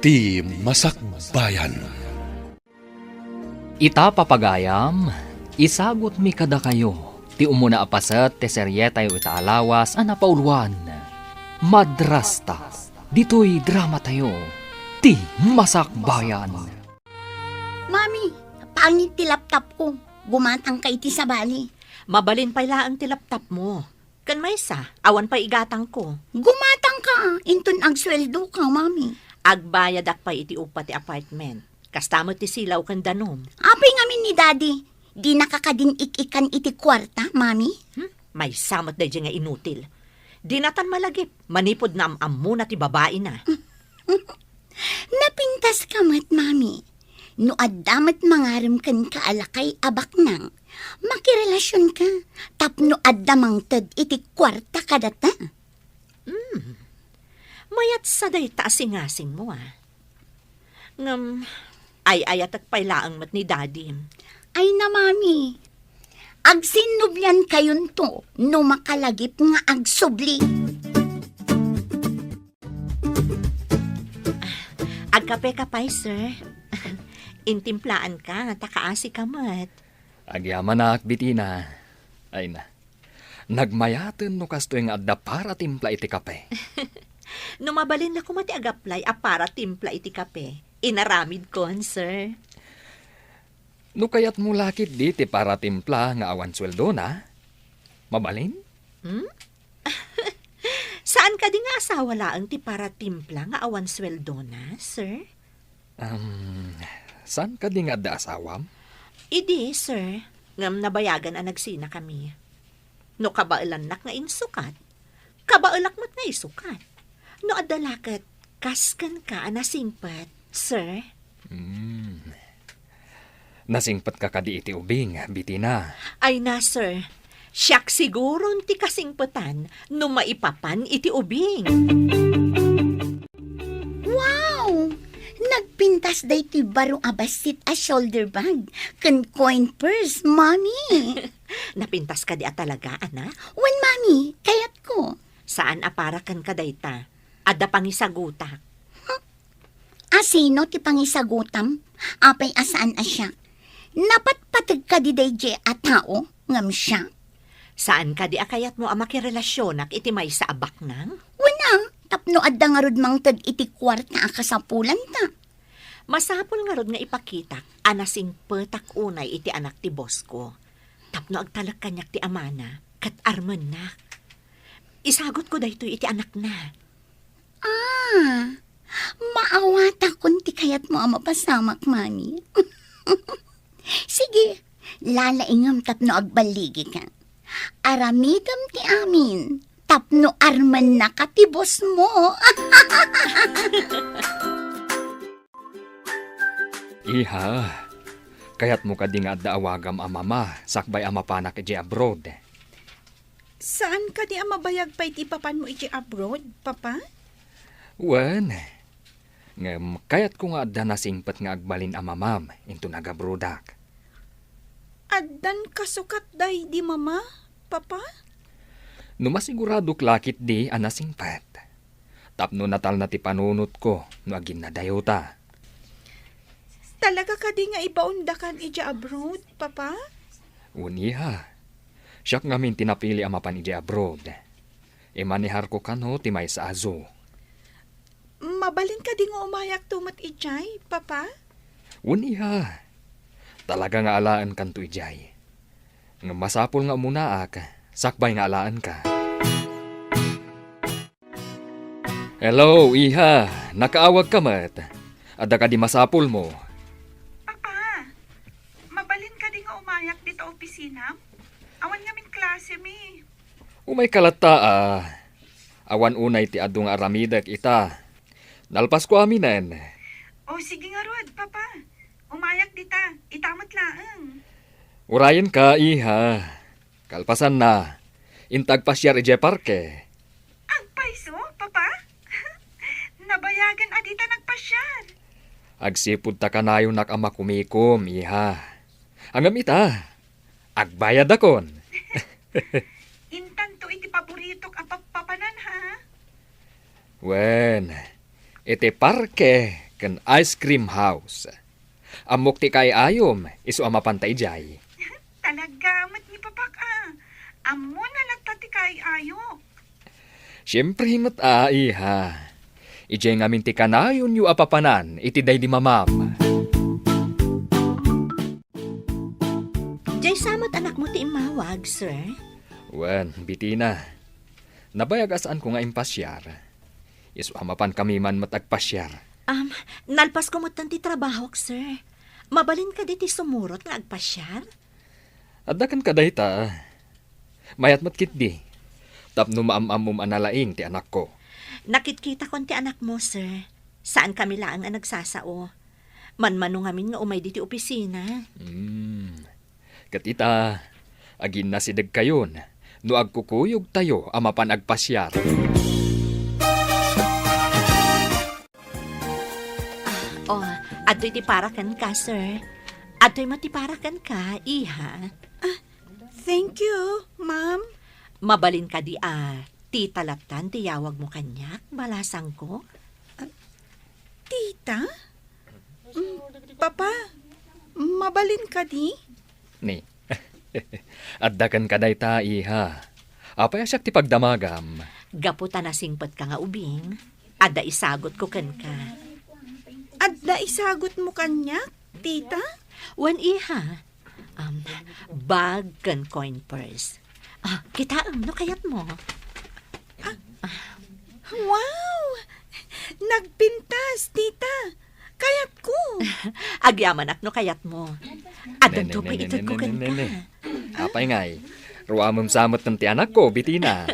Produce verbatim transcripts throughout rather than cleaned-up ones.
Ti Masakbayan. Ita, papagayam, isagutmi kadakayo ti umuna a paset ti serietayo ita a lawas a napauluan, Madrasta. Ditoy dramatayo, Ti Masakbayan. Mami, pangit ti laptop ko. Gumatangka iti sabali. Mabalin pay laeng ti laptop mo. Ken maysa, awan pay igatangko. Gumatangka, inton agsueldoka, Mami. Agbayadak pay iti upa ti apartment. Kasta met ti silaw ken danum. Apay ngamin ni Daddy, dinaka kadin ik-ikan iti kuarta, Mami? Hmm? Maysa met daydiay nga inutil. Dinatan malagip, manipud naam-ammona ti babaina. Napintaska met, Mami. No adda met mangarem kenka a lakay a baknang, makirelasionka tapno adda mangted iti kuarta kadata. Hmm. Mayat sa dayta a singasingmo, a. Ngem, ay-ayatek pay laeng met ni Daddy. Ay na, Mami. Agsinnubliankayonto no makalagip nga agsubli. Agkapeka pay, sir. Intimplaanka, ta kaasika met. Agyamanak, Bitina. Ay na. Nagmayaten no kastoy nga adda para timpla iti kape. No mabalin la koma ti agaplay a para timpla iti kape, inaramidkon, sir. No kayatmo la ketdi ti para timpla nga awan sueldona, mabalin? Hmm? Saan kadi nga asawa laeng ti para timpla nga awan sueldona, sir? Um, saan kadi nga adda asawam? Idi, sir, ngem nabayagan a nagsinakami. No kabaelannak nga insukat, kabaelak met nga isukat. No adda la ket, kas kenka a nasingpet, sir. Hmm. Nasingpetka kadi iti ubing, Bitina? Ay na, sir. Siak siguron ti kasingpetan no maipapan iti ubing. Wow! Nagpintas daytoy baro a bassit a shoulder bag ken coin purse, Mami. Napintas kadi a talaga, anak? Wen, Mami, kayatko. Saan a para kenka dayta. Adda pangisagutak. Asino ti pangisagutam? Apay a saan a siak? Napatpateg kadi daydiay a tao ngem siak? Saan kadi a kayatmo a makirelasionak iti maysa a baknang? Wen a, tapno adda ngarud mangted iti kuarta a kasapulanta. Masapul ngarud nga ipakitak a nasingpetak unay iti anak ti boss ko. Tapno agtalek kaniak ti amana ket armennak. Isagutko daytoy iti anakna. Ah, maawatakon ti kayatmo a mapasamak, Mami. Sige, lalaingem tapno agballigika. Aramidem ti amin tapno armennaka ti boss mo. Iha, kayatmo kadi nga adda awagam a mama sakbay a mapanak idiay abroad? Saan kadi a mabayag pay ti ipapanmo idiay abroad, Papa? Wen, ngem kayatko nga adda nasingpet nga agbalin a mamam inton agabroadak. Addan kasukat daydi mama, Papa? No masiguradok la ketdi a nasingpet. Tapno natalna ti panunotko no aginnadayota. Talaga kadi nga ibaondakan idiay abroad, Papa? Wen, iha. Siak ngamin ti napili a mapan idiay abroad. Imaneharko kano ti maysa a zoo. Mabalin kadi nga umayakto met idiay, Papa? Wen, iha. Talaga nga alaenkanto idiay. Ngem masapul nga umunaak, sakbay nga alaenka. Hello, iha. Nakaawagka met. Adda kadi masapulmo? Papa, mabalin kadi nga umayak dita opisinam? Awan ngamin klasemi. Umayka latta, a. Awan unay ti adu nga aramidek ita. Nalpasko aminen. O, sige ngarud, Papa. Umayak dita. Ita met laeng. Urayenka, iha. Kalpasanna, inta agpasiar idiay parke. Agpayso, Papa? Nabayagen a dita nagpasiar. Agsipud ta kanayonak a makumikom, iha. Ngem ita, agbayadakon. Intanto iti paboritok a pappapanan, ha? Wen, iti parke ken ice cream house. Ammok ti kaay-ayom, isu a mapanta idiay. Talaga met ni Papak a. Ammona latta ti kaay-ayok. Siempre met a, iha. Idiay ngamin ti kanayonyo a papanan iti daydi mamam. Diay sa met anakmo ti immawag, sir? Wen, Bitina. Nabayag a saanko nga impasiar. Isu a mapankami man met agpasiar. Am, nalpasko metten ti trabahok, sir. Mabalin kadi ti sumurot nga agpasiar? Adda kenka dayta. Mayat met ketdi. Tapno maam-ammom a nalaing ti anakko. Nakitkitakon ti anakmo, sir. Saankami laeng a nagsasao. Manmano ngamin nga umay ditoy opisina. Hmm. Ket ita, aginnasidegkayon no agkukuyogtayo a mapan agpasiar. Oh, adtoy ti para kenka, sir. Adtoy met ti para kenka, iha. Ah, thank you, ma'am. Mabalin kadi a tita lattan ti yawagmo kaniak, balasangko? Ah, tita? Mm, Papa, mabalin kadi? Ni, adda kenka dayta, iha. Apay a siak ti pagdamagam? Gapu ta nasingpetka nga ubing, adda isagutko kenka. Adda isagutmo kaniak, tita? Wen, iha. Um, bag ken coin purse. Ah, kitaem no kayatmo. Ah, wow! Nagpintas, tita. Kayatko. Agyamanak no kayatmo. Addanto pay itedko kenka. Apay ngay, ruamem sa met ti anakko, Bitina.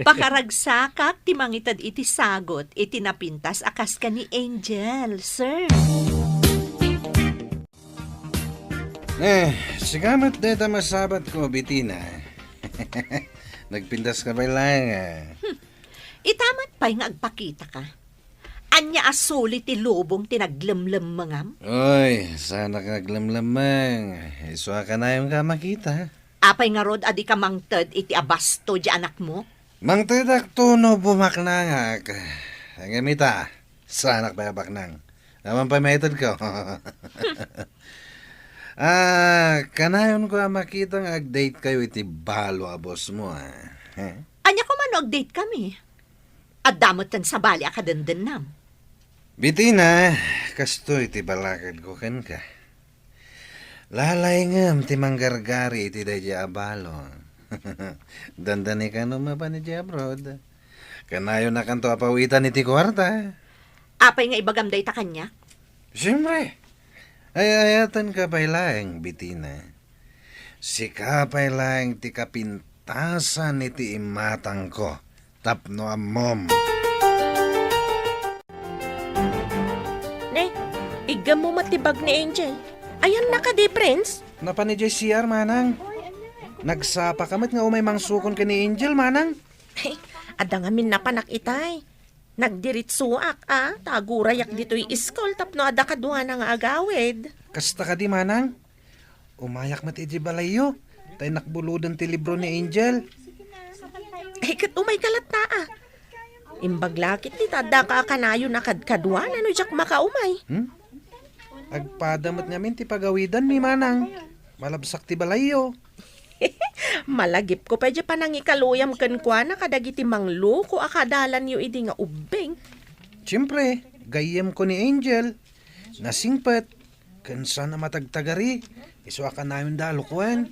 Pakaragsakak ti mangited iti sagut iti napintas a kas ken ni Angel, sir. Eh, sika met dayta masabatko, Bitina. Nagpintaska pay laeng, ah. Hmm. Ita met pay nga agpakitaka. Ania a suli ti lubong ti naglemlemmengam? Oy, saanak nga aglemlemmeng. Isu a kanayonka a makita. Apay ngarud a dika mangted iti abasto diay anakmo? Mangtedakto no bumaknangak. Ngem ita, saanak pay a baknang. Awan pay maitedko. Ah, kanayonko a makita nga agdatekayo iti balo a bossmo, ah. Eh? Ania koma no agdatekami? Adda metten sabali a kadendennam. Bitina, kastoy ti balakadko kenka. Lalaingem ti manggargari iti daydiay a balo. Dandani kano mapan idiay abroad. Kanayonakanto a pawitan iti kuarta. Apay nga ibagam dayta kaniak? Siempre. Ay-ayatenka pay laeng, Bitina. Sika pay laeng ti kapintasan iti imatangko tapno ammom. Ne, iggemmo met ti bag ni Angel. Ayanna kadi, Prince? Napan idiay C R, manang. Nagsapaka met nga umay mangsukon ken ni Angel, manang. Ay, adda ngamin napanak itay. Nagdiritsuak, a, ta agurayak ditoy iskul tapno adda kaduana nga agawid. Kasta kadi, manang? Umayak met idiay balayyo, ta innak buloden ti libro ni Angel. Ay, ket umayka latta, a. Imbag la ketdi ta addaka a kanayon a kadkaduana no diak makaumay. Hmm? Agpada met ngamin ti pagawidanmi, manang. Malabsak ti balayyo. Malagipko pay diay panangikaluyam kenkuana kadagiti mangloko a kadalanyo idi nga ubbing. Siempre, gayyemko ni Angel. Nasingpet, ken saan a matagtagari, isu a kanayonda a lukoen.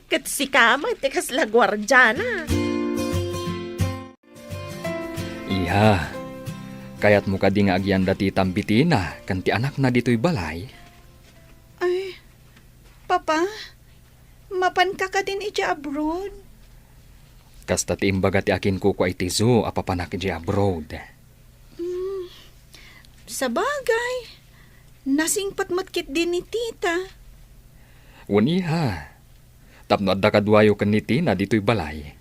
Ket sika met ti kasla guardiana. Iha, kayatmo kadi nga agyanda ti titam Bitina ken ti anakna ditoy balay? Ay, Papa, mapanka kadin idiay abroad? Kasta ti imbaga ti akinkukua iti zoo a papanak idiay abroad. Mm, sabagay, nasingpet met ketdi ni tita. Wen, iha, tapno adda kaduayo ken ni Tina ditoy balay.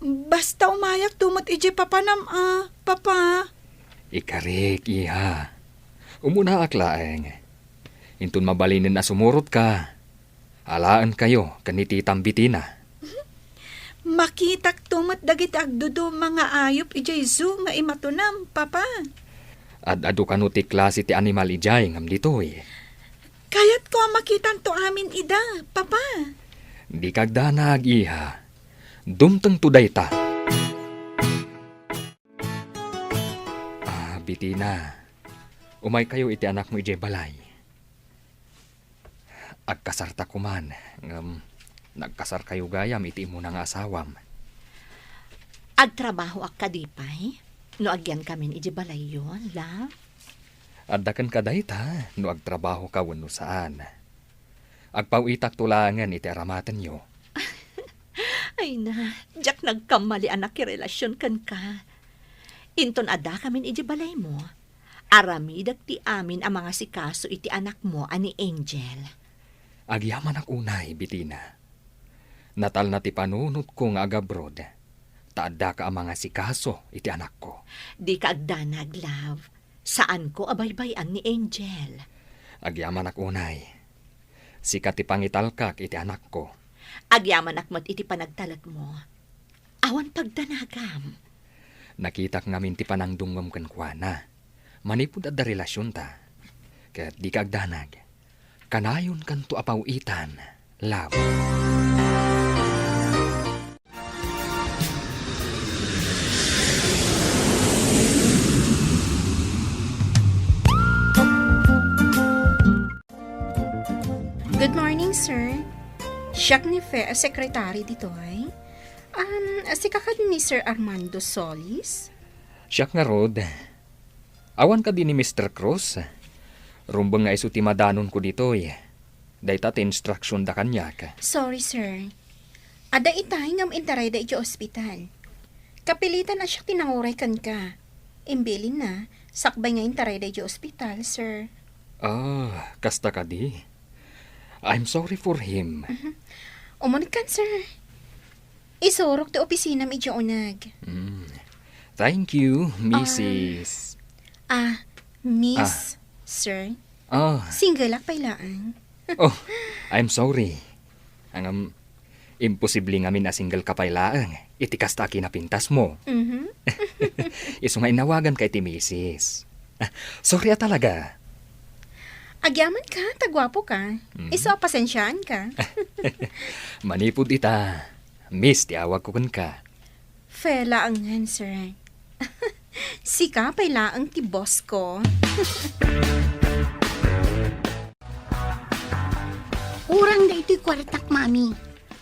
Basta umayakto met idiay papanam a, Papa. Ikarik, iha. Umunaak laeng. Inton mabalinen a sumurotka, alaenkayo ken ni titam Bitina. Makitakto met dagiti agduduma nga ayup idiay zoo nga imatonam, Papa. Ad-adu kano ti klase ti animal idiay ngem ditoy. Kayatko a makitanto amin ida, Papa. Dika agdanag, iha. Dumtengto dayta. Ah, Bitina, umaykayo iti anakmo idiay balay. Agkasarta koman, ngem nagkasarkayo gayam iti immuna nga asawam. Agtrabahoak kadi pay no agyankamin idiay balayyo, love? Adda kenka dayta no agtrabahoka wenno saan. Agpaw-itakto laengen iti aramatenyo. Ay na, diak nagkammali a nakirelasion kenka. Inton addakamin idiay balaymo, aramidek ti amin a mangasikaso iti anakmo a ni Angel. Agyamanak unay, Bitina. Natalna ti panunotko nga agabroad, ta addaka a mangasikaso iti anakko. Dika agdanag, love. Saanko a baybay-an ni Angel. Agyamanak unay. Sika ti pangitalkak iti anakko. Agyamanak met iti panagtalekmo. Awan pagdanagam. Nakitak ngamin ti panangdungngom kenkuana. Manipud adda relasionta. Ket dika agdanag. Kanayonkanto a paw-itan, love. Good morning, sir. Siak ni Fe a sekretary ditoy. Um, sika kadi ni Sir Armando Solis? Siak ngarud. Awan kadi ni Mister Cruz? Rumbeng nga isu ti madanonko ditoy. Dayta ti instruction da kaniak. Sorry, sir. Adda itay ngem intarayda iti ospital. Kapilitan a siak ti nanguray kenka. Imbilinna, sakbay nga intarayda iti ospital, sir. Ah, kasta kadi? I'm sorry for him. Mhm. Umunegkan, sir. Isurok ti opisinam idiay uneg. Mm. Thank you, Missus. Ah, Miss, Ah. Sir. Ah. Singleak pay laeng. Oh, I'm sorry. Ngem, imposible ngamin a single ka pay laeng iti kasta a kinapintasmo. Mhm. Isu nga inawaganka iti Missus. Ah, sorry a talaga. Agyamanak ta guapoka. Mhm. Isu a pasensiaanka. Manipud ita, Miss ti awagko kenka. Fe laengen, sir. Sika pay laeng ti boss ko. Urang daytoy kuartak, Mami.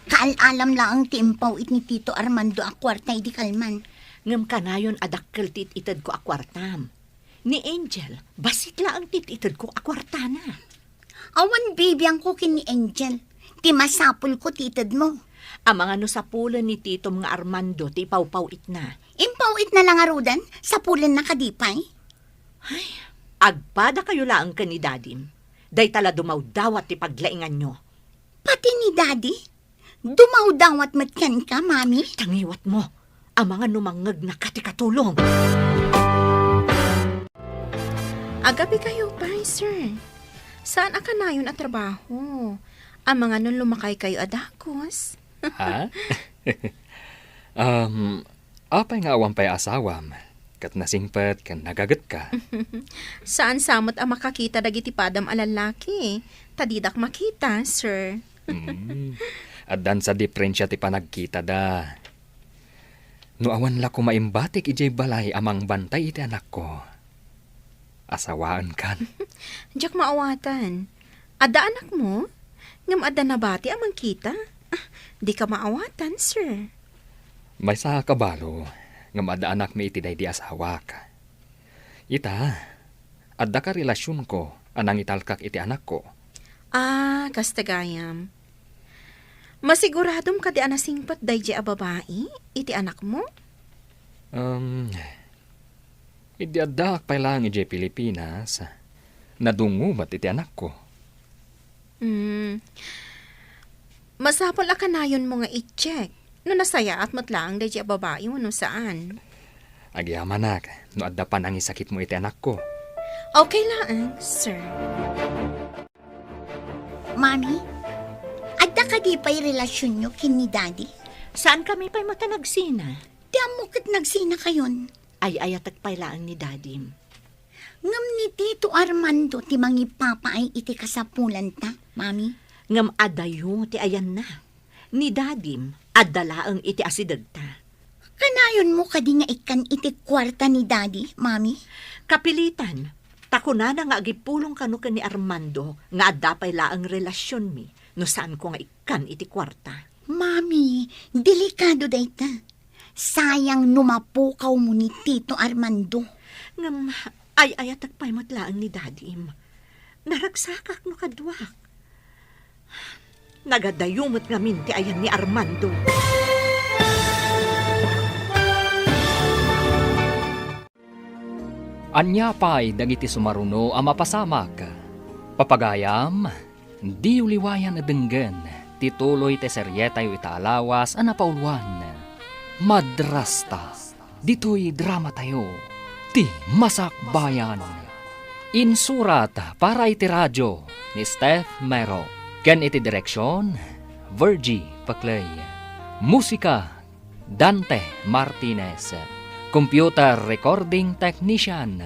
Kaal-alam laeng ti impaw-it ni Tito Armando a kuarta idi kalman. Ngem kanayon a dakkel ti it-itedko a kuartam. Ni Angel, bassit laeng ti it-itedko a kuartana. Awan bibiangko ken ni Angel. Ti masapulko ti itedmo. Amangan no sapulen ni titom nga Armando ti ipawpaw-itna. Impaw-itna la ngaruden, sapulenna kadi pay? Ay, agpadakayo laeng ken ni Dadim. Dayta la dumawdawat ti paglainganyo. Pati ni Daddy? Dumawdawat met kenka, Mami? Tangiwatmo. Amangan no mangngegnaka ti katulong. Agabikayo pay, sir. Saan a kanayon a trabaho? Amangan no lumakaykayo a dagus. Ha? Um, apay nga awan pay asawam? Ket nasingpet ken nagagetka. Saan sa met a makakita dagiti padam a lallaki, ta didak makita, sir. Mm. Addan sa diferensia ti panagkitada. No awan la koma imbatik idiay balay a mangbantay iti anakko, asawaenkan. Diak maawatan. Adda anakmo? Ngem adda nabati a mangkita? Ah, dika maawatan, sir. Maysa a kabalo, ngem adda anakmi iti daydi asawak. Ita, adda ka relasionko a nangitalkak iti anakko. Ah, kasta gayam. Masiguradom kadi a nasingpet daydi a babai iti anakmo? Um, idi addaak pay laeng idiay Pilipinas, nadungngo met iti anakko. Hmm. Masapul a kanayonmo nga i-check no nasayaat met laeng daydi a babai wenno saan. Agyamanak no adda panangisakitmo iti anakko. Okay laeng, sir. Mami, adda kadi pay relasionyo ken ni Daddy? Saan kami pay met a nagsina? Ti ammo ket nagsinakayon. Ay-ayatek pay laeng ni Dadim. Ngem ni Tito Armando ti mangipapaay iti kasapulanta, Mami. Ngem adayo ti ayanna. Ni Dadim, adda laeng iti asidegta. Kanayonmo kadi nga ikkan iti kuarta ni Dadi, Mami? Kapilitan, ta kunana nga agipulong kano ken ni Armando nga adda pay laeng relasionmi no saanko nga ikkan iti kuarta. Mami, delikado dayta. Sayang no mapukawmo ni Tito Armando. Ngem, ay-ayatek pay met laeng ni Dadim. Naragsakak no kaduak. Nagadayo met ngamin ti ayan ni Armando. Ania pay dagiti sumaruno a mapasamak? Papagayam, diyo liwayan a denggen ti tuloy ti serietayo ita a lawas a napauluan, Madrasta. Ditoy dramatayo, ti Masakbayan. Insurat para iti radio ni Steph Mero, ken iti direksion, Virgie Paclay. Musika, Dante Martinez. Computer recording technician,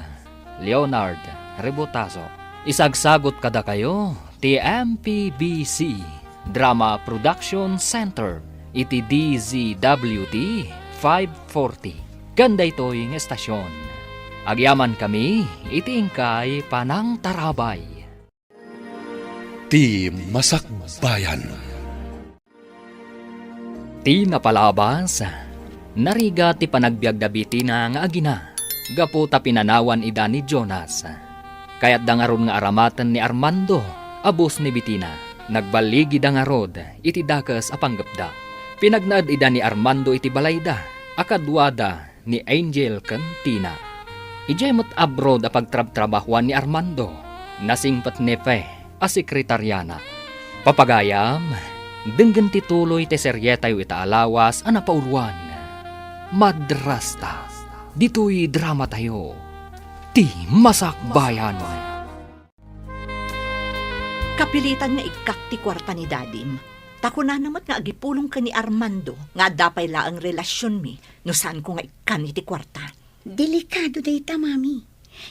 Leonard Rebotazo. Isagsagot kadakayo ti M P B C Drama Production Center iti D Z W T five forty. Ken daytoy nga estasion, agyamankami iti inkay panangtarabay. Ti Masakbayan. Ti napalabas, narigat ti panagbiagda Bitina nga agina gapu ta pinanawan ida ni Jonas. Kayatda ngarud nga aramaten ni Armando a bus ni Bitina. Nagballigida ngarud iti dakes a panggepda. Pinagnaed ida ni Armando iti balayda a kaduada ni Angel ken Tina. Idiay met abroad a pagtrabtrabahoan ni Armando, nasingpet ni Fe a sekretariana. Papagayam, denggen ti tuloy ti serietayo ita a lawas a napauluan, Madrasta. Ditoy dramatayo, ti Masakbayan. Kapilitan nga ikkak ti kuarta ni Dadim. Ta kunana met nga agipulong ken ni Armando nga adda pay laeng relasionmi no saanko nga ikkan iti kuarta. Delikado dayta, Mami.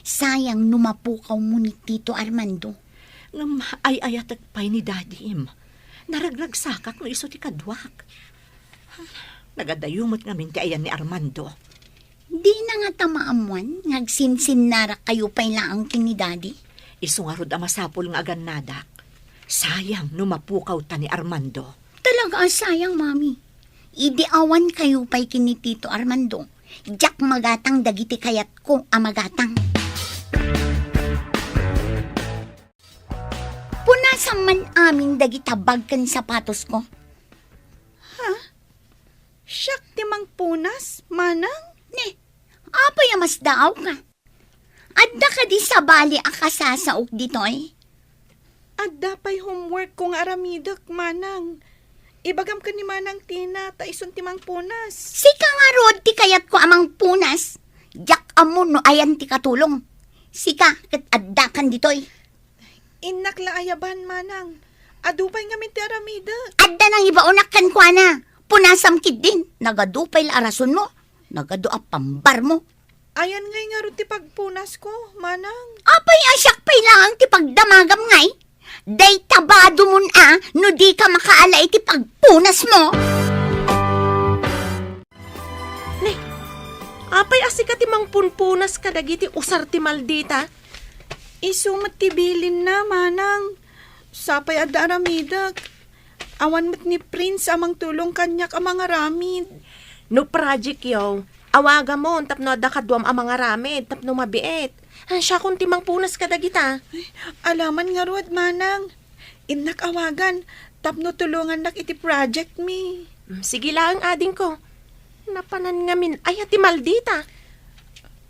Sayang no mapukawmo ni Tito Armando. Ngem ay-ayatek pay ni Dadim. Naragragsakak no isu ti kaduak. Nagadayo met ngamin ti ayan ni Armando. Dina ngata maammuan nga agsinsinnarak kayo pay laeng ken ni Daddy? Isu ngarud a masapul nga agannadak. Sayang no mapukawta ni Armando. Talaga a sayang, Mami. Idi awan kayo pay ken ni Tito Armando, diak magatang dagiti kayatko a magatang. Punasam man amin dagita bag ken sapatosko. Ha? Siak ti mangpunas, manang? Ne, apay a masdaawka? Adda kadi sabali a kasasaok ditoy? Adda pay homeworkko nga aramidek, manang. Ibagam ken ni Manang Tina, ta isun ti mangpunas. Sika ngarud ti kayatko a mangpunas. Diak ammo no ayan ti katulong. Sika ket addakan ditoy. Innak la ayaban, manang. Adu pay ngamin ti aramidek. Adda nangibaonak kenkuana. Punasam ketdin. Nagadu pay la a rasonmo. Nagadu a pambarmo. Ayan ngay ngarud ti pagpunasko, manang. Apay a siak pay laeng ti pagdamagam ngay? Dayta badumon a no dika makaala iti pagpunasmo. Ne, apay a sika ti mangpunpunas kadagiti usar ti maldita? Isu met ti bilinna, manang. Sapay adda aramidek. Awan met ni Prince a mangtulong kaniak a mangaramid. No projectyo, awagamon tapno adda kaduam a mangaramid tapno mabiit. Ah, siakon ti mangpunas kadagita. Ay, alaman ngarud, manang. Innak awagan tapno tulongannak iti project mi. Mm, sige laeng, adingko. Napanan ngamin aya ti maldita?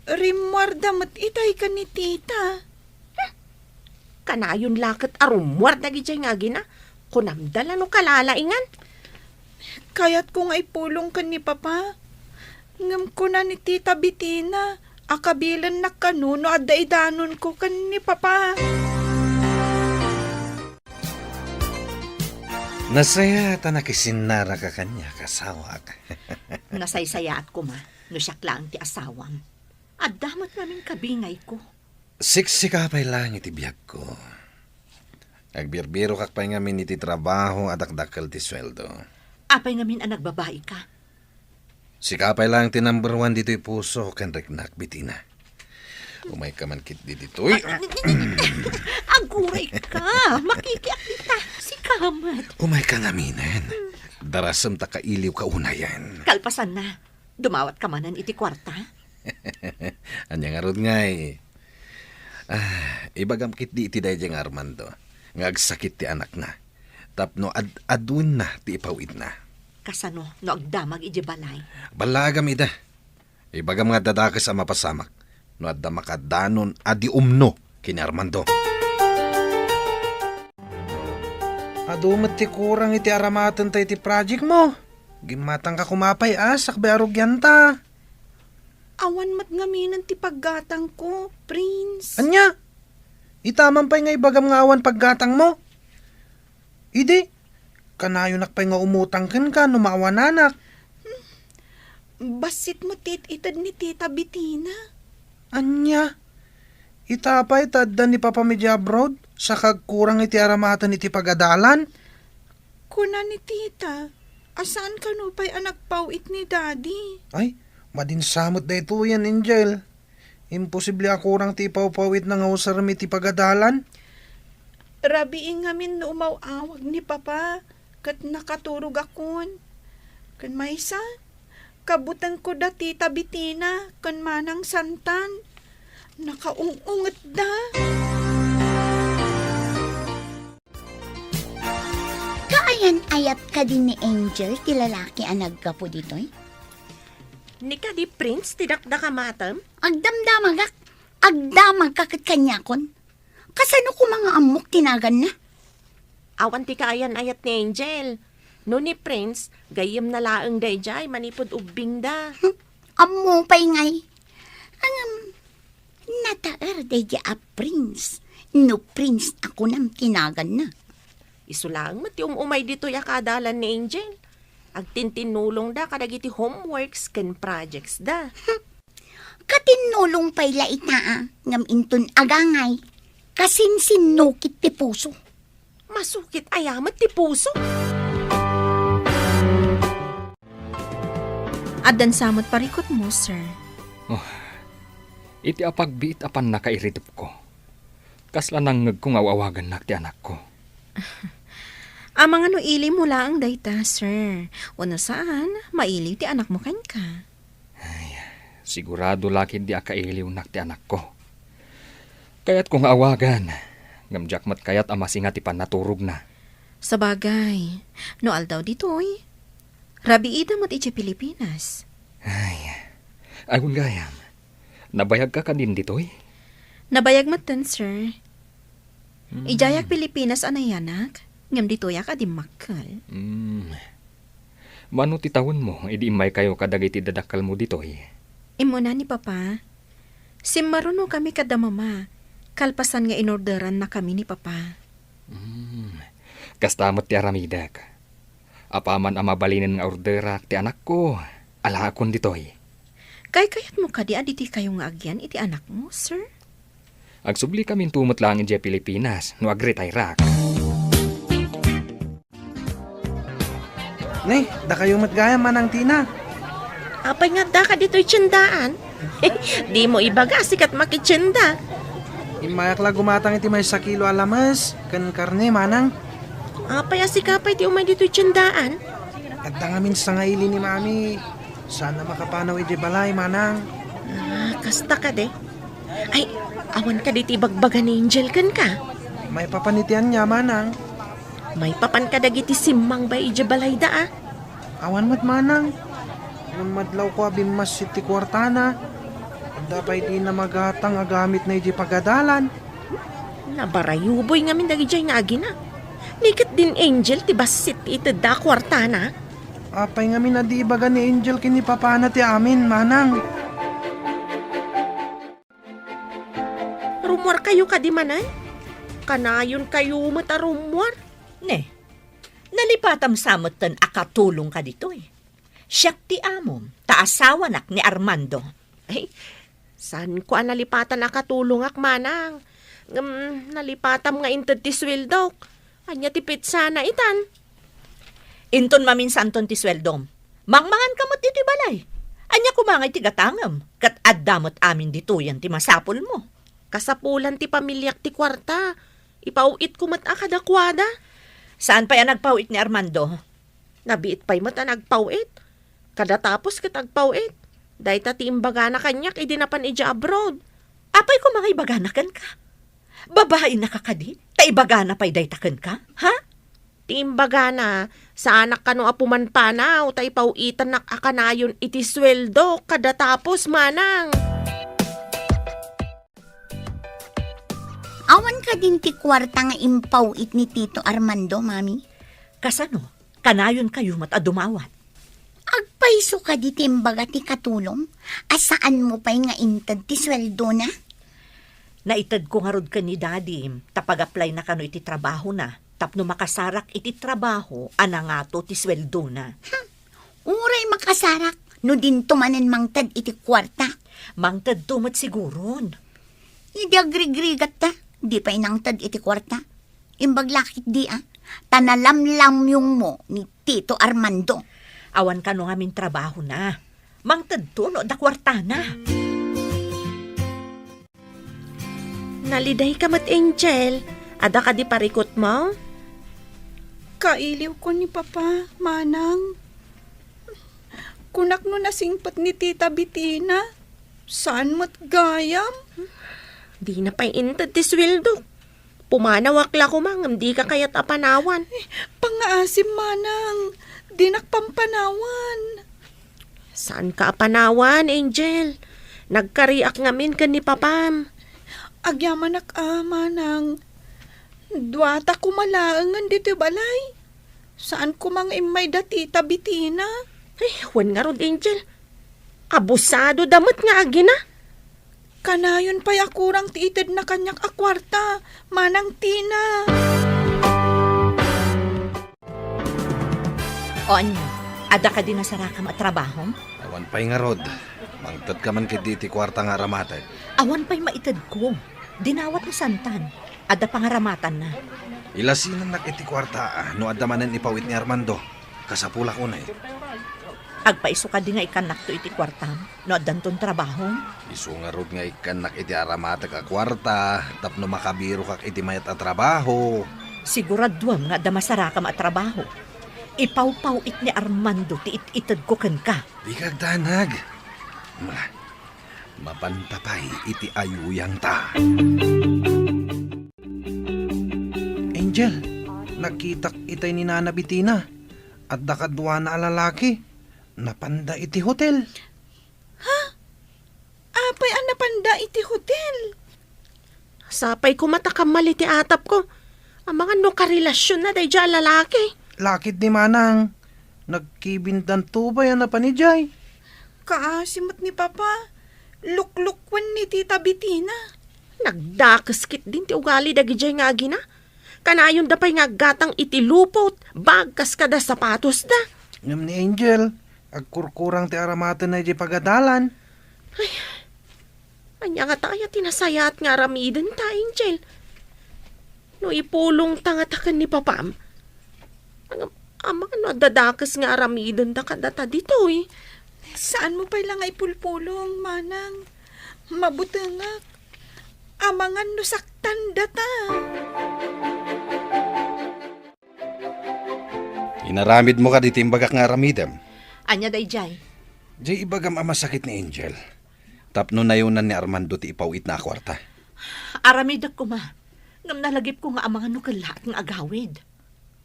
Rimmuarda met itay ken ni tita. Hmm. Kanayon la ket a rummuar dagidiay nga agina. Kunamda la no kalalaingan. Kayatko nga ipulong ken ni Papa. Ngem kuna ni Tita Bitina a kabilennak kano no adda idanonko ken ni Papa. Nasayaat a nakisinnaraka kaniak, asawak. Nasaysayaat koma no siak laeng ti asawam. Adda met ngamin kabingayko. Siksika pay laeng iti biagko. Agbirbirokak pay ngamin iti trabaho a dakdakkel ti sueldo. Apay ngamin a nagbabaika? Sika pay laeng ti number one ditoy puso ken riknak, Bitina. Umayka man ketdi ditoy. Aguray ka! Makikiak dita! Sika met! Umayka ngaminen. Darasem ta kailiwka unayen. Kalpasanna, dumawatka manen iti kuarta? Ania ngarud ngay? Ah, ibagam ketdi iti daydiay nga Armando nga agsakit ti anakna tapno ad-aduenna ti ipaw-itna. Kasano no agdamag idiay balay? Ballagam ida. Ibagam nga adda dakes a mapasamak no adda makadanon a di umno ken ni Armando. Adu met ti kurang iti aramatenta iti project mo. Gimmatangka koma pay a sakbay a rugianta. Awan met ngaminen ti paggatangko, Prince. Ania? Ita man pay nga ibagam nga awan paggatangmo? Idi, kanayonak pay nga umutang kenka no maawananak. Bassit met ti it-ited ni Tita Bitina. Ania? Ita pay ta adda ni Papa idiay abroad, saka agkurang iti aramaten iti pagadalan? Kuna ni Tita, a saan kano pay a nagpaw-it ni Daddy. Ay, madin sa met daytoyen, Angel. Imposible a kurang ti ipawpaw-itna nga usarem iti pagadalan. Rabii ngamin no umaw-awag ni Papa ket nakaturogakon. Ken maysa, kabutengko da Tita Bitina ken Manang Santan. Nakaung-ungetda. Kaayan-ayat kadi ni Angel ti lalaki a naggapu ditoy? Ni kadi Prince ti dakdakamatem? Agdamdamagak. Agdamagka ket kaniakon. Kasano koma nga ammok ti naganna? Awan ti kaayan-ayat ni Angel. No ni Prince, gayyemna laeng daydiay manipud ubbingda. Hmm, ammo pay ngay. Ngem, nataer daydiay a Prince. No Prince a kunam ti naganna. Isu laeng met ti um-umay ditoy a kaadalan ni Angel. Agtintinnulongda kadagiti homeworks ken projects da. Hmm, katinnulong pay la ita, a, ngem inton agangay, kasinsinnukit ti puso. Masukit aya met ti puso? Addan sa met parikutmo, sir. Oh, iti apagbiit a pannakairidepko, kasla nangngegko nga aw-awagannak ti anakko. Amangan no ilim mo laeng dayta, sir. Wenno saan, mailiw ti anakmo kenka. Ay, sigurado la ketdi a kailiwnak ti anakko. Kayatko nga awagan, ngem diak met kayat a masinga ti pannaturogna. Sabagay, no aldaw ditoy, rabiida met idiay Pilipinas. Ay, awan gayam. Nabayagka kadin ditoy? Nabayag metten, sir. Hmm. Idiayak Pilipinas a nayanak, ngem ditoyak a dimmakkel. Hmm. Mano ti tawenmo idi immaykayo kadagiti dadakkelmo ditoy? Immuna ni Papa. Simmarunokami kada Mama, kalpasan nga inorderannakami ni Papa. Hmm. Kasta met ti aramidek. Apaman a mabalinen nga orderak ti anakko, alaakon ditoy. Kaykayatmo kadi a ditikayo nga agyan iti anakmo, sir? Agsubli kaminto met laeng idiay Pilipinas no agretayrak. Ne, dakayo met gayam, Manang Tina. Apay nga addaka ditoy tiendaan? Dimo ibaga, sikat makitienda. Immayak la gumatang iti maysa kilo a lames ken karne, Manang. Apay a sika pay ti umay ditoy tiendaan? Adda ngamin sangaili ni Mami. Saan a makapanaw idiay balay, Manang. Ah, kasta kadi? Ay, awan kadi ti ibagbaga ni Angel kenka? Maipapan iti ania, Manang? Maipapan kadagiti simmang bay idiay balayda, a? Awan met, Manang. Ngem madlawko a bimmassit ti kuartana. Adda pay dina magatang a gamitna idiay pagadalan. Nabarayuboy ngamin dagidiay nga agina. Ni ket din Angel ti bassit ti itedda a kuartana. Apay ngamin a di ibaga ni Angel ken ni papana ti amin, Manang? Rummuarkayo kadi manen? Kanayonkayo met a rummuar. Ne, nalipatam sa metten a katulongka ditoy. Siak ti amom, ta asawanak ni Armando. Ay, Saanko a nalipatan a katulongak, manang. Ngem nalipatam nga inted ti sueldok. Ania ti petsana itan? Inton maminsanton ti sueldom, mangmanganka met ditoy balay. Ania koma ngay ti gatangem, ket adda met amin ditoyen ti masapulmo. Kasapulan ti pamiliak ti kuarta. Ipaw-itko met a kadakuada. Saan pay a nagpaw-it ni Armando? Nabiit pay met a nagpaw-it. Kadatapo ket agpaw-it. Dayta ti imbagana kaniak idi napan idiay abroad. Apay koma nga ibagana kenka? Babainaka kadi, ta ibagana pay dayta kenka, ha? Ti imbagana, saanak kano a pumanpanaw ta ipaw-itannak a kanayon iti sueldo kadatapo, manang. Awan kadin ti kuarta nga impaw-it ni Tito Armando, Mami? Kasano? Kanayonkayo met a dumawat. Agpayso kadi ti imbaga ti katulong a saanmo pay nga inted ti sueldona? Naitedko ngarud ken ni Dadim ta pag-applyna kano iti trabahona tapno makasarak iti trabaho a nangato ti sueldona. Hmm. Uray makasarak no dinto manen mangted iti kuarta. Mangtedto met siguron. Idi agrigrigatta, di pay nangted iti kuarta. Imbag la ketdi a, ta nalamlamyongmo ni Tito Armando. Awan kano ngamin trabahona. Mangtedto no adda kuartana. Nalidayka met, Angel. Adda kadi parikutmo? Kailiwko ni Papa, Manang. Kunak no nasingpet ni Tita Bitina, saan met gayam? Dina pay inted ti sueldo. Pumanawak la koma ngem dika kayat a panawan. Eh, pangngaasim, Manang. Dinak pampanawan. Saanka a panawan, Angel? Nagkariak ngamin ken ni Papam. Agyamanak a, Manang. Duata koma laengen ditoy balay. Saan koma nga immay da Tita Bitina. Ay, wen ngarud, Angel. Abusado da met nga agina. Kanayon pay a kurang ti itedna kaniak a kuarta, Manang Tina. O ania, adda kadi nasarakam a trabahom? Awan pay ngarud. Mangtedka man ketdi iti kuarta nga aramatek. Awan pay maitedko. Dinawat ni Santan. Adda pangaramatanna. Ilasinennak iti kuarta, ah, no adda manen ipaw-it ni Armando. Kasapulak unay. Agpayso kadi nga ikkannakto iti kuartam no addanton trabahom? Isu ngarud nga ikkannak iti aramatek a kuarta tapno makabirokak iti mayat a trabaho. Siguraduem nga adda masarakam a trabaho. Ipawpaw-it ni Armando ti it-itedko kenka. Dika agdanag. Mula, mapanta pay iti ayuyangta. Angel, nakitak itay ni Nana Bitina. Adda kaduana a lalaki. Napanda iti hotel. Ha? Apay a napanda iti hotel? Sapay koma ta kammal iti atapko. Amangan no karelasionna daydiay a lalaki. Lakit ni Manang. Nagkibindanto pay a napan idiay. Kaasi met ni Papa. Luklukoen ni Tita Bitina. Nagdakes ketdin ti ugali dagidiay nga agina. Kanayonda pay nga aggatang iti lupot, bag kas kada sapatosda. Ngem ni Angel, agkurkurang ti aramatenna idiay pagadalan. Ay, ania ngata aya ti nasayaat nga aramidenta, Angel? No ipulongta ngata ken ni Papam, ngem amangan no adda dakes nga aramidenda kadata ditoy. Saanmo pay la nga ipulpulong, Manang. Mabutengak. Amangan no saktandata. Inaramidmo kadi ti imbagak nga aramidem? Ania daydiay? Diay ibagam a masakit ni Angel. Tapno nayonan ni Armando ti ipaw-itna a kuarta. Aramidek koma. Ngem nalagipko nga amangan no kellaat nga agawid.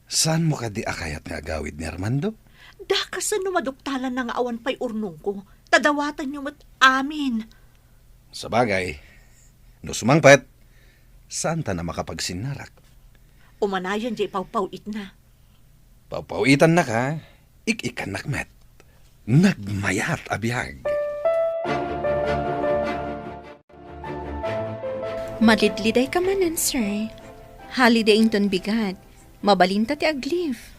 Saanmo kadi a kayat nga agawid ni Armando? Dakasen no maduktalanna nga awan pay urnongko, ta dawatanyo met amin. Sabagay, no sumangpet, saantan a makapagsinnarak. Umanayon diay pawpaw-itna. Pawpaw-itannaka, ik-ikkannak met. Nagmayat a biag. Malidlidayka manen, sir. Holiday inton bigat. Mabalinta ti ag-leave.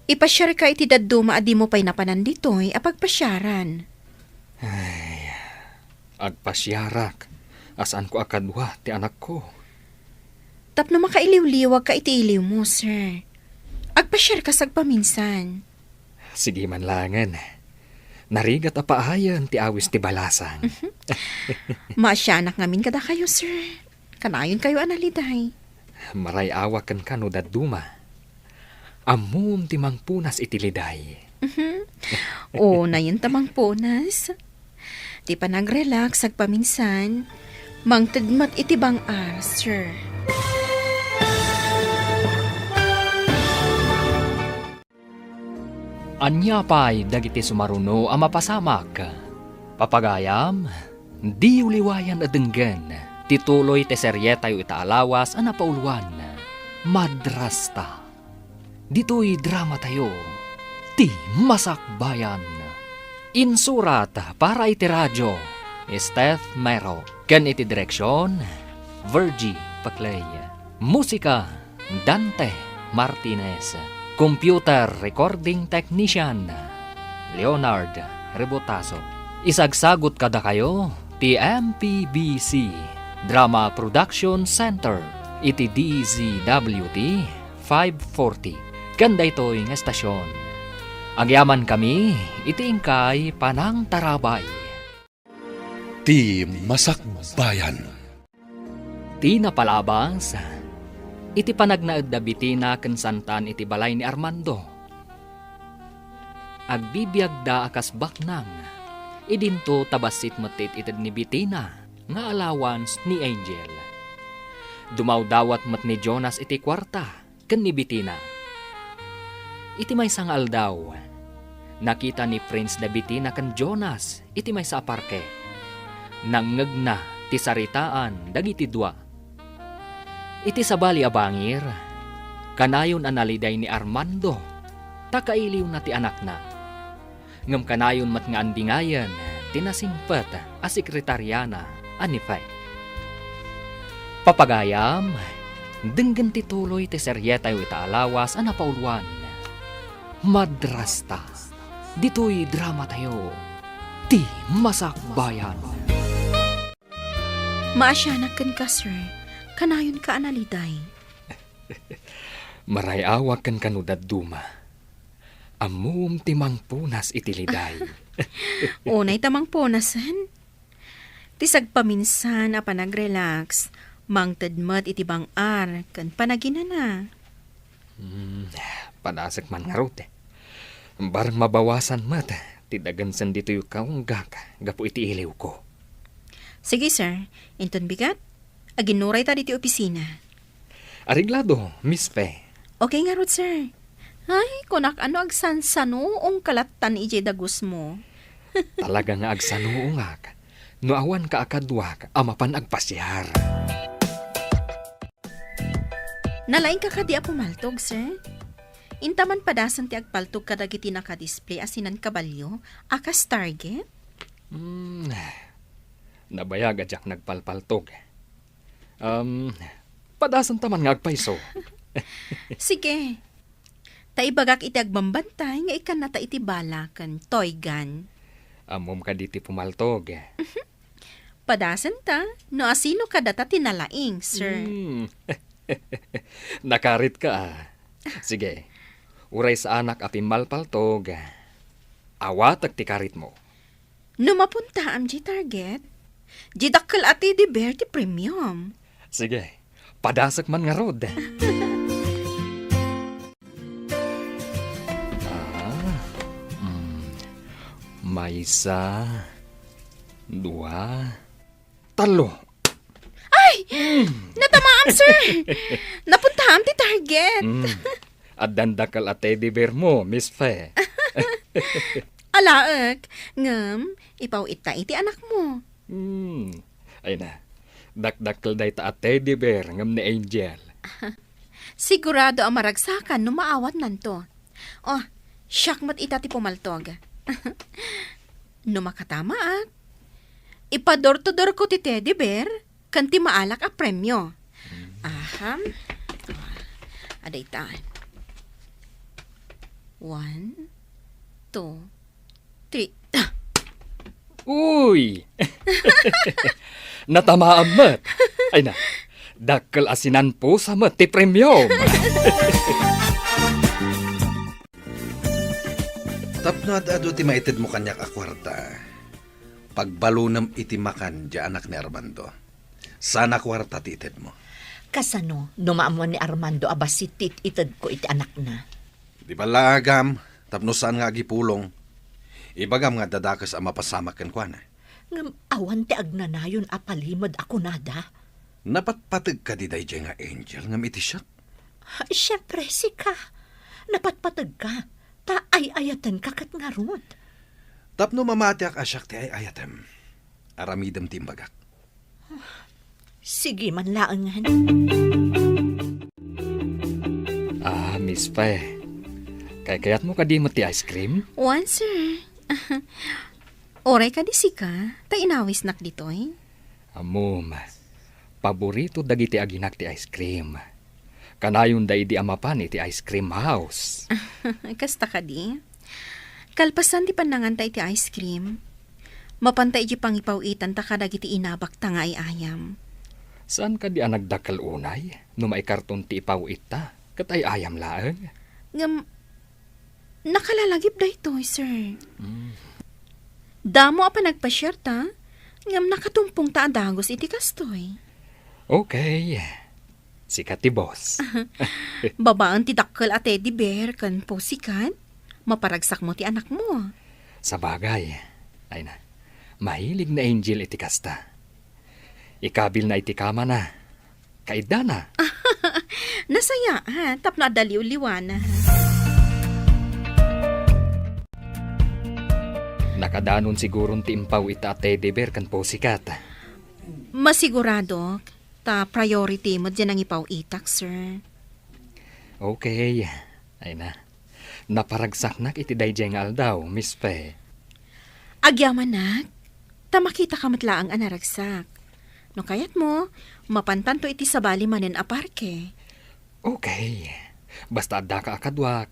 Ipasiarka iti dadduma a dimo pay napanan ditoy a pagpasiaran. Ay, Agpasiarak a saanko a kadua ti anakko. Tapno makailiwliwagka iti iliwmo, sir. Agpasiarka sagpaminsan. Sige man laengen. Narigat a paayen ti awis ti balasang. Maasianak ngamin kadakayo, sir. Kanayonkayo a naliday. Maray-awak kenka no dadduma. Ammom ti mangpunas iti liday. Mhm. O, nayon ta mangpunas. Ti panagrelax agpaminsan, mangted met iti bang-ar, sir. Ania pay dagiti sumaruno a mapasamak? Papagayam, diyo liwayan a denggen ti tuloy ti serietayo ita a lawas a napauluan, Madrasta. Ditoy dramatayo, Ti Masakbayan. Insurat para iti radio, Steph Mero. Ken iti direksion, Virgie Paclay. Musika, Dante Martinez. Computer recording technician, Leonard Rebotazo. Isagsagot kadakayo ti M P B C Drama Production Center iti D Z W T five forty. Ken daytoy nga estasion, agyamankami iti inkay panangtarabay. Ti Masakbayan. Ti napalabas, iti panagnaed da Bitina ken Santan iti balay ni Armando. Agbibiagda a kas baknang, idinto ta bassit met ti it-ited ni Bitina nga allowance ni Angel. Dumawdawat met ni Jonas iti kuarta ken ni Bitina. Iti maysa nga aldaw, nakita ni Prince da Bitina ken Jonas iti maysa a parke. Nangngegna ti saritaan dagiti dua. Iti sabali a bangir, kanayon a naliday ni Armando ta kailiwna ti anakna. Ngem kanayon met nga andingayen ti nasingpet a sekretariana a ni Fe. Papagayam, denggen ti tuloy ti serietayo ita a lawas a napauluan, Madrasta. Ditoy dramatayo, Ti Masakbayan. Maasianak kenka, sir. Kanayonka a naliday. Maray-awak kenka no dadduma. Ammom ti mangpunas iti liday. Unay ta mangpunasen. Ti sagpaminsan a panagrelax, mangted met iti bang-ar ken panaginana. Hmm, padasek man ngarud. Bareng mabawasan met ti dagensen ditoy kaunggak gapu iti iliwko. Sige, sir. Inton bigat, aginnurayta ditoy opisina. Areglado, Miss Fe. Okay ngarud, sir. Ay, kunak, ano agsansanuongka lattan idiay dagusmo? Talaga nga agsanuongak no awanka a kaduak a mapan agpasiar. Nalaingka kadi a pumaltog, sir? Inta man padasen ti agpaltog kadagiti nakadisplay a sinan kabalio a kas target? Hmm, nabayag a diak nagpalpaltog. Um, padasenta man nga agpayso. Sige. Ta ibagak iti agbambantay nga ikkannata iti bala ken toy gun. Ammom kadi ti pumaltog? Padasenta, no asino kadata ti nalaing, sir. Hmm. Nakaritka, ah. Sige. Uray saanak a pimmalpaltog, awatek ti karitmo. No mapuntaam diay target, diay dakkel a teddy bear ti premium. Sige, padasek man ngarud. Ah, mm, maysa, dua, tallo. Ay! Mm. Natamaam, sir! Napuntaam ti target. Mm. Addan dakkel a teddy bear mo, Miss Fe. Alaek, ngem ipaw-itta iti anakmo. Hmm. Ay na, dakdakkel dayta a teddy bear ngem ni Angel. Sigurado a maragsakan no maawatnanto. Oh, siak met ita ti pumaltog. No makatamaak, ipa-door to door ko ti teddy bear ken ti maalak a premio. Aha. Adda ita. One, two, three. Uy! Natamaam met. Ay na, dakkel a sinanpusa met ti premiom. Tapno ad-adu ti maitedmo kaniak a kuarta, pagbalunem iti makan diay anak ni Armando. Saan a kuarta ti itedmo. Kasano no maammuan ni Armando a bassit ti it-itedko iti anakna? Di ballaagam, tapno saan nga agipulong. Ibagam nga adda dakes a mapasamak kenkuana. Ngem awan ti agnanayon a palimed a kunada. Napatpateg kadi daydiay nga Angel ngem iti siak? Siempre, sika. Napatpategka, ta ay-ayatenka ket ngarud. Tapno mamatiak a siak ti ay-ayatem, aramidem ti imbagak. Sige man laengen. Ah, Miss Fe, kaykayatmo kadi met ti ice cream? Wen, sir. Uray kadi sika, ta inawisnak ditoy. Ammom, paborito dagiti aginak ti ice cream. Kanayonda idi a mapan iti ice cream house. Kasta kadi? Kalpasan ti pannanganta iti ice cream, mapanta iti pangipaw-itanta kadagiti inabakta nga ay-ayam. Saan kadi a nagdakkel unay no maikarton ti ipaw-itta ket ay-ayam laeng? Ngem, nakalalagip daytoy, sir. Mm. Damo a panagpasiarta, ngem nakatumpongta a dagus iti kastoy. Okay. Sika ti boss. Babaen ti dakkel a teddy bear ken pussycat, maparagsakmo ti anakmo. Sabagay, ay na, mahilig ni Angel iti kasta. Ikabilna iti kamana. Kaiddana. Nasayaat, tapno adda liwliwana. Nakadanon siguron ti impaw-itta a teddy bear ken pussycat. Masiguradok, ta priority met diay nangipaw-itak, sir. Okay. Ay na. Naparagsaknak iti daydiay nga aldaw, Miss Fe. Agyamanak, ta makitaka met laeng a naragsak. No kayatmo, mapantanto iti sabali manen a parke. Okay. Basta addaka a kaduak,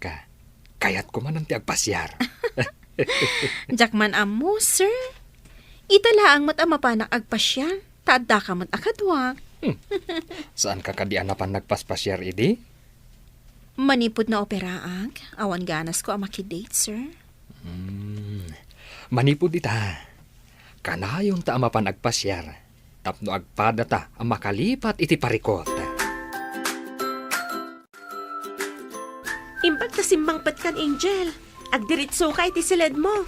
kayatko manen ti agpasiar. Diak man ammo, sir. Ita laeng met a mapanak agpasiar, ta addaka met a kaduak. Hmm. Saanka kadi a napan nagpaspasiar idi? Manipud naoperaak, awan ganasko a makidate, sir. Hmm. Manipud ita, kanayonta a mapan agpasiar tapno agpadata a makalipat iti parikut. Imbag ta simmangpetkan, Angel. Agdiritsoka iti siledmo.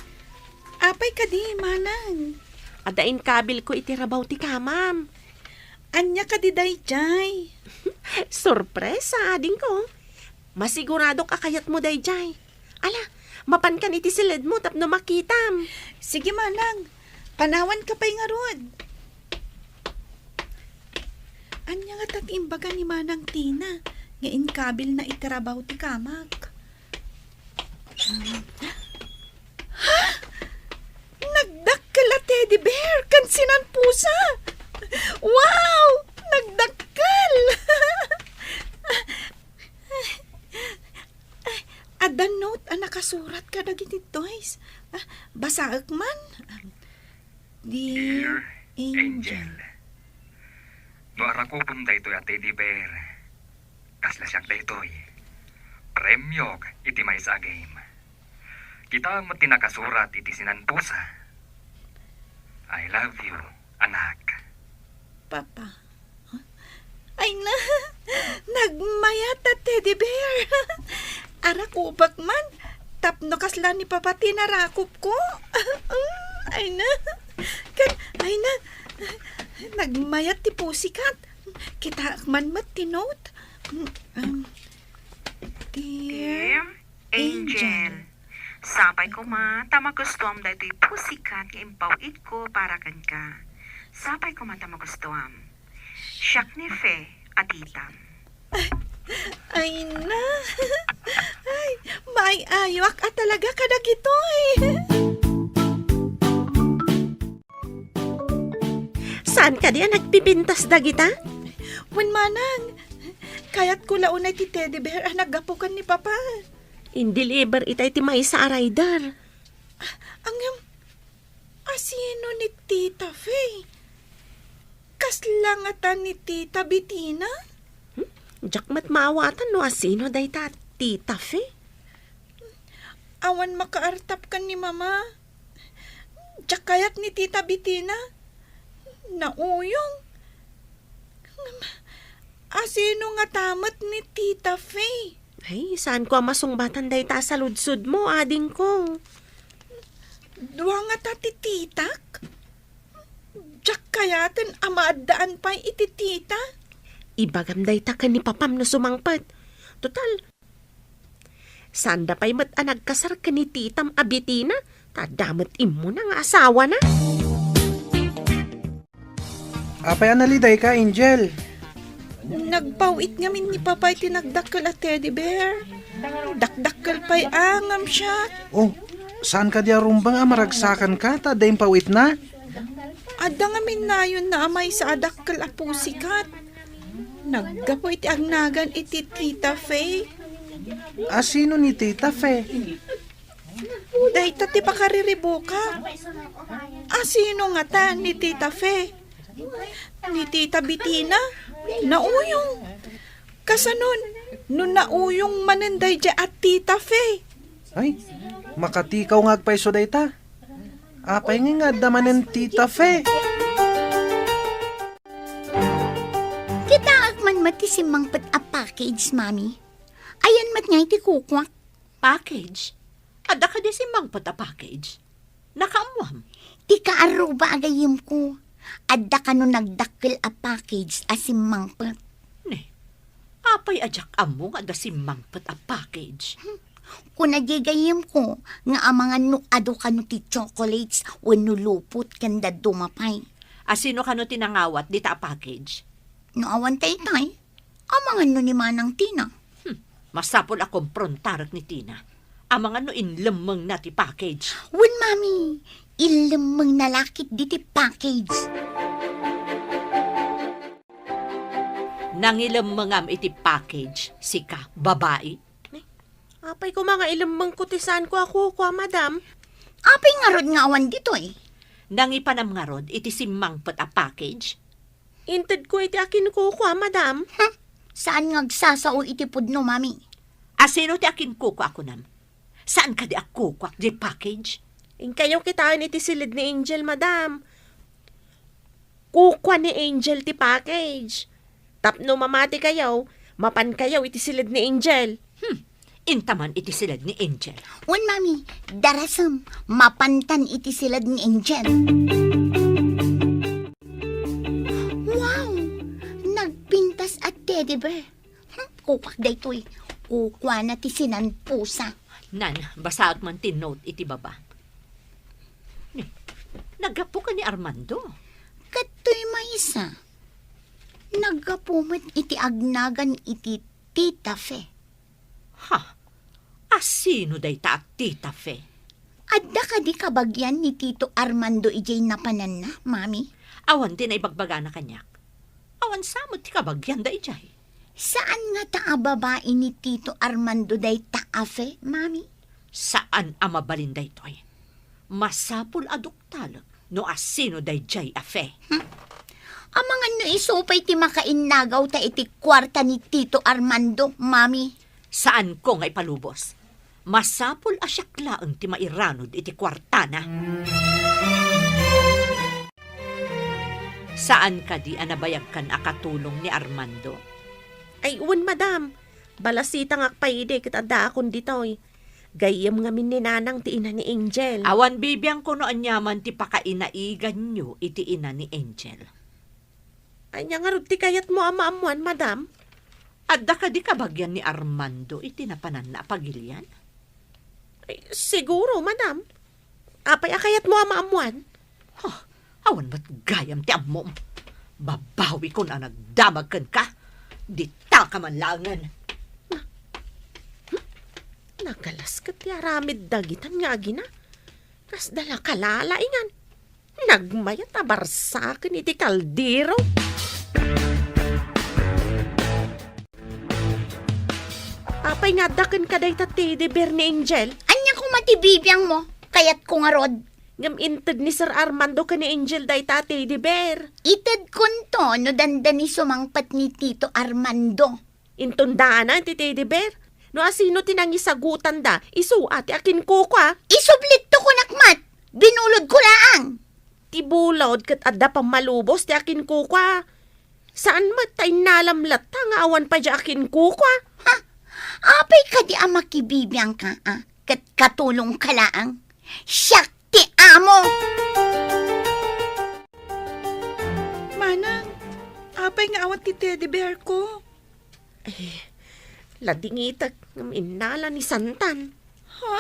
Apay kadi, manang? Adda inkabilko iti rabaw ti kamam. Ania kadi daydiay? Sorpresa, adingko. Masiguradok a kayatmo daydiay. Ala, mapankan iti siledmo tapno makitam. Sige, manang. Panawanka pay ngarud. Ania ngata ti imbaga ni Manang Tina nga inkabilna iti rabaw ti kamak? Ha? Nagdakkel a teddy bear ken sinanpusa! Wow! Nagdakkel! Adda note a nakasurat kadagiti toys. Ah, basaek man. Dear Dear Angel. Angel, no arakupem daytoy a teddy bear, kasla siak daytoy. Premiok iti maysa a game. Kitaem met ti nakasurat iti sinanpusa. I love you, anak. Papa. Ay na, nagmayat a teddy bear. Arakupek man, tapno kasla ni Papa ti narakupko. Ay na, ket, ay na, nagmayat ti pussycat. Kitaek man met ti note. Mm, um, Dear Dear Angel. Angel. Sapay koma ta magustuam daytoy pussycat nga impaw-itko para kenka. Sapay koma ta magustuam. Siak ni Fe a titam. Ay na. Ay, maay-ayoak a talaga kadagitoy. Saan kadi a nagpipintas dagita? Wen manang, kayatko la unay ti teddy bear a naggapu ken ni Papa. In-deliver itay ti maysa a rider. Ah, ngem, a Sino ni Tita Fe? Kasla ngata ni Tita Betina? Hmm? Diak met maawatan no asino dayta a Tita Fe. Awan makaartap ken ni Mama. Diak kayat ni Tita Betina. Nauyong. Ngem, asino ngata met ni Tita Fe? Ay, saanko a masungbatan dayta a saludsodmo, adingko. Dua ngata ti titak? Diak kayaten a maaddaan pay iti tita. Ibagam dayta ken ni papam no sumangpet. Total, saanda pay met a nagkasar ken ni titam a Betina, ta adda met immuna nga asawana. Apay a nalidayka, Angel? Nagpaw-it ngamin ni Papa iti nagdakkel a teddy bear. Dakdakkel pay a ngem siak. Oh, saan kadi a rumbeng a maragsakanka ta adda impaw-itna? Adda ngamin nayonna a maysa a dakkel a pussycat. Naggapu iti agnagan iti Tita Fe. Asino ni Tita Fe? Dayta ti pakariribukak. Asino ngata ni Tita Fe? Ni Tita Betina? Nauyong. Kasanon, no nauyong manen daydiay a Tita Fe? Ay, makatikaw nga agpayso dayta. Apay nga nga adda manen Tita Fe? Kitaek man met ti simmangpet a package, Mami. Ayan met nga iti kukuak. Package? Adda kadi simmangpet a package? Nakaammoam? Ti kaarruba a gayyemko, adda kano nagdakkel a package a simmangpet. Ne, apay a diak ammo nga adda simmangpet a package? Kuna diay gayyemko nga amangan no adu kano ti chocolates wenno lupot ken dadduma pay. Asino kano ti nangawat dita a package? No awan taytay, amangan no ni Manang Tina. Hmm, masapul a komprontarek ni Tina. Amangan no inlemmengna ti package. Wen, Mami, inlemmengna la ketdi ti package. Nangilemmengam iti package, sika, babai? Apay koma nga ilemmengko ti saanko a kukua, madam? Apay ngarud nga awan ditoy? Nangipanam ngarud iti simmangpet a package? Intedko iti akinkukua, madam. Hmm, saan nga agsasao iti pudno, Mami. Asino ti akinkukua a kunam? Saan kadi a kukuak diay package? Inkayo kitaen iti siled ni Angel, madam. Kukua ni Angel ti package. Tapno mamatikayo, mapankayo iti siled ni Angel. Hmm, intaman iti siled ni Angel. Wen, Mami, darasem, mapantan iti siled ni Angel. Wow! Nagpintas a teddy bear. Hmm, kukuak daytoy. Kukuana ti sinanpusa. Nan, basaek man ti note iti baba. Ni, naggapu ka ni Armando? Kadtoy maysa. Naggapu met iti agnagan iti Tita Fe. Ha? Asino dayta a Tita Fe? Adda kadi kabagian ni Tito Armando idiay napananna, Mami? Awan ti naibagbagana kaniak. Awan sa met ti kabagian da idiay. Saan ngata a babai ni Tito Armando dayta a Fe, Mami? Saan a mabalin daytoy. Masapul a duktalek no asino daydiay a Fe. Hmm. Amangan no isu pay ti makainnagaw ta iti kuarta ni Tito Armando, Mami. Saanko nga ipalubos. Masapul a siak laeng ti mairanud iti kuartana. Saan kadi a nabayagkan a katulong ni Armando? Ay, wen, madam. Balasitangak pay idi ket addaakon ditoy. Gayyem ngamin ni Nanang ti ina ni Angel. Awan bibiangko no aniaman ti pakainaiganyo iti ina ni Angel. Ania ngarud ti kayatmo a maammuan, madam? Adda kadi kabagian ni Armando iti napananna a pagilian? Ay, siguro, madam. Apay a kayatmo a maammuan? Huh, awan met gayam ti ammom. Babawikon a nagdamag kenka. Ditaka man laengen. Na-, hmm? Nagalas ket ti aramid dagitan nga agina. Kasda la kalalaingan. Nagmayat a barsaken iti kaldero. Apay nga adda kenka dayta ti teddy bear ni Angel? Ania koma ti bibiangmo? Kayatko ngarud. Ngem inted ni Sir Armando ken ni Angel dayta a teddy bear. Itedkonto no dandani sumangpet ni Tito Armando. Inton daanan ti teddy bear. No asino ti nangisagutanda, isu a ti akinkukua. Isublitto kunak met, binulodko laeng. Ti bulod ket adda pammalubos ti akinkukua. Saan met ta innalam latta nga awan pay diay akinkukua. Ha? Apay kadi a makibibiangka, a? Ket katulongka laeng? Siak ti amo! Manang, apay nga awan ti teddy bear ko? Ay, ladingitek ngem innala ni Santan. Ha?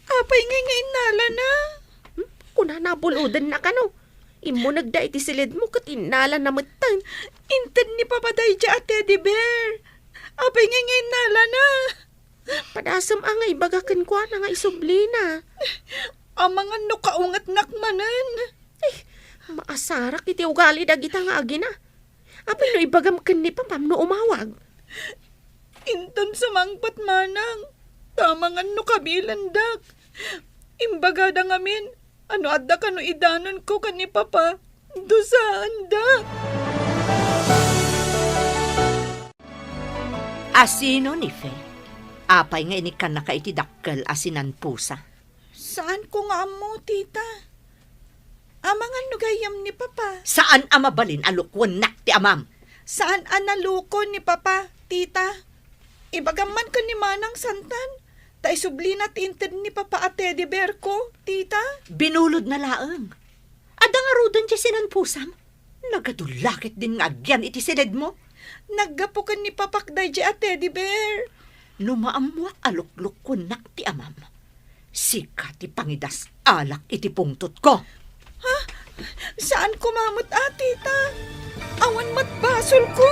Apay ngay nga innalana? Hmm? Kunana a bulodenna kano. Immunegda iti siledmo ket innalana metten. Inted ni Papa daydiay a teddy bear. Apay ngay nga innalana? Padasem a nga ibaga kenkuana nga isublina. Amangan no kaungetnak manen. Eh, maasarak iti ugali dagita nga agina. Apay no ibagam ken ni Papam no umawag? Inton sumangpet manang, ta amangan no kabilendak. Imbagada ngamin, a no adda kano idanonko ken ni Papa, dusaenda. Asino ni Fe? Apay nga inikkannaka iti dakkel a sinanpusa? Saanko nga ammo, tita. Amangan no gayyem ni Papa. Saan a mabalin a lukuennak ti amam? Saan a nalukon ni Papa, tita. Ibagam man ken ni Manang Santan, ta isublina ti inted ni Papa a teddy bear ko, tita. Binulodna laeng. Adda ngaruden ti sinanpusam? Nagadulla ketdin nga agyan iti siledmo. Naggapu ken ni Papak daydiay a teddy bear. No maammoak a luklukkuennak ti amam, sika ti pangidas-alak iti pungtotko. Ha? Saan koma met a, tita? Awan met basolko.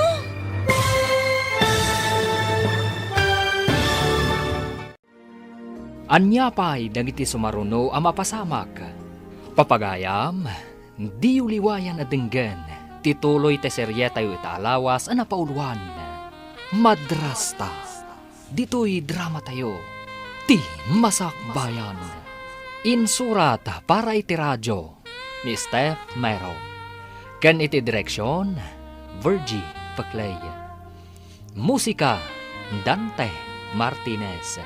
Ania pay dagiti sumaruno a mapasamak? Papagayam, diyo liwayan a denggen ti tuloy ti serietayo ita a lawas a napauluan, Madrasta. Ditoy dramatayo, Ti Masakbayan. Insurat para iti radio ni Steph Mero. Ken iti direksion, Virgie Peclay. Musika, Dante Martinez.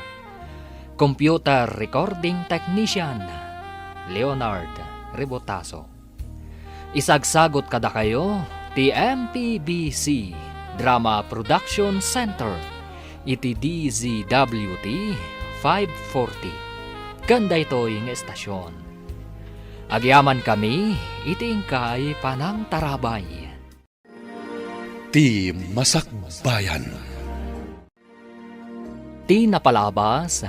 Computer Recording Technician, Leonard Rebotazo. Isagsagut kadakayo ti M P B C Drama Production Center iti D Z W T five forty. Ken daytoy nga estasion, agyamankami iti inkay panangtarabay. Ti Masakbayan. Ti napalabas,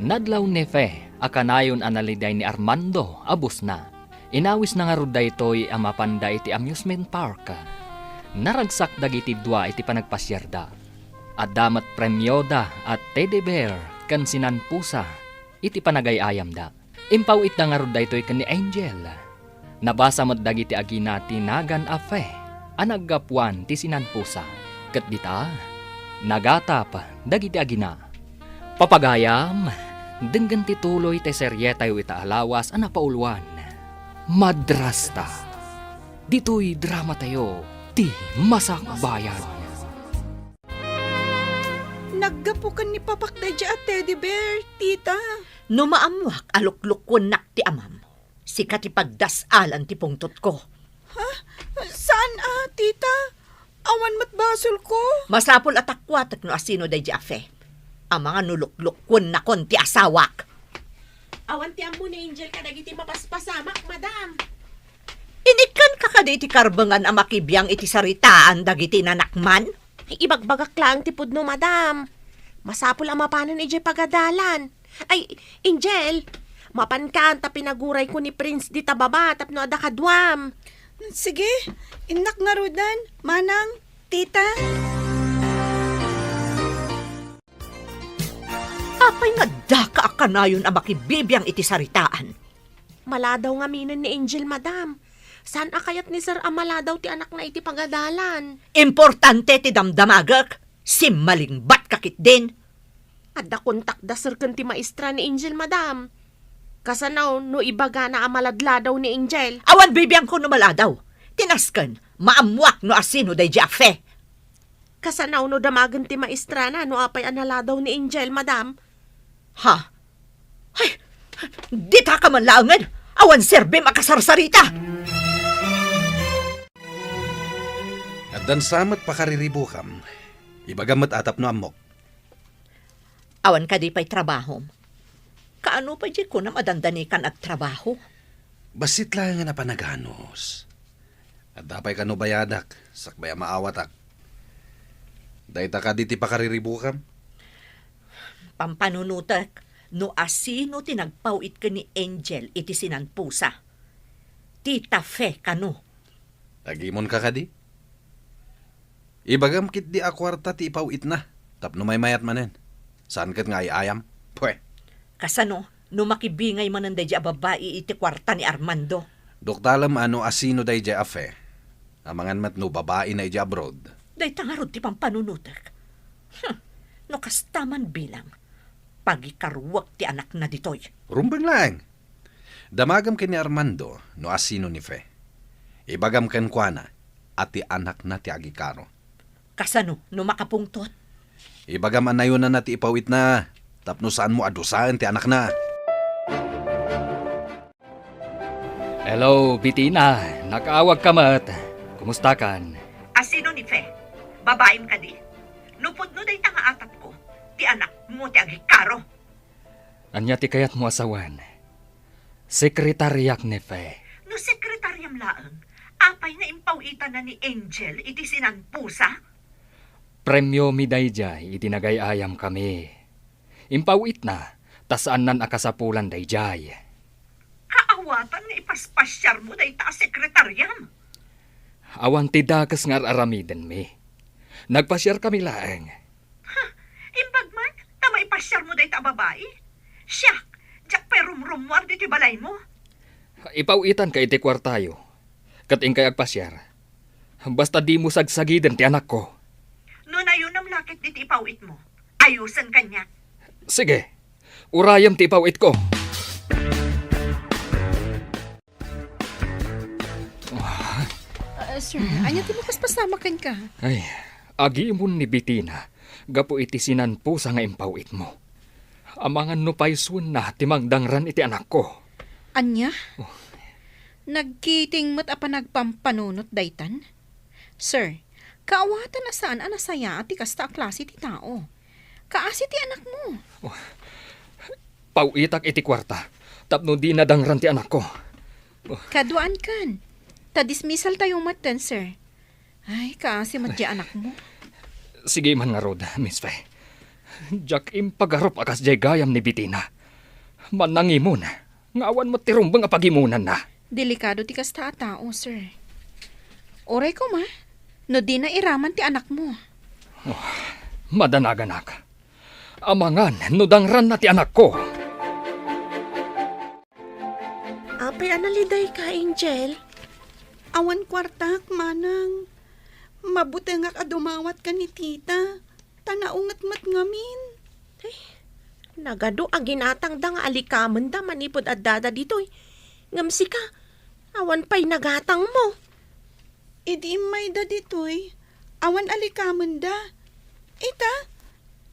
nadlaw ni Fe a kanayon a naliday ni Armando a busna. Inawisna ngarud daytoy a mapanda iti amusement park. Naragsak dagiti dua iti panagpasiarda. Adda met premioda a teddy bear ken sinanpusa iti panagay-ayamda. Impaw-itda ngarud daytoy ken ni Angel. Nabasa met dagiti agina ti nagan a Fe a naggapuan ti sinanpusa. Ket dita, nagatap dagiti agina. Papagayam, denggen ti tuloy ti serietayo ita a lawas a napauluan, Madrasta. Ditoy dramatayo, Ti Masakbayan. Naggapu ken ni Papak daydiay a teddy bear, tita. No maammoak a luklukkuennak ti amam, sika ti pagdas-alan ti pungtotko. Ha? Saan a, tita? Awan met basolko. Masapul a takuatek no asino daydiay a Fe. Amangan no luklukkuennakon ti asawak. Awan ti ammo ni Angel kadagiti mapaspasamak, madam. Inikkanka kadi iti karbengan a makibiang iti saritaan dagiti nanakman? Ay, ibagbagak laeng ti pudno, madam. Masapul a mapanen idiay pagadalan. Ay, Angel, mapankan ta pinagurayko ni Prince dita baba tapno adda kaduam. Sige, innak ngaruden, manang, tita. Apay nga addaka a kanayon a makibibiang iti saritaan? Maladaw ngaminen ni Angel, madam. Saan a kayat ni Sir a maladaw ti anakna iti pagadalan? Importante ti damdamagek. Simmalingbatka ketdin. Adda kontakda, sir, ken ti maestra ni Angel, madam. Kasano no ibagana a maladladaw ni Angel? Awan bibiangko no maladaw. Ti nasken, maammoak no asino daydiay a Fe. Kasano no damagen ti maestrana no apay a naladaw ni Angel, madam? Ha? Ay, dita ka man laengen. Awan serbim a kasarsarita. Addan sa met pakariribukam. Ibagam met a tapno ammok. Awan kadi pay trabahom? Kaano pay diay kunam a dandanikan agtrabaho? Bassit laengen a panaganus. Adda pay kano bayadak, sakbay a maawatak. Dayta kadi ti pakariribukam? Pampanunotek, no asino ti nagpaw-it ken ni Angel iti sinanpusa. Tita Fe kano. Agimonka kadi? Ibagam ketdi a kuarta ti ipaw-itna, tapno maymayat manen. Saan ket nga ay-ayam? Pwe. Kasano no makibingay manen daydiay a babai iti kuarta ni Armando? Duktalem a no asino daydiay a Fe. Amangan met no babaina idiay abroad. Dayta ngarud ti pampanunotek. Hmm. No kasta man bilang, pagikaruek ti anakna ditoy. Rumbeng laeng. Damagam ken ni Armando no asino ni Fe. Ibagam kenkuana a ti anakna ti agikaro. Kasano no makapungtot? Ibagam a nayonanna ti ipaw-itna tapno saanmo a dusaen ti anakna. Hello, Bitina. Nakaawagka met. Kumustakan? Asino ni Fe? Babaim kadi? No pudno dayta nga atapko, ti anakmo ti agikaro. Ania ti kayatmo a sawen? Sekretariak ni Fe. No sekretariam laeng, apay nga impaw-itanna ni Angel iti sinanpusa? Premiomi daydiay idi nagay-ayamkami. Impaw-itna, ta saannan a kasapulan daydiay. Kaawatan nga ipaspasiarmo dayta a sekretariam. Awan ti dakes nga ar-aramidenmi. Nagpasiarkami laeng. Ha, imbag man, ta maipasiarmo dayta a babai? Siak, diak pay rumrummuar ditoy balaymo. Ipaw-itanka iti kuartayo, ket inkay agpasiar. Basta dimo sagsagiden ti anakko. No nayonam la ketdi ti ipaw-itmo, ayosen kaniak. Sige, urayem ti ipaw-itko. Ah, sir, ania ti mapaspasamak kenka? Ay, agimon ni Bitina gapu iti sinanpusa nga impaw-itmo. Amangan no paysuenna ti mangdangran iti anakko. Ania? Oh. Nagkiting met a panagpampanunot daytan? Sir, kaawatan a saan a nasayaat ti kasta a klase ti tao. Kaasi ti anakmo. Oh. Paw-itak iti kuarta tapno dina dangran ti anakko. Oh. Kaduaankan. Ta dismissaltayo metten, sir. Ay, kaasi met diay anakmo. Sige man ngarud, Miss Fe. Diak impagarup a kas diay gayam ni Bitina. Mannangimon nga awan met ti rumbeng a pagimonanna. Delikado ti kasta a tao, sir. Uray koma, no dina iraman ti anakmo. Oh, madanaganak. Amangan no dangranna ti anakko. Apay a nalidayka, Angel? Awan kuartak, manang. Mabutengak a dumawat ken ni tita, ta naunget met ngamin. Eh, nagadu a ginatangda nga alikamenda manipud addada ditoy. Ngem sika, awan pay nagatangmo. Idi immayda ditoy, awan alikamenda. Ita,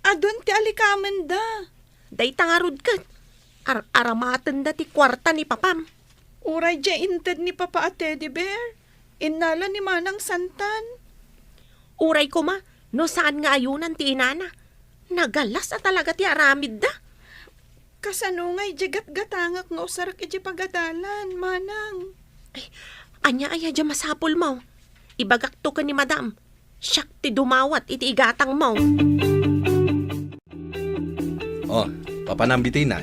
adun ti alikamenda. Dayta ngarud ket, ar-aramatenda ti kuarta ni papam. Uray diay inted ni papa a teddy bear, innala ni Manang Santan. Uray koma, no saan nga ayonan ti inana. Nagalas a talaga ti aramidda. Kasano ngay diay gatgatangak nga usarek idiay pagadalan, manang? Ay, ania aya diay masapulmo? Ibagakto ken ni madam. Siak ti dumawat iti igatangmo. Oh, papanam Bitina.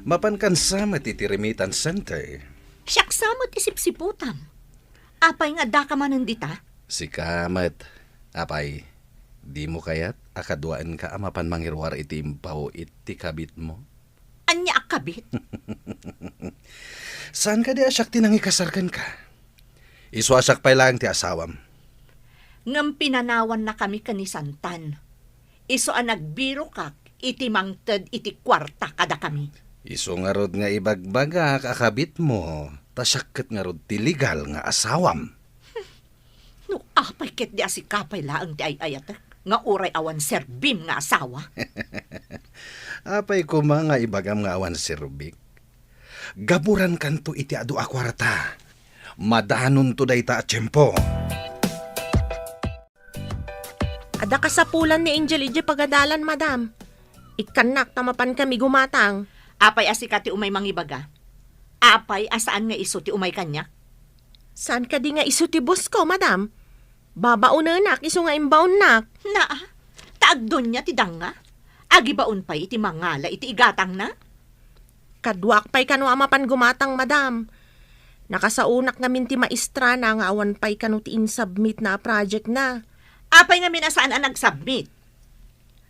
Mapankan sa met iti remittance center. Siak sa met ti sipsiputam. Apay nga addaka manen dita? Sika met, apay, dimo kayat a kaduaenka a mapan mangiruar iti impaw-it ti kabitmo? Ania a kabit? Saan kadi a siak ti nangikasar kenka? Isu a siak pay laeng ti asawam. Ngem pinanawannakami ken ni Santan. Isu a nagbirokak iti mangted iti kuarta kadakami. Isu ngarud nga ibagbagak a kabitmo, ta siak ket ngarud ti legal nga asawam. No apay ketdi a sika pay laeng ti ay-ayatek, nga uray awan serbim nga asawa? Apay koma nga ibagam nga awan serbik? Gaburankanto iti adu a kuarta. Madanonto dayta a tiempo. Adda kasapulan ni Angel idiay pagadalan, madam. Ikkannak ta mapankami gumatang. Apay a sika ti umay mangibaga? Apay a saan nga isu ti umay kaniak? Saan kadi nga isu ti boss ko, madam? Babaonenak isu nga imbaonnak. Naa, ta agdonia ti danga. Agibaon pay iti mangala iti igatangna. Kaduak pay kano a mapan gumatang, madam. Nakasaonak ngamin ti maestrana nga awan pay kano ti insubmit na a project na. Apay ngamin a saan a nagsubmit?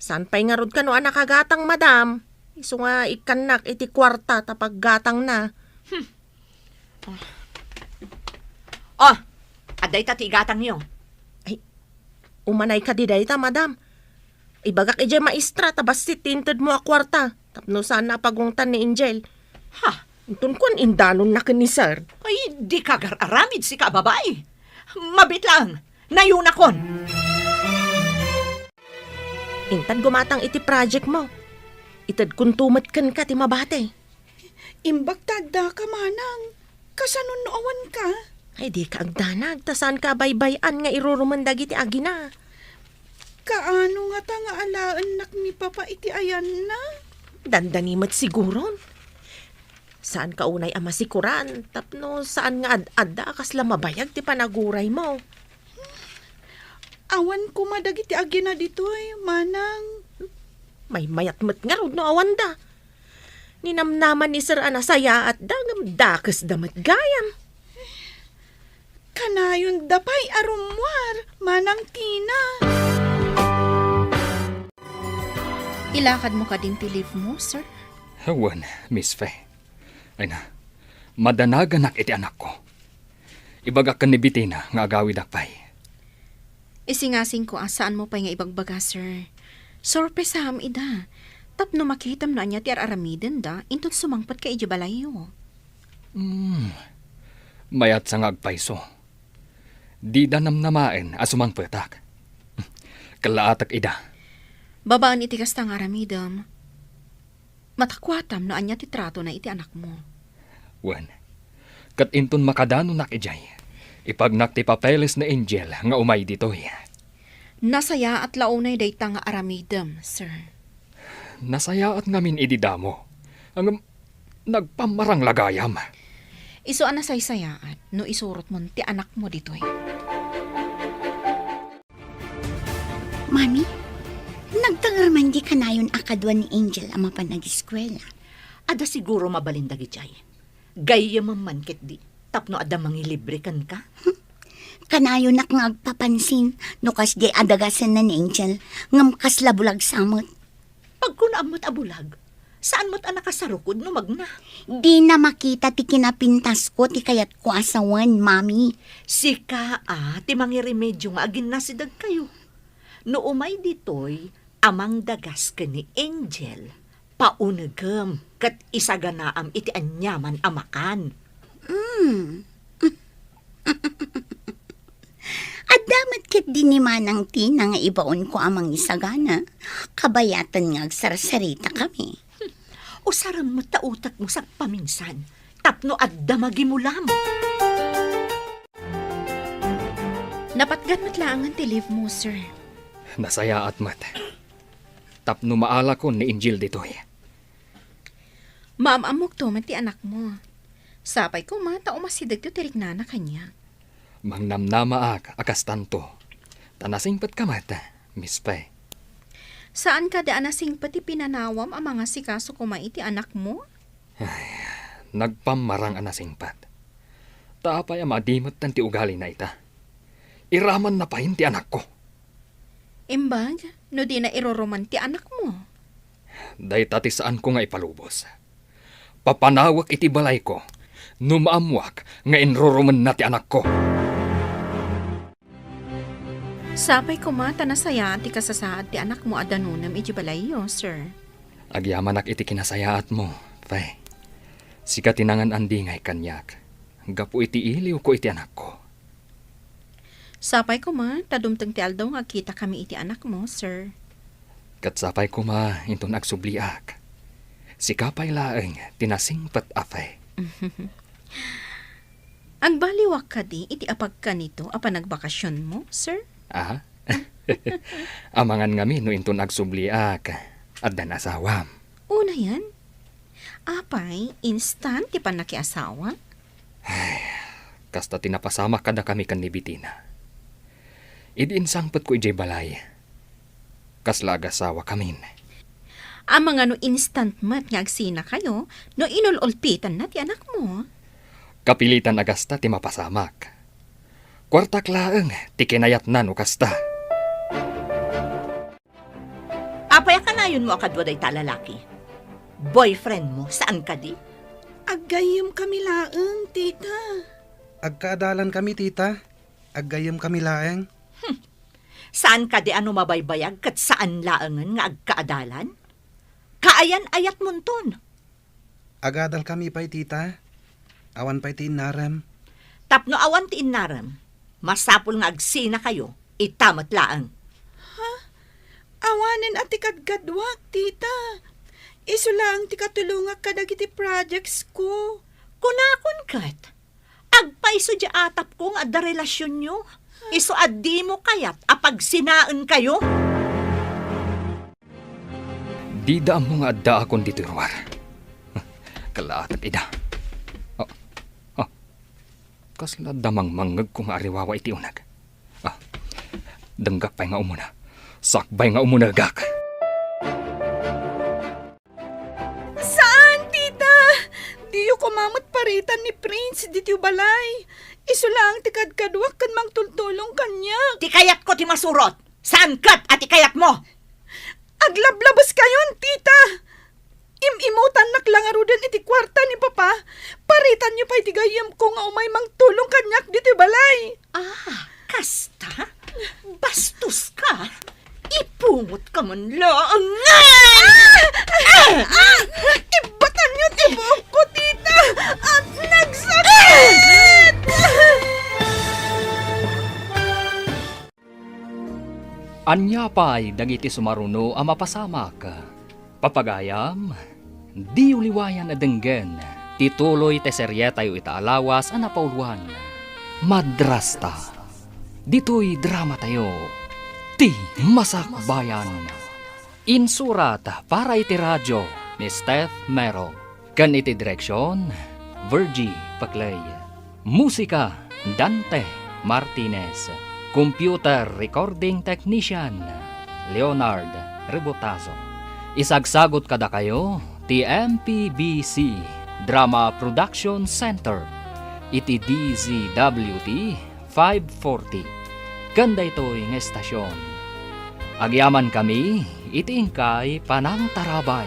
Saan pay ngarud kano a nakagatang, madam? Isu nga ikkannak iti kuarta ta paggatangna. Hmm. Oh, adda ita ti igatangyo. Ay, umanay kadi dayta, madam. Ibagak idiay maestra ta bassit ti intedmo a kuarta tapno saanna a pagungtan ni Angel. Ha? Inton kuan, indanonna ken ni Sir. Ay, dika agar-aramid, sika a babai. Mabiit laeng, nayonakon. Intad gumatang iti project mo. Itedkonto met kenka ti mabati. Imbag ta addaka, manang. Kasano no awanka? Ay, dika agdanag, ta saanka a baybay-an nga irurumen dagiti agina. Kaano ngata nga alaennak ni Papa iti ayanna? Dandani met siguron. Saanka unay a masikuran, tapno saan nga ad-adda a kasla mabayag ti panaguraymo. Awan koma dagiti agina ditoy, manang. Maymayat met ngarud no awanda. Ninamnaman ni Sir a nasayaatda ngem dakesda met gayam. Kanayonda pay a rummuar, Manang Tina. Ilakadmo kadin ti leave mo, sir? Wen, Miss Fe. Ay na, madanaganak iti anakko. Ibagak ken ni Bettina nga agawidak pay. Isingasingko a saanmo pay nga ibagbaga, sir. Sorpresaam ida. Tapno makitam no ania ti ar-aramidenda, inton sumangpetka idiay balayyo. Hmm. Mayat sa nga agpayso. Dida namnamaen a sumangpetak. Kellaatek ida. Babaen iti kasta nga aramidem, matakuatam no ania ti tratona iti anakmo. Wen, ket inton makadanonak idiay, ipagnak ti papeles ni Angel nga umay ditoy. Nasayaat la unay dayta nga aramidem, sir? Nasayaat ngamin idi damo. Ngem nagpammarang la gayam. Isu a nasaysayaat no isurotmon ti anakmo ditoy. Mami, nagtanger man di kanayon a kadua ni Angel a mapan ageskuela? Adda siguro mabalin dagidiay. Gayyemem man ketdi tapno adda mangilibre kenka. Kanayonak nga agpapansin no kasdi a dagasenna ni Angel, ngem kasla bulag sa met. Pagkunaam met a bulag, saan met a nakasarukod no magna. Dina makita ti kinapintasko ti kayatko a sawen, Mami. Sika a ti mangiremedio nga aginnasidegkayo. No umay ditoy a mangdagas ken ni Angel, paunegem ket isaganaam iti aniaman a makan. Mm. Adda met ketdi ni Manang Tina nga ibaonko a mangisagana. Kabayaten nga agsarsaritakami. Usarem met ta utekmo sagpaminsan tapno adda magimulam. Napatgan met laengen ti leave mo, sir. Nasayaat met. Tapno maalakon ni Angel ditoy. Maam-ammokto met ti anakmo. Sapay koma ta umasidegto ti riknana kaniak. Mangnamnamaak a kastanto. Ta nasingpetka met, Miss Fe. Saan kadi a nasingpet ti pinanawam a mangasikaso koma iti anakmo? Ay, nagpammarang a nasingpet. Ta apay a madimetten ti ugalina ita? Iramanna payen ti anakko. Imbag no dina iruruman ti anakmo? Dayta ti saanko nga ipalubos. Papanawek iti balayko no maammuak nga inrurumenna ti anakko. Sapay koma ta nasayaat ti kasasaad ti anakmo a danonem iti balayyo, sir. Agyamanak iti kinasayaatmo, Pay, sika ti nangan-andingay kaniak gapu iti iliwko iti anakko. Sapay koma ta dumteng ti aldaw nga agkitakami iti anakmo, sir. Ket sapay koma inton agsubliak. Sika pay laeng ti nasingpet a fe. Agbaliwak kadi iti apagkanito a panagbakasionmo, sir? Ah? Amangan ngamin no inton agsubliak, addan asawam. Unayen? Apay, instant ti pannakiasawa? Ay, kasta ti napasamak kadakami ken ni Betina. Idi insangpetko idiay balay, kasla agasawakamin. Amangan no instant met nga agsinakayo no inul-ulpitanna ti anakmo? Kapilitan a gasta ti mapasamak. Kuartak laeng ti kinayatna no kasta. Apay a kanayonmo a kadua dayta a lalaki? Boyfriendmo, saan kadi? Aggayyemkami laeng, tita. Agkaadalankami, tita. Aggayyemkami laeng. Hmm. Saan kadi a no mabaybayag ket saan laengen nga agkaadalan? Kaayan-ayatmonton. Agadalkami pay, tita. Awan pay ti innarem. Tapno awan ti innarem, masapul nga agsinakayo, ita met laeng. Ha? Awanen a ti kadkaduak, tita. Isu laeng ti katulongak kadagiti projects ko. Kunakon ket, agpayso diay atapko nga adda relasionyo. Isu a dimo kayat a pagsinaenkayo. Dida ammo nga addaakon ditoy ruar. Kalaatek ida. Ah, ah. Kasla adda mangmangngegko nga ariwawa iti uneg. Ah, denggak pay nga umuna. Sakbay nga umunegak. Saan, tita? Diyo koma met paritan ni Prince ditoy balay. Isu laeng ti kadkaduak ken mangtultulong kaniak. Ti kayatko ti masurot. Saan ket a ti kayatmo? Aglablabeskayon, tita! Im-imutannak la ngaruden iti kuarta ni Papa. Paritanyo pay ti gayyemko nga umay mangtulong kaniak ditoy balay. Ah, kasta? Bastoska! Ipungotka man laeng! Ah! Ah! Ah! Ibbatanyo ti buokko, tita! At nagsakit! Ania pay dagiti sumaruno a mapasamak? Papagayam, diyo liwayan a denggen ti tuloy ti serietayo ita a lawas a napauluan, Madrasta. Ditoy dramatayo, Ti Masakbayan. Insurat para iti radio ni Steph Mero. Ken iti direksion, Virgie Paclay. Musika, Dante Martinez. Computer recording technician, Leonard Rebotazo. Isagsagot kadakayo ti M P B C Drama Production Center iti D Z W T five forty. Ken daytoy nga estasion, agyamankami iti inkay panangtarabay.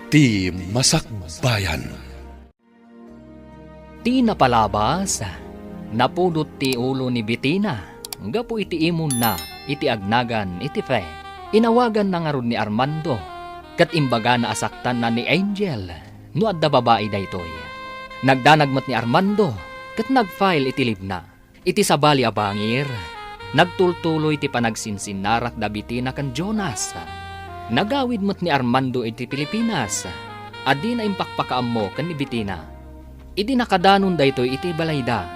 Ti Masakbayan. Ti napalabas, napudot ti ulo ni Betina gapu iti imonna iti agnagan iti fe. Inawaganna ngarud ni Armando, ket imbagana a saktanna ni Angel no adda babai daytoy. Nagdanag met ni Armando, ket nag-file iti leave-na. Iti sabali a bangir, nagtultuloy ti panagsinsinnarak da Betina ken Jonas. Nagawid met ni Armando iti Pilipinas, a dina impakpakaammo ken ni Betina. Idi nakadanon daytoy iti balayda,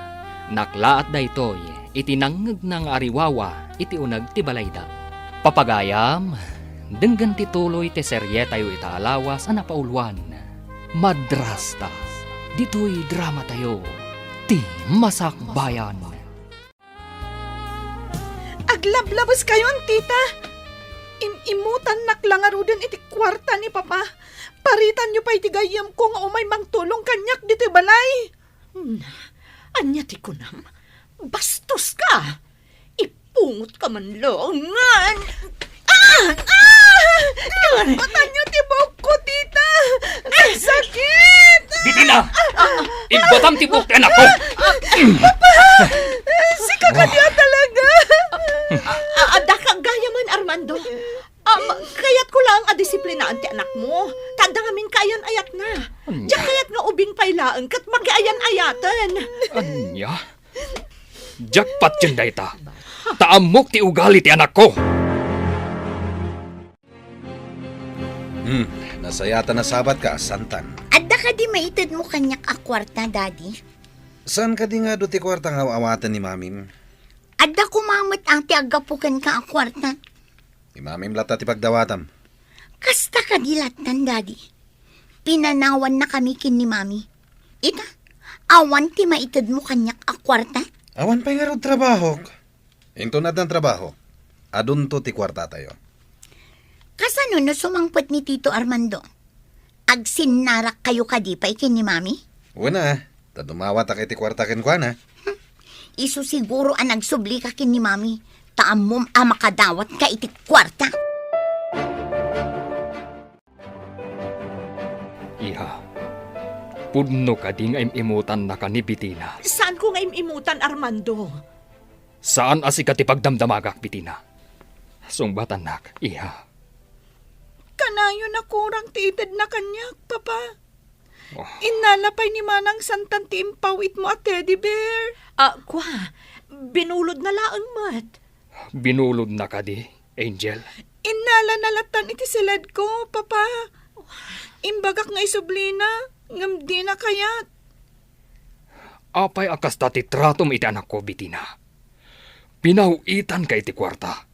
naklaat daytoy iti nangngegna nga ariwawa iti uneg ti balayda. Papagayam, denggen ti tuloy ti serietayo ita a lawas a napauluan, Madrasta. Ditoy dramatayo, Ti Masakbayan. Aglablabeskayon, tita! Im-imutannak la ngaruden iti kuarta ni Papa. Paritanyo pay ti gayyemko nga umay mangtulong kaniak ditoy balay. Na, ania ti kunam? Bastoska! Ipungotka man laeng ngan! Ah! Ah! Ibbatanyo ti buokko, tita! Nagsakit! Betina! Ibbatam ti buok ti anakko! Papa! Sika kadi a talaga! Ah, adda ka gayamen, Armando. Ah, ma-, kayatko laeng a disiplinaan ti anakmo. Ta adda ngamin Ania? Jackpot ken dayta. Ta ammok ti ugali ti anakko. Hmm, nasayaat a nasabat ka, Santan. Adda kadi maitedmo kaniak a kuarta, Daddy? Saan kadi nga adu ti kuarta nga aw-awaten ni Mamim? Adda koma met ti aggapu kenka a kuarta. Ni Mamim latta ti pagdawatam. Kasta kadi lattan, Daddy? Pinanawannakami ken ni Mami. Ita, awan ti maitedmo kaniak a kuarta? Awan pay ngarud trabahok. Inton addan trabaho, adunto ti kuartatayo. Kasano no sumangpet ni Tito Armando? Agsinnarakkayo kadi pay ken ni Mami? Wen a, ta dumawatak iti kuarta kenkuana. Isu siguro a nagsublika ken ni Mami, ta ammom a makadawatka iti kuarta. Iha, pudno kadi nga im-imutannaka ni Betina? Saanko nga im-imutan, Armando. Saan a sika ti pagdamdamagak, Betina. Sungbatannak, iha. Kanayon a kurang ti itedna kaniak, Papa. Oh. Innala pay ni Manang Santan ti impawitmo a teddy bear. Ah, kua, binulodna laeng met. Binulodna kadi, Angel? Innalana lattan iti siledko, Papa. Imbagak nga isublina, ngem dina kayat. Apay a kasta ti tratom iti anakko, Betina? Pinaw-itanka iti kuarta,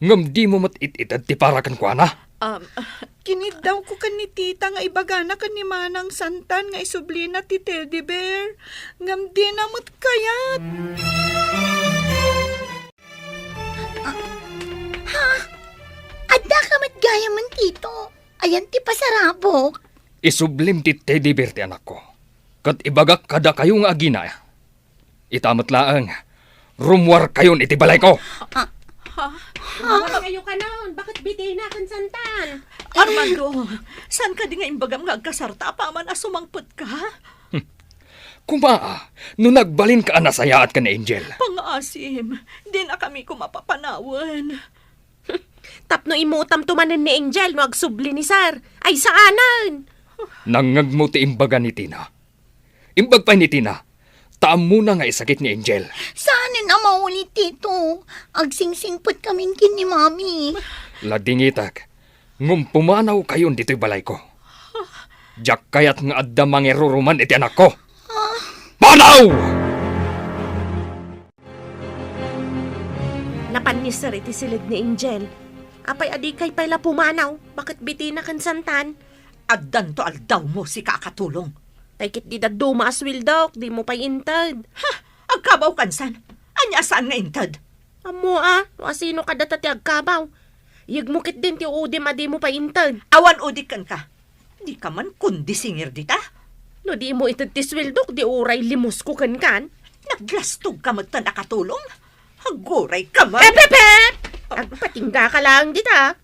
ngem dimo met it-ited ti para kenkuana? Um, kiniddawko ken ni Tita nga ibagana ken ni Manang Santan nga isublina ti teddy bear, ngem dina met kayat. Ah, ha? Addaka met gayamen, Tito? Ayan ti pasarabok? Isublim ti teddy bear ti anakko. Ket ibagak kadakayo nga agina. Ita met laeng, rummuarkayon iti balayko. Ah. Ha? Rummuarkayo kanon? Baket Betina ken Santan? Armando, saan kadi nga imbagam nga agkasarta apaman a sumangpetka? Hmm. Koma, no nagbalinka a nasayaat ken ni Angel. Pangaasim, dinakami koma papanawen. Tapno imutamto manen ni Angel no agsubli ni Sir. Ay, saanen! Nangngegmo ti imbaga ni Tina. Imbag pay ni Tina, ta ammona nga isakit ni Angel. Saanen a maulit, Tito. Agsingsingpet kamin ken ni Mami. Ladingitek, ngem pumanawkayon ditoy balayko. Diak kayat nga adda mangiruruman iti anakko. Ah. Panaw! Napan ni Sir iti siled ni Angel. Apay a dikay pay la pumanaw? Baket Betina ken Santan? Addanto aldawmo, sika a katulong. Tay ket di dadduma a sueldok, dimo pay inted. Ha? Agkabaw kansan? Ania a saan nga inted? Ammo a, no asino kadata ti agkabaw. Yegmo ketdin ti udim a dimo pay inted. Awan udik kenka. Dika man kondisingir dita. No dimo ited ti sueldok, di uray limusko kenkan. Naglastogka metten a katulong. Aggurayka man. Ep, ep, ep! Agpatinggaka laeng dita.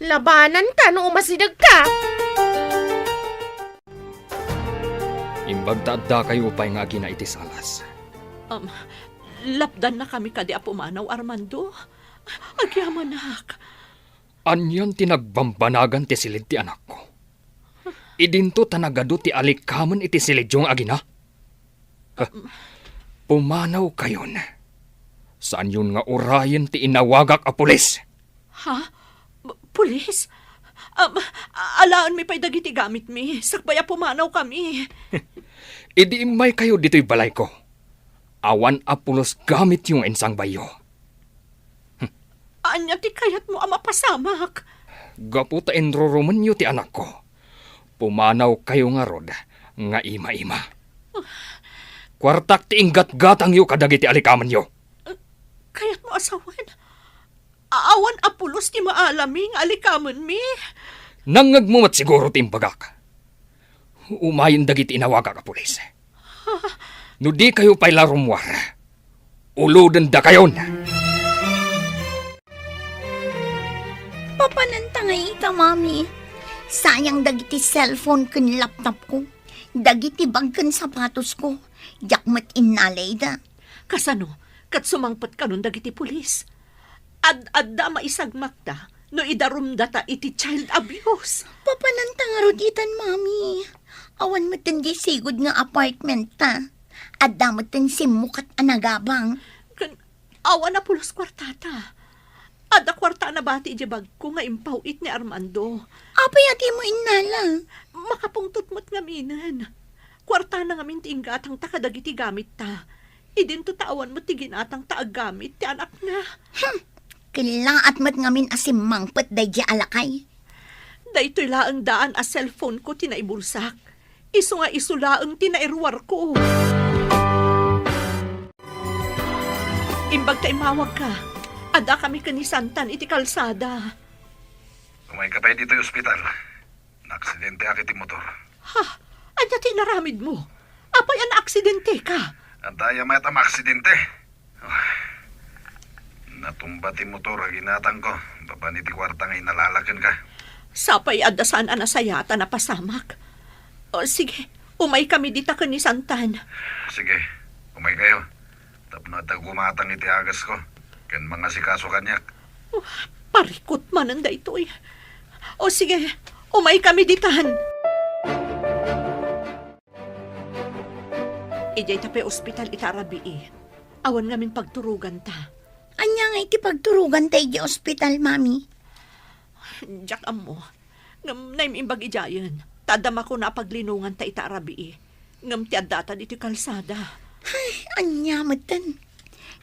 Labananka no umasidegka. Imbag ta addakayo pay nga agina iti salas. Um, lapdannakami kadi a pumanaw, Armando? Agyamanak. Anian ti nagbambanagan ti siled ti anakko? Idinto ta nagadu ti alikamen iti siledyo nga agina? Ha? Pumanawkayon. Saanyon nga urayen ti inawagak a pulis. Ha? P-, pulis? Um, a-, alaenmi pay dagiti gamitmi, sakbay a pumanawkami. Idi immaykayo ditoy balayko, awan a pulos gamityo nga insangbayyo. Ania ti kayatmo a mapasamak? Gapu ta inrurumenyo ti anakko, pumanawkayo ngarud nga ima-ima. Kuartak ti inggatgatangyo kadagiti alikamenyo. Kayatmo a sawen? Awan a pulos ti maalami nga alikamenmi? Nangngegmo met siguro ti imbagak. Umayen dagiti inawagak a pulis. No dikayo pay la rummuar, ulodendakayon. Papananta nga ita, Mami. Sayang dagiti cellphone ken laptop ko. Dagiti bag ken sapatos ko. Diak met innalay da. Kasano? Ket sumangpet kanon dagiti pulis? Ad-adda a maisagmakta no idarumdata iti child abuse. Papananta ngarud itan, Mami. Awan metten di sigud nga apartment ta. Adda met ti simmukat a nagabang. Ken awan a pulos kuartata. Adda kuarta a nabati idiay bagko nga impaw-it ni Armando. Apay a dimo innala? Makapungtot met ngaminen. Kuartana ngamin ti inggatangta kadagiti gamitta. Idinto ta awan met ti ginatangta a gamit ti anakna. Hmm. Kellaat met ngamin a simmangpet daydiay a lakay. Daytoy laeng daan a cellphone-ko ti naibulsak. Isu nga isu laeng ti nairuarko. Imbag ta immawagka, addakami ken ni Santan iti kalsada. Umayka pay ditoy ospital. Naaksidenteak iti motor. Ha? Ania ti inaramidmo? Apay a naaksidenteka? Adda aya mayat a maaksidente? Ah, natumba ti motor a ginatangko babaen iti kuarta nga inalala kenka. Sapay adda saan a nasayaat a napasamak. O, sige, umaykami dita ken ni Santan. Sige, umaykayo. Tapno adda gumatang iti agasko ken mangasikaso kaniak. Oh, parikut manen daytoy. O sige, umaykami ditan. Idiay ta pay ospital ita a rabii. Awan ngamin pagturoganta. Ania ngay ti pagturoganta idiay ospital, Mami? Diak ammo. Ngem naim-imbag idiayen, ta adda makuna a paglinonganta ita a rabii. Ngem ti addata ditoy kalsada. Ay, ania metten?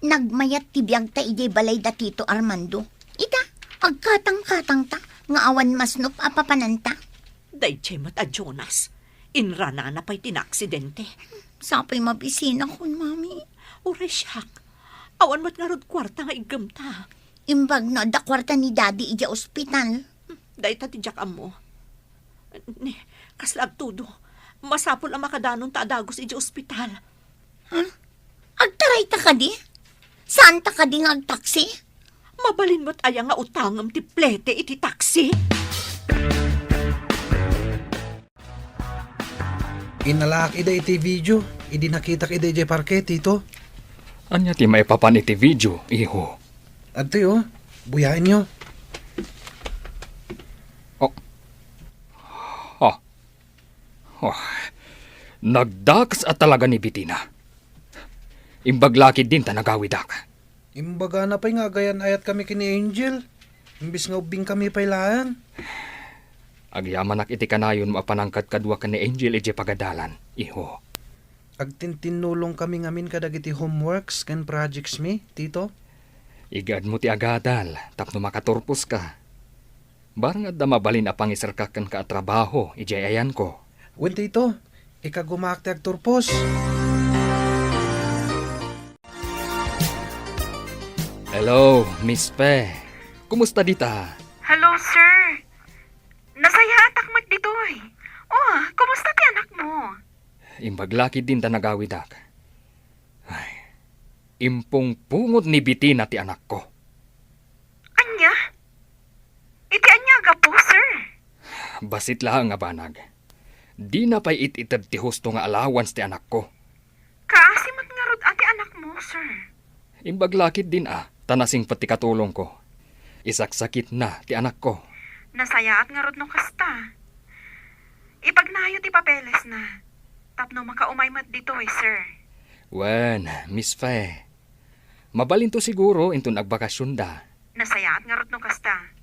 Nagmayat ti biagta idiay balay da Tito Armando. Ita, agkatangkatangta nga awan masnop a papananta. Daydiay met a Jonas, inranana pay ti naaksidente. Sapay mabisinakon, Mami. Uray siak, awan met ngarud kuarta nga iggemta. Imbag no adda kuarta ni Daddy idiay ospital. Dayta ti diak ammo. Ni, kasla agtudo, masapul a makadanonta a dagus idiay ospital. Ha? Agtarayta kadi? Saanta kadi nga agtaksi? Mabalin met aya nga utangem ti plete iti taksi? Inalaak ida iti video, idi nakitak ida idiay parke, Tito. Ania ti maipapan iti video, iho? Adtoy, oh. Buyaenyo. Oh. Oh. Oh. Nagdakes a talaga ni Bitina. Imbag lakid din ta nagawidak. Imbagana pay nga agayan-ayatkami ken ni Angel, imbes nga ubbingkami pay laeng. Agyamanak iti kanayonmo a panangkadkadua ken ni Angel idiay pagadalan, iho. Agtintinnulongkami ngamin kadagiti homeworks ken projects mi, Tito. Igaedmo ti agadal tapno makaturposka. Barang adda mabalin a pangiserka kenka a trabaho idiay ayanko. Wen, Tito, ikagumaak ti agturpos. Hello, Miss Fe. Kumusta dita? Hello, sir. Nasayaatak met ditoy. Oh, kumusta ti anakmo? Imbag lakid din ta nagawidak. Ay, impungpungot ni Bitina ti anakko. Ania? Iti ania a gapu, sir? Bassit laeng a banag. Dina pay it-ited ti husto nga allowance ti anakko. Kaasi met ngarud a ti anakmo, sir. Imbag lakid din a, ta nasingpet ti katulongko. Isaksakitna ti anakko. Nasayaat ngarud no kasta. Ipagnayo ti papelesna. Tapno makaumay met ditoy, sir. Wen, Miss Fe. Mabalinto siguro inton agbakasionda. Nasayaat ngarud no kasta.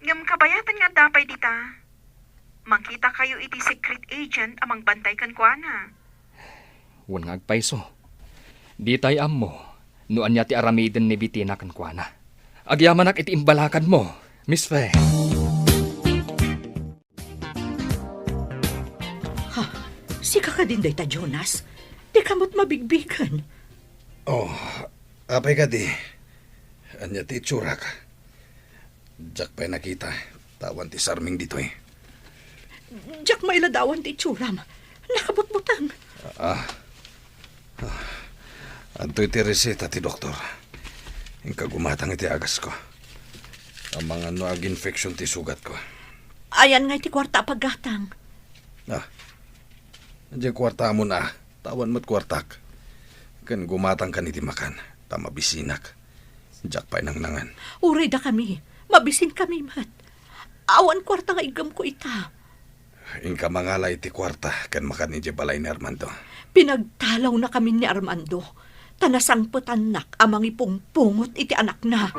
Ngem kabayaten nga adda pay dita. Mangkitakayo iti secret agent a mangbantay kenkuana. Wen nga agpayso. Ditay ammo no ania ti aramiden ni Bitina kenkuana. Agyamanak iti imbalakadmo, Miss Fe. Ha? Sika kadin dayta, Jonas? Dika met mabigbigen. Oh, apay kadi? Ania ti itsurak? Diak pay nakita, ta awan ti sarming ditoy. Diak mailadawan ti itsuram. Nakabutbuteng. Ah. Ah. Adtoy ti reseta ti doktor. Inka gumatang iti agasko. Amangan no ag-infection ti sugatko. Ayan nga iti kuarta a paggatang. Ah. Diay kuartamon a, ta awan met kuartak. Ken gumatangkan iti makan, ta mabisinak. Diak pay nangnangan. Uray dakami, mabisinkami met. Awan kuarta nga iggemko ita. Inka mangala iti kuarta ken makan idiay balay ni Armando. Pinagtalawnakamin ni Armando, ta nasangpetannak a mangipungpungot iti anakna.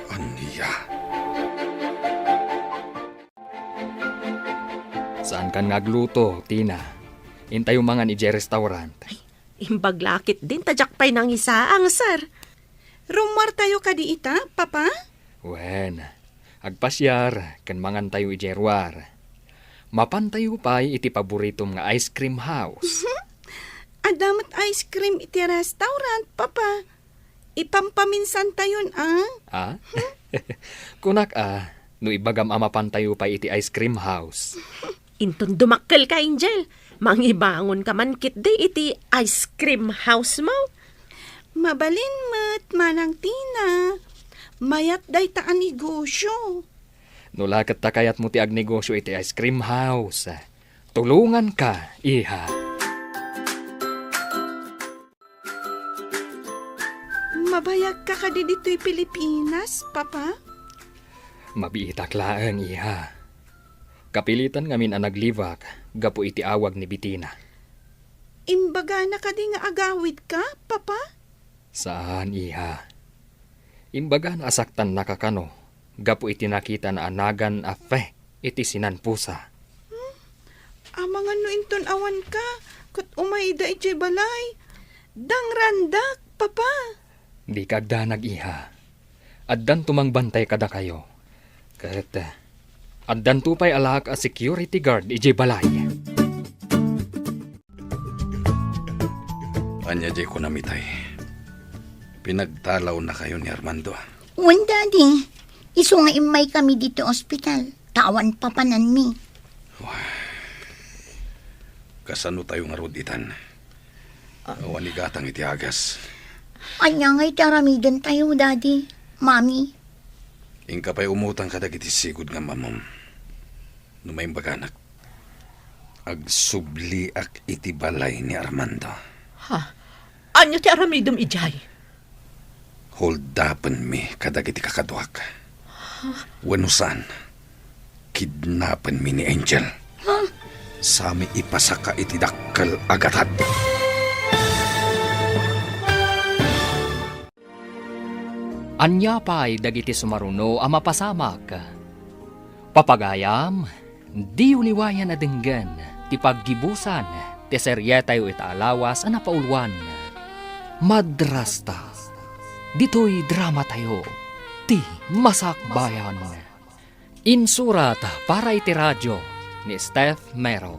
Ania? Saankan nga agluto, Tina. Intayo mangan idiay restaurant. Ay, imbag la ketdin ta diak pay nangisaang, sir. Rummuartayo kadi ita, Papa? Wen, agpasiar ken mangantayo idiay ruar. Mapantayo pay iti paboritom nga ice cream house. Adda met ice cream iti restaurant, Papa. Ipampaminsantayon, a? Ah? Kunak a, no ibagam a mapantayo pay iti ice cream house. Inton dumakkelka, Angel, mangibangonka man ketdi iti ice cream house mo. Mabalin met, Manang Tina. Mayat dayta a negosyo. No la ket ta kayatmo ti agnegosyo iti ice cream house, tulonganka, iha. Mabayagka kadi ditoy Pilipinas, Papa? Mabiitak laeng, iha. Kapilitan ngamin a naglibak gapu iti awag ni Betina. Imbagana kadi nga agawidka, Papa? Saan, iha. Imbagana a saktannaka kano gapu iti nakitana a nagan a fe iti sinanpusa. Hmm? Amangan no inton awanka, ket umayda idiay balay. Dangrandak, Papa. Dika agdanag, iha. Addanto mangbantay kadakayo. Ket, eh, addanto pay alaak a security guard idiay balay. Ania diay kunam itay? Pinagtalawnakayo ni Armando? Wen, Daddy. Isu nga immaykami ditoy ospital, ta awan papananmi. Wah. Kasano tayo ngarud itan? Awan igatang iti agas. Ania nga iti aramidentayo, Daddy, Mami? Inka pay umutang kadagiti sigud nga ammom. No maimbaganak, agsubliak iti balay ni Armando. Ha? Ania ti aramidem idiay? Holdapenmi kadagiti kakaduak. Wenno saan, kidnapenmi ni Angel. Sami ipasaka iti dakkel a gatad. Ania pay dagiti sumaruno a mapasamak? Papagayam, diyo liwayan a denggen ti paggibusan ti serietayo ita a lawas a napauluan. Madrasta. Ditoy dramatayo, ti Masakbayan. Insurat para iti radio ni Steph Mero,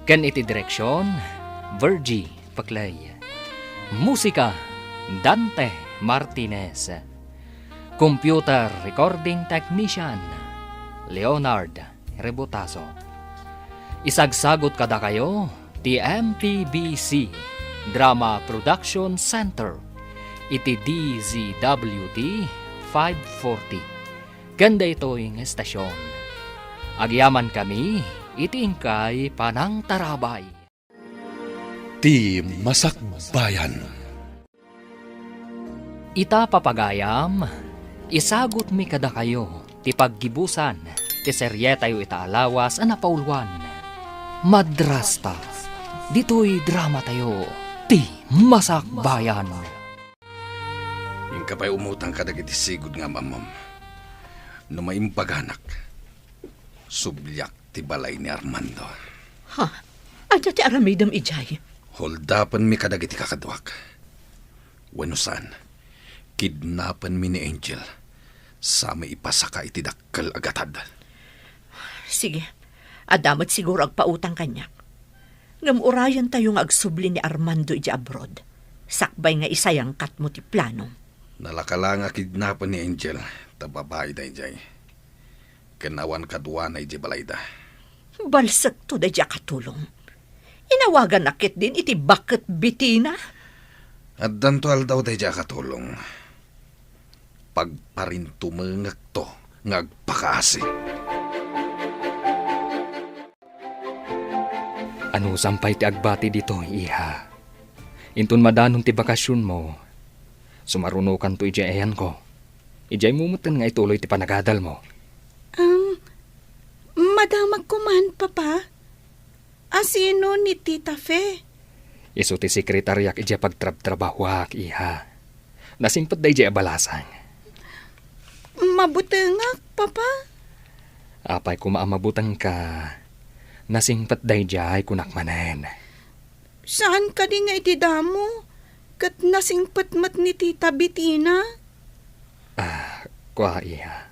ken iti direksion, Virgie Paclay. Musika, Dante Martinez. Computer recording technician, Leonard Rebotazo. Isagsagot kadakayo ti M P B C Drama Production Center iti D Z W T five forty. Ken daytoy nga estasion, agyamankami iti inkay panangtarabay. Ti Masakbayan. Ita, papagayam, isagutmi kadakayo ti paggibusan ti serietayo ita a lawas a napauluan. Madrasta, ditoy dramatayo, ti Masakbayan. Inka pay umutang kadagiti sigud nga ammom. No maimbaganak, subliak ti balay ni Armando. Ha? Ania ti aramidem idiay? Holdapenmi kadagiti kakaduak. Wenno saan, kidnapenmi ni Angel. Sami ipasaka iti dakkel a gatad. Sige, adda met siguro agpautang kaniak. Ngem urayentayo nga agsubli ni Armando idiay abroad, sakbay nga isayangkatmo ti planom. Nalaka la nga kidnapen ni Angel, ta babai daydiay. Ken awan kaduana idiay balayda. Balsekto daydiay a katulong. Inawaganak ketdin iti baket Betina. Addanto aldaw daydiay a katulong. Pagparintumengekto nga agpakaasi. Anusam pay ti agbati ditoy, iha. Inton madanon ti bakasionmo, sumarunokanto idiay ayanko. Idiaymo metten nga ituloy ti panagadalmo. Um, madamagko man, Papa. Asino ni Tita Fe? Isu ti sekretariak idiay pagtrabtrabahoak, iha. Nasingpet daydiay a balasang. Mabutengak, Papa. Apay koma a mabutengka? Nasingpet daydiay, kunak manen. Saan kadi nga iti damo, ket nasingpet met ni Tita Betina? Ah, kua, iha.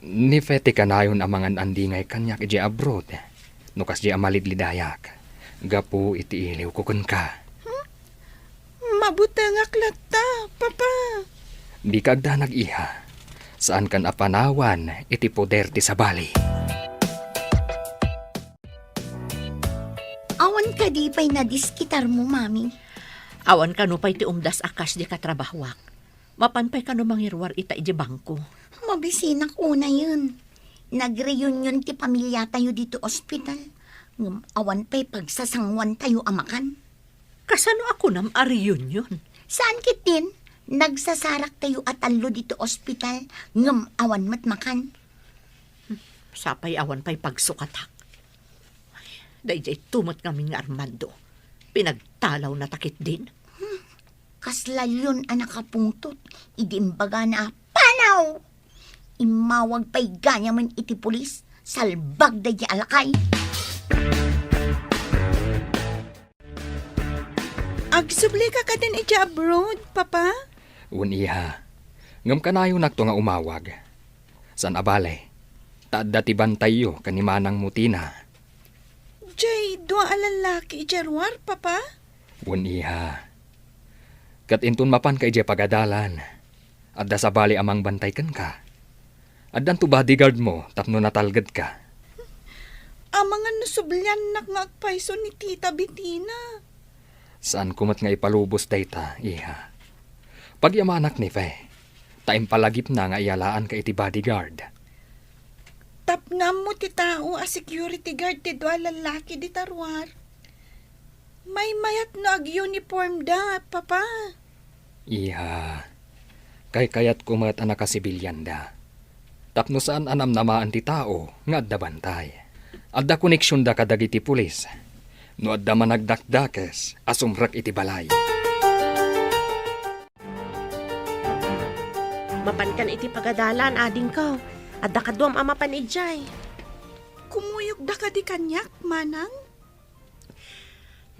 Ni Fe ti kanayon a mangan-andingay kaniak idiay abroad, no kasdiay a malidlidayak, gapu iti iliwko kenka. Hmm? Mabutengak latta, Papa. Dika agdanag, iha. Saankan a panawan iti poder ti sabali. Awan kadi pay nadiskitarmo, Mami? Awan kano pay ti umdas a kas di katrabahoak. Mapan pay kano mangiruar ita idiay bangko? Mabisinak unayen. Nagreunion ti pamiliatayo ditoy ospital. Ngem awan pay pagsasanguantayo a makan. Kasano a kunam a reunion? Saan ketdin? Nagsasaraktayo a tallo ditoy ospital, ngem awan met makan. Sapay awan pay pagsukatak. Daydiay tumot ngamin nga Armando. Pinagtalawna ta ketdin. Hmm. Kasla leon a nakapungtot idi imbagana a, "Panaw!" Immawag pay gayam iti pulis, salbag daydiay a lakay. Agsublika kadin idiay abroad, Papa? Wen, iha. Ngem kanayonakto nga umawag. Saan a bale, ta adda ti bantayyo ken ni manangmo Tina. Diay dua a lallaki idiay ruar, Papa? Wen, iha. Ket inton mapanka idiay pagadalan, adda sabali a mangbantay kenka. Addanto bodyguard mo tapno natalgedka. Amangan no subliannak nga agpayso ni Tita Betina. Saanko met nga ipalubos dayta, iha. Pagyamanak ni Fe, ta impalagipna nga iyalaanka iti bodyguard. Tapno ammo ti tao a security guard ti dua a lallaki dita ruar. Maymayat no ag-uniformda, Papa. Iha, kaykayatko met a nakasibilianda. Tapno saan a namnamaan ti tao nga adda bantay. Adda koneksionda kadagiti pulis. No adda managdakdakes a sumrek iti balay. Mapankan iti pagadalan, adingko. Adda kaduam a mapan idiay. Kumuyogda kadi kaniak, Manang?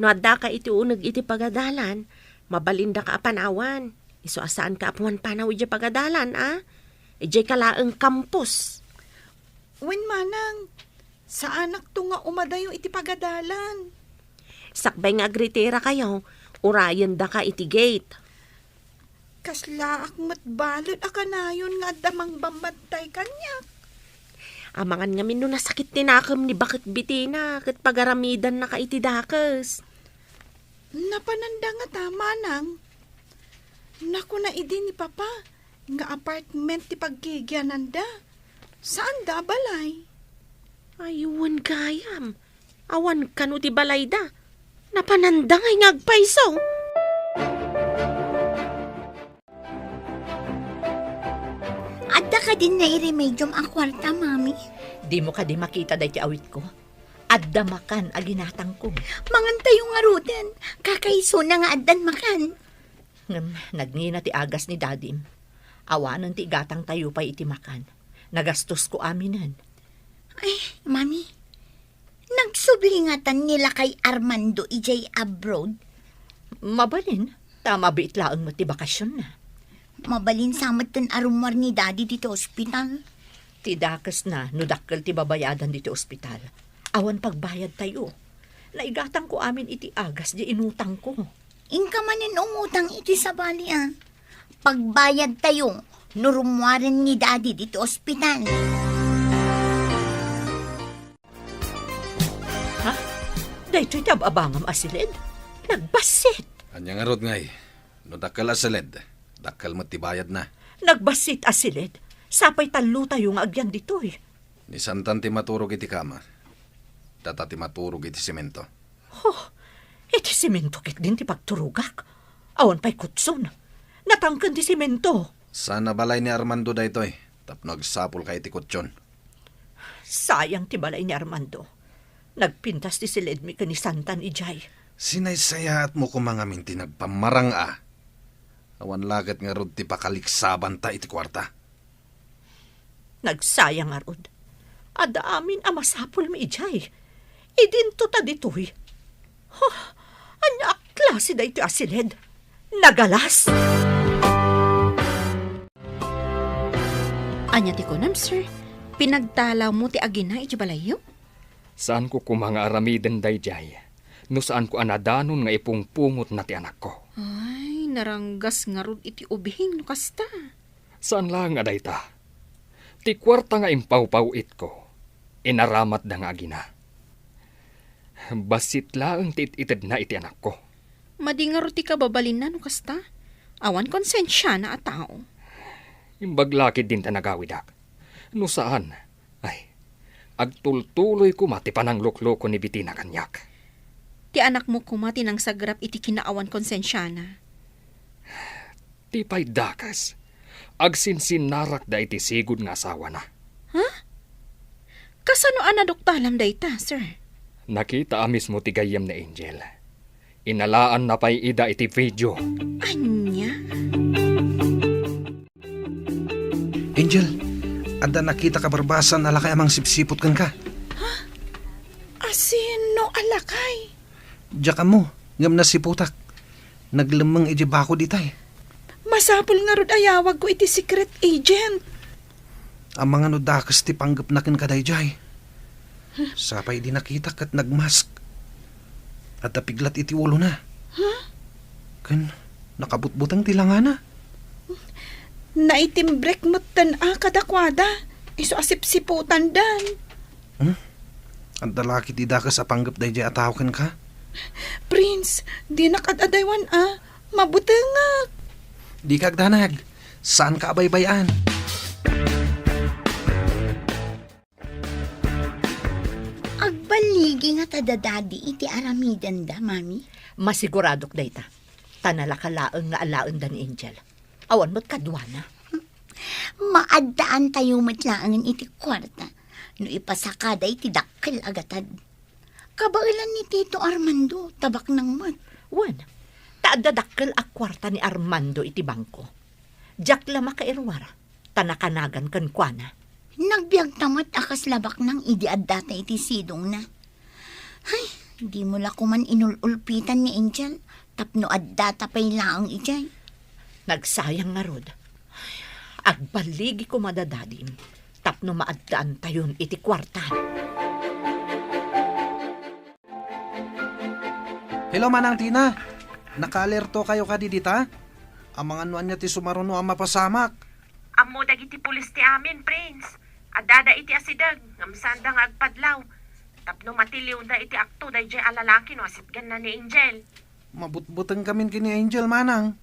No addaka iti uneg iti pagadalan, mabalindaka a panawan. Isu a saanka a pumanpanaw idiay pagadalan, a? Idiayka laeng campus. Wen, Manang, saanakto nga umadayo iti pagadalan. Sakbay nga agritirakayo, urayendaka iti gate. Kaslaak met balet a kanayon nga adda mangbambantay kaniak. Amangan ngamin no nasakit ti nakem ni baket Betina ket pagaramidannaka iti dakes. Napananda ngata, Manang? Nakuna idi ni Papa nga apartment ti paggigiananda. Saanda a balay. Ay, wen gayam. Awan kano ti balayda. Napananda ngay nga agpayso. Adda kadin nairemediom a kuarta, Mami? Dimo kadi makita daytoy awitko? Adda makan a ginatangko. Mangantayo ngaruden. Kakaisuna nga addan makan. Ngem nagngina ti agas ni Dadim. Awanen ti igatangtayo pay iti makan. Nagastosko aminen. Ay, Mami, nagsubli ngatan ni lakay Armando idiay abroad? Mabalin, ta mabiit laeng met ti bakasionna. Mabalin sa metten a rummuar ni Daddy ditoy ospital. Ti dakesna no dakkel ti babayadan ditoy ospital. Awan pagbayadtayo. Naigatangko amin iti agas diay inutangko. Inka manen umutang iti sabali, a. Pagbayadtayo no rummuaren ni Daddy ditoy ospital. Ha? Daytoy ti ab-abangam a siled? Nagbassit! Ania ngarud ngay? No dakkel a siled, dakkel met ti bayadna. Nagbassit a siled? Sapay tallotayo nga agyan ditoy. Ni Santan ti maturog iti kama. Data ti maturog iti semento. Oh, iti semento ketdin ti pagturogak. Awan pay kutson. Natangken ti semento. Sana balay ni Armando daytoy, tapno agsapulka iti kutson. Sayang ti balay ni Armando. Nagpintas ti siledmi ken ni Santan idiay. Sinaysayaatmo koma ngamin ti nagpammarang-a. Awan la ket ngarud ti pakaliksabanta iti kuarta. Nagsayang ngarud. Adda amin a masapulmi idiay. Idinto ta ditoy. Huh, ania a klase daytoy a siled? Nagalas! Ania ti kunam, sir? Pinagtalawmo ti agina iti balayyo? Saanko koma nga aramiden daydiay no saanko a nadanon nga ipungpungotna ti anakko. Ay, naranggas ngarud iti ubing no kasta. Saan laeng a dayta. Ti kuarta nga impawpaw-itko, inaramatda nga agina. Bassit laeng ti it-itedna iti anakko. Madi ngarud ti kababalinna no kasta. Awan konsensiana a tao. Imbag la ketdin ta nagawidak. No saan, ay, agtultuloy koma ti pananglukloko ni Betina kaniak. Ti anakmo koma ti nangsagrap iti kinaawan konsensiana. Ti pay dakes, agsinsinnarakda iti sigud nga asawana. Ha? Kasano a naduktalam dayta, sir? Nakita a mismo ti gayyem ni Angel. Inalaanna pay ida iti video. Ania? Angel, adda nakitak a barbasaan a lakay a mangsipsiput kenka. Asino a lakay? Diak ammo, ngem nasiputak. Naglemmeng idiay bakod itay. Masapul ngarud a yawagko iti secret agent. Amangan no dakes ti panggepna kenka daydiay. Sapay idi nakitak ket nagmask. Adda piglat iti ulona. Huh? Ken nakabutbuteng ti langana. Naitimbrek metten a kadakuada. Isu a sipsiputandan. Hmm? Adda la ketdi dakes a panggep daydiay a tao kenka? Prince, dinak ad-adaywan a. Mabutengak. Dika agdanag. Saanka a baybay-an. Agballigi ngata da Daddy iti aramidenda, Mami? Masiguradok dayta. Ta nalaka laeng nga alaenda ni Angel. Awan met kaduana. Maaddaantayo met laengen iti kuarta no ipasakada iti dakkel a gatad. Kabaelan ni Tito Armando, ta baknang met. Wen, ta adda dakkel a kuarta ni Armando iti bangko. Diak la makairuar, ta nakanagan kenkuana. Nagbiagta met a kasla baknang idi addata iti sidongna. Ay, dimo la koman inul-ulpitan ni Angel tapno addata pay laeng idiay. Nagsayang ngarud. Agballigi koma da Dadim tapno maaddaantayon iti kuarta. Hello, Manang Tina. Nakaalerto kayo kadi dita? Amangan no ania ti sumaruno a mapasamak. Ammo dagiti pulis ti amin, Prince. Addada iti asideg, ngem saanda nga agpadlaw. Tapno matiliwda iti akto daydiay a lalaki no asitganna ni Angel. Mabutbuteng kamin ken ni Angel, Manang.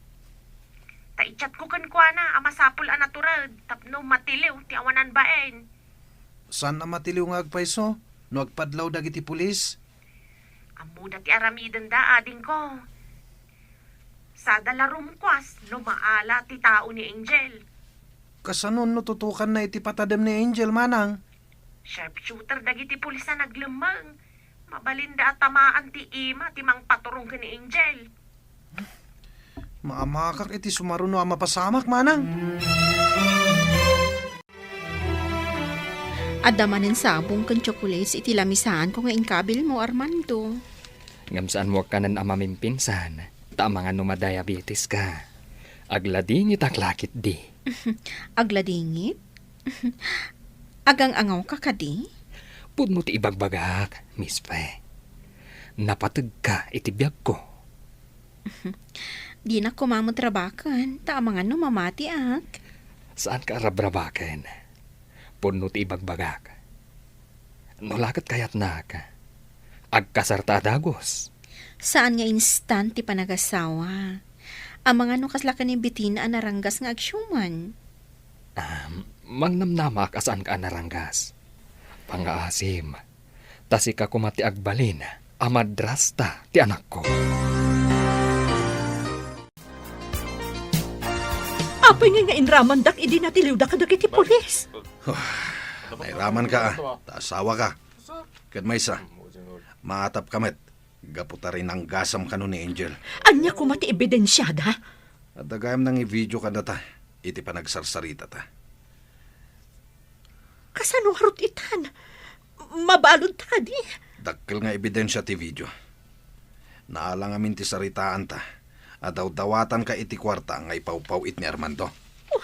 Ta i-chatko kenkuana a masapul a natured tapno matiliw ti awanan bain. Saan a matiliw nga agpayso no agpadlaw dagiti pulis? Ammoda ti aramidenda, adingko. Sada la rumkuas no maala ti tao ni Angel. Kasano no tutukanna iti patadem ni Angel, Manang? Sharpshooter dagiti pulis a naglemmeng. Mabalinda a tamaan ti ima ti mangpaturong ken ni Angel. Maamakak iti sumaruno a mapasamak, Manang. Adda manen sabong ken chocolates iti lamisaanko nga inkabilmo, Armando. Ngem saanmo a kanen a mamimpinsan, ta amangan no madiabetes ka. Agladingitak la ketdi. Agladingit? Agang-angawka kadi? Pudno ti ibagbagak, Miss Fe. Napategka iti biagko. Dinak koma met rabaken, ta amangan no mamatiak. Saanka a rabrabaken. Pudno ti ibagbagak. No la ket kayatnak, agkasarta a dagus. Saan nga instant ti panagasawa. Amangan no kasla ken ni Betina a naranggas nga agsiuman. Ah, mangnamnamaak a saanka a naranggas. Pangngaasim, ta sika koma ti agbalin a madrasta ti anakko. Apay ngay nga inramandak idi natiliwda kadagiti pulis? Nairamanka, a, ta asawaka. Ket maysa, maatapka met. Gapu ta rinanggasam kano ni Angel. Ania koma ti ebidensiada? Adda gayam nangivideo kadata iti panagsarsaritata. Kasano ngarud itan? Mabaludta kadi? Dakkel nga ebidensia ti video. Naala ngamin ti saritaanta a dawdawatanka iti kuarta nga ipawpawit ni Armando. Oh,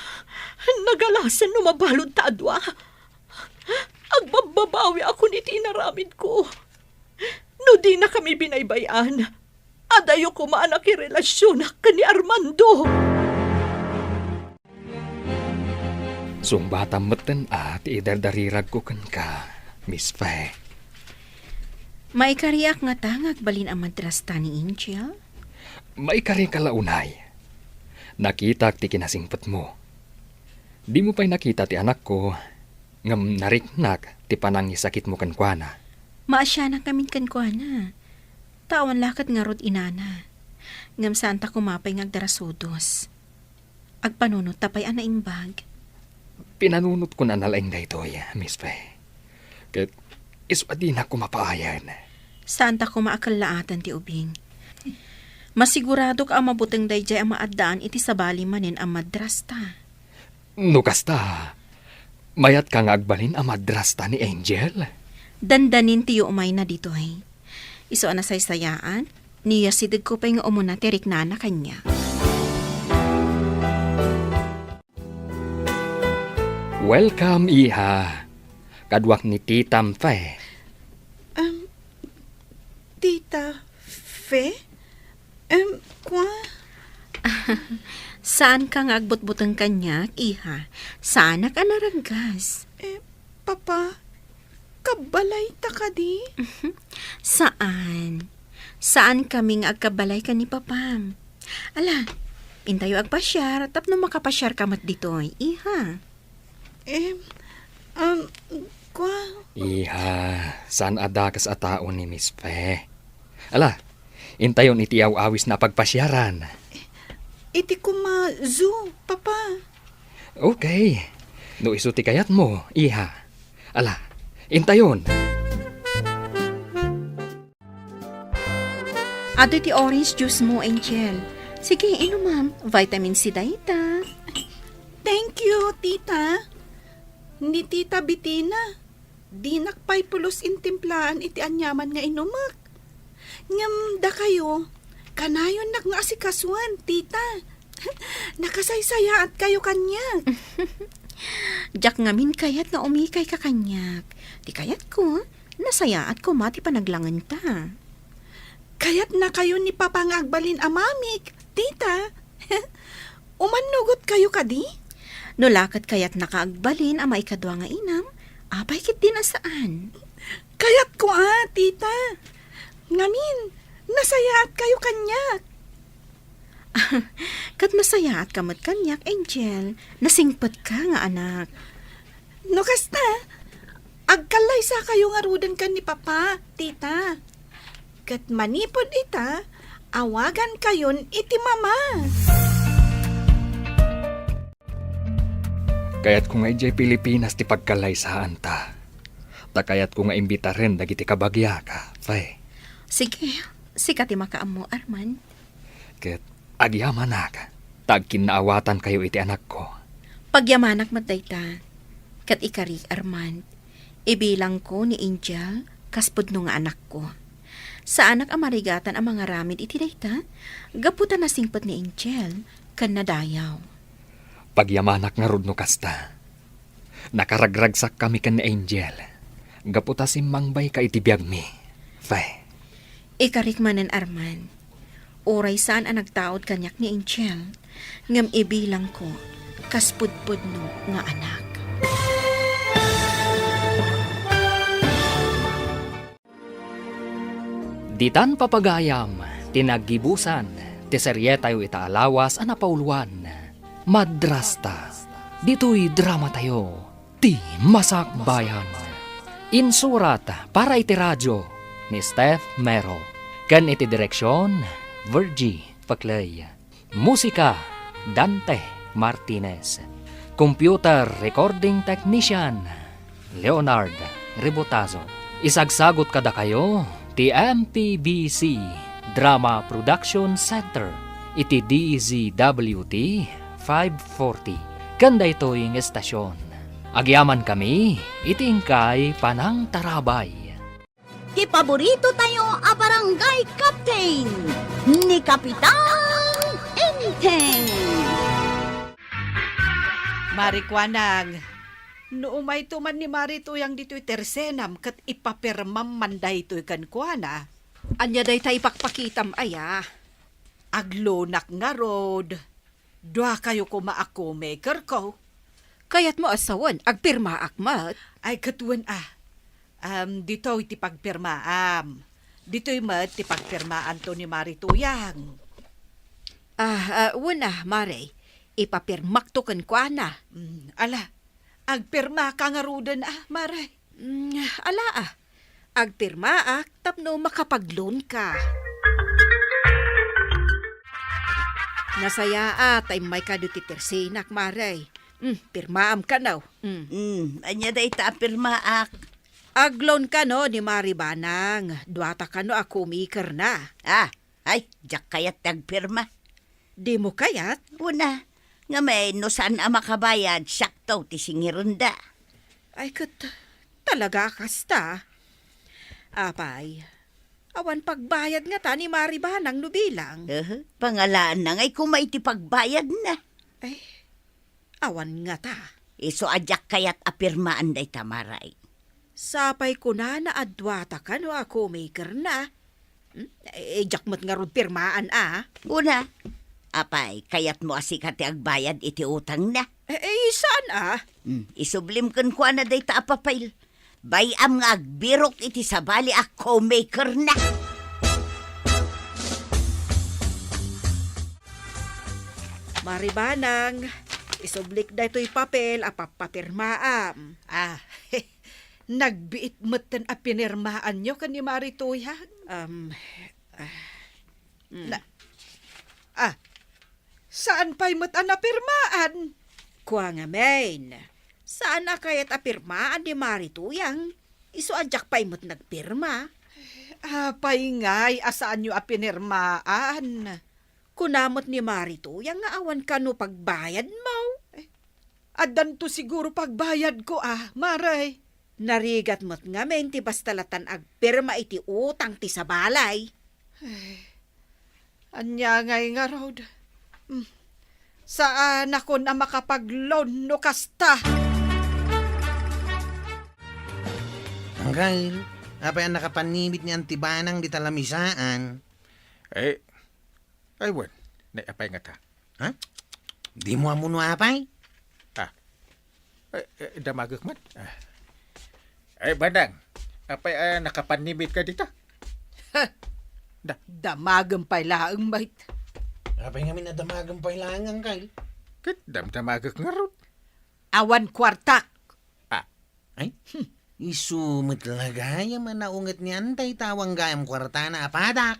nagalasen no mabaludta a dua. Agbabbabawiakon iti inaramidko. No dinakami binaybay-an, adayo koma a nakirelasionak ken ni Armando. Sungbatam metten a ti idardariragko kenka, Miss Fe. Maikariak ngata nga agbalin a madrasta ni Angel? Maikarika la unay. Nakitak ti kinasingpetmo. Dimo pay nakita ti anakko, ngem nariknak ti panangisakitmo kenkuana. Maasianak ngamin kenkuana. Ta awan la ket ngarud inana. Ngem saanta koma pay nga agdarasudos. Agpanunotta pay a naimbag. Pinanunotkon a nalaing daytoy, Miss Fe. Ket isu a dinak koma paayen. Saanta koma a kellaatan ti ubing. Masiguradok a mabuteng daydiay a maaddaan iti sabali manen a madrasta. No kasta, mayatka nga agbalin a madrasta ni Angel? Dandanin ti yumayna ditoy. Isu a nasaysayaat, ni asidegko pay nga umuna ti riknana kaniak. Welcome, iha. Kaduak ni Tita Fe. Um, Tita Fe? Em, kua? Saanka nga agbutbuteng kaniak, iha. Saanak a naraggas. Eh, Papa, kabbalayta kadi? Saan. Saankami nga agkabbalay ken ni Papam. Ala, intayo agpasiar tapno makapasiarka met ditoy, iha. Em, um, kua? Iha, saan a dakes a tao ni Miss Fe. Ala, intayon iti aw-awisna a pagpasiaran. Iti koma zoo, Papa. Okay. No isu ti kayatmo, iha. Ala, intayon. Adu ti orange juice mo, Angel. Sige, inumam. Vitamin C dayta. Thank you, tita. Ni Tita Bitina, dinak pay pulos intimplaan iti aniaman nga inumek. Ngem dakayo, kanayonnak nga asikasuen, tita. Nakasaysayaatkayo kaniak. Diak ngamin kayat nga umikayka kaniak. Ti kayatko, nasayaat koma ti panaglangenta. Kayatnakayo ni Papa nga agbalin a mamik, tita. Umannugotkayo kadi? No la ket kayatnaka agbalin a maikadua nga inam, apay ketdin a saan? Kayatko a, tita. Ngamin, nasayaatkayo kaniak. Ket nasayaatka met kaniak, Angel. Nasingpetka nga anak. No kasta, agkallaysakayo ngaruden ken ni Papa, tita. Ket manipud ita, awagankayon iti mama. Kayatko nga idiay Pilipinas ti pagkallaysaanta. Ta kayatko nga imbitaren dagiti kabagiak, Fe. Sige, sika ti makaammo, Arman. Ket agyamanak, ta agkinnaawatankayo iti anakko. Pagyamanak met dayta. Ket ikarik, Armand, ibilangko ni Angel kas pudno nga anakko. Saanak a marigatan a mangaramid iti dayta, gapu ta nasingpet ni Angel ken nadayaw. Pagyamanak ngarud no kasta. Nakaragragsakkami ken ni Angel gapu ta simmangbayka iti biagmi, Fe. Ikarik manen, Arman. Uray saan a nagtaud kaniak ni Angel, ngem ibilangko kas pudpudno nga anak. Ditan papagayam ti naggibusan ti serietayo ita a lawas a napauluan, Madrasta. Ditoy dramatayo, ti Masakbayan. Insurat para iti radio ni Steph Mero, ken iti direksion, Virgie Paclay. Musika, Dante Martinez. Computer recording technician, Leonard Rebotazo. Isagsagot kadakayo Ti M P B C Drama Production Center iti D Z W T five forty ken daytoy nga estasion. Agyamankami iti inkay panangtarabay. Ti paborito tayo a barangay captain, ni Kapitan Enteng. Mari Kuanang, no umayto man ni Mari Tuyang ditoy tersenam ket ipapirmam man daytoy kenkuana. Ania dayta ipakpakitam aya? Aglonak ngarud. Duakayo koma a co-maker ko. Kayatmo a sawen, agpirmaak met. Ay, ket wen a. Am, ditoy ti pagpirmaam. Ditoy met ti pagpirmaanto ni Mari Tuyang. Ah, ah, wen a, Mare. Ipapirmakto kenkuana. Mm, ala, agpirmaka ngaruden a, Mare. Mm, ala a. Agpirmaak tapno makapag-loan ka. Nasayaat ta immayka ditoy tersenak, Mare. Mm, pirmaam kano. Mm. Mm, ania dayta a pirmaak? Ag-loan kano ni Mari Banang. Duata kano a co-maker na. Ah, ay, diak kayat ti agpirma. Dimo kayat? Wen a, ngamin no saan a makabayad, siakto ti singirenda. Ay, ket talaga a kasta. Apay, awan pagbayad ngata ni Mari Banang no bilang? Ehe, pangalaanna ngay koma iti pagbayadna. Ay, awan ngata. Isu a diak kayat a pirmaan dayta, Mare. Sapay kunana a duata kano a co-maker na. Hmm? Eh, diak met ngarud pirmaan a. Wen a, apay, kayatmo a sika ti agbayad iti utangna? Eh, eh, saan a? Hmm, isublim kenkuana dayta a papel. Bay-am nga agbirok iti sabali a co-maker na. Mari Banang, isublik daytoy papel a pappapirmaam. Ah, nagbiit metten a pinirmaanyo ken ni Mari Tuyang? Um, ah, mm. Na, ah, saan pay met a napirmaan? Kua ngamin, saan a kayat a pirmaan ni Mari Tuyang. Isu a diak pay met nagpirma. Apay ngay a saanyo a pinirmaan? Kuna met ni Mari Tuyang nga awan kano pagbayadmo. Eh, addanto siguro pagbayadko a, Mare. Narigat met ngamin ti basta latan agpirma iti utang ti sabali. Eh, ania ngay ngarud? Hmm. Saanakon a makapag-loan no kasta. Anggail, apay a nakapanibit ni Anti Banang dita lamisaan? Eh, ay wen, nay apay ngata? Ha? Dimo ammo no apay? Ah. Eh, eh, damagek man. Ah. Eh, Banang, apay a nakapanibit ka dita? Ha? Da. Damagem pay laeng, mait. Apay ngamin a damagem pay laeng, Anggail? Ket damdamagek ngarud. Awan kuartak. Ah. Ay? Hmm. Isu met la gayam a naunget ni Anti ta awan gayam kuartana a padak.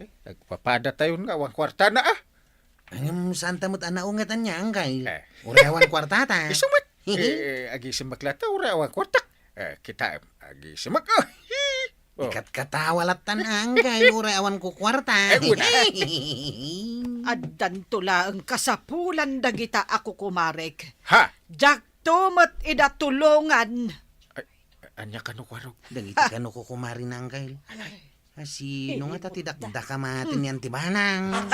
Eh, agpapadatayon nga awan kuartana, ah. Ngem, saanta met a naunget ania, Anggail? Eh. Uray awan kuartata. Isu met. Eh, agisimek latta, uray awan kuartak. Eh, kitaem, agisimek. Oh, hi. Oh. Ikatkatawa lattan, Anggail, uray awan kukuarta. Eh, una. Addanto laeng kasapulan dagita a kukumarek. Ha? Diakto met ida tulongan. Ay, ania kano, kuarog? Dagiti kano kukumari na, Anggail. Alay. A, sino ngata ti dakdakamaten ni Anti Banang?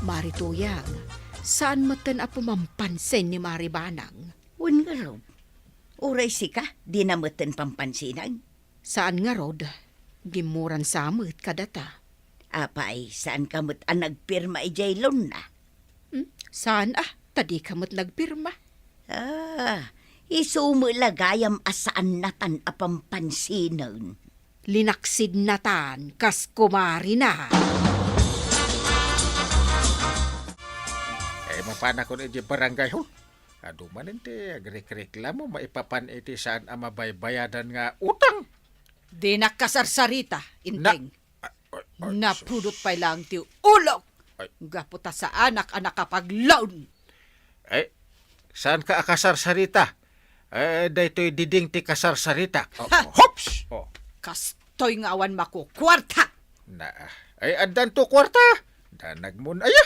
Mari Tuyang, saan metten a pumampansin ni Mari Banang. Wen ngarud, uray sika, dina metten pampansinan? Saan ngarud, gimmuran sa met kadata. Apay, saanka met a nagpirma idiay loan-na? Hmm? Saan a, ta dika met nagpirma. Ah, isu met la gayam a saannatan a pampansinan. Linaksidnatan kas kumarina. Eh, mapanakon idiay barangay hall. Adu manen ti agrekreklamo maipapan iti saan a mabaybayadan nga utang. Dinak kasarsarita, Inteng. Na-, ay, ay, napudot pay laeng ti ulok. Ay. Gapu ta saanak a nakapagloan. Ay, saanka a kasarsarita? Eh, daytoy diding ti kasarsaritak. Oh, Ha! oh. Hops! Oh. Kastoy nga awan makukuarta. Na, ay, addanto kuarta. Danag mon, aya.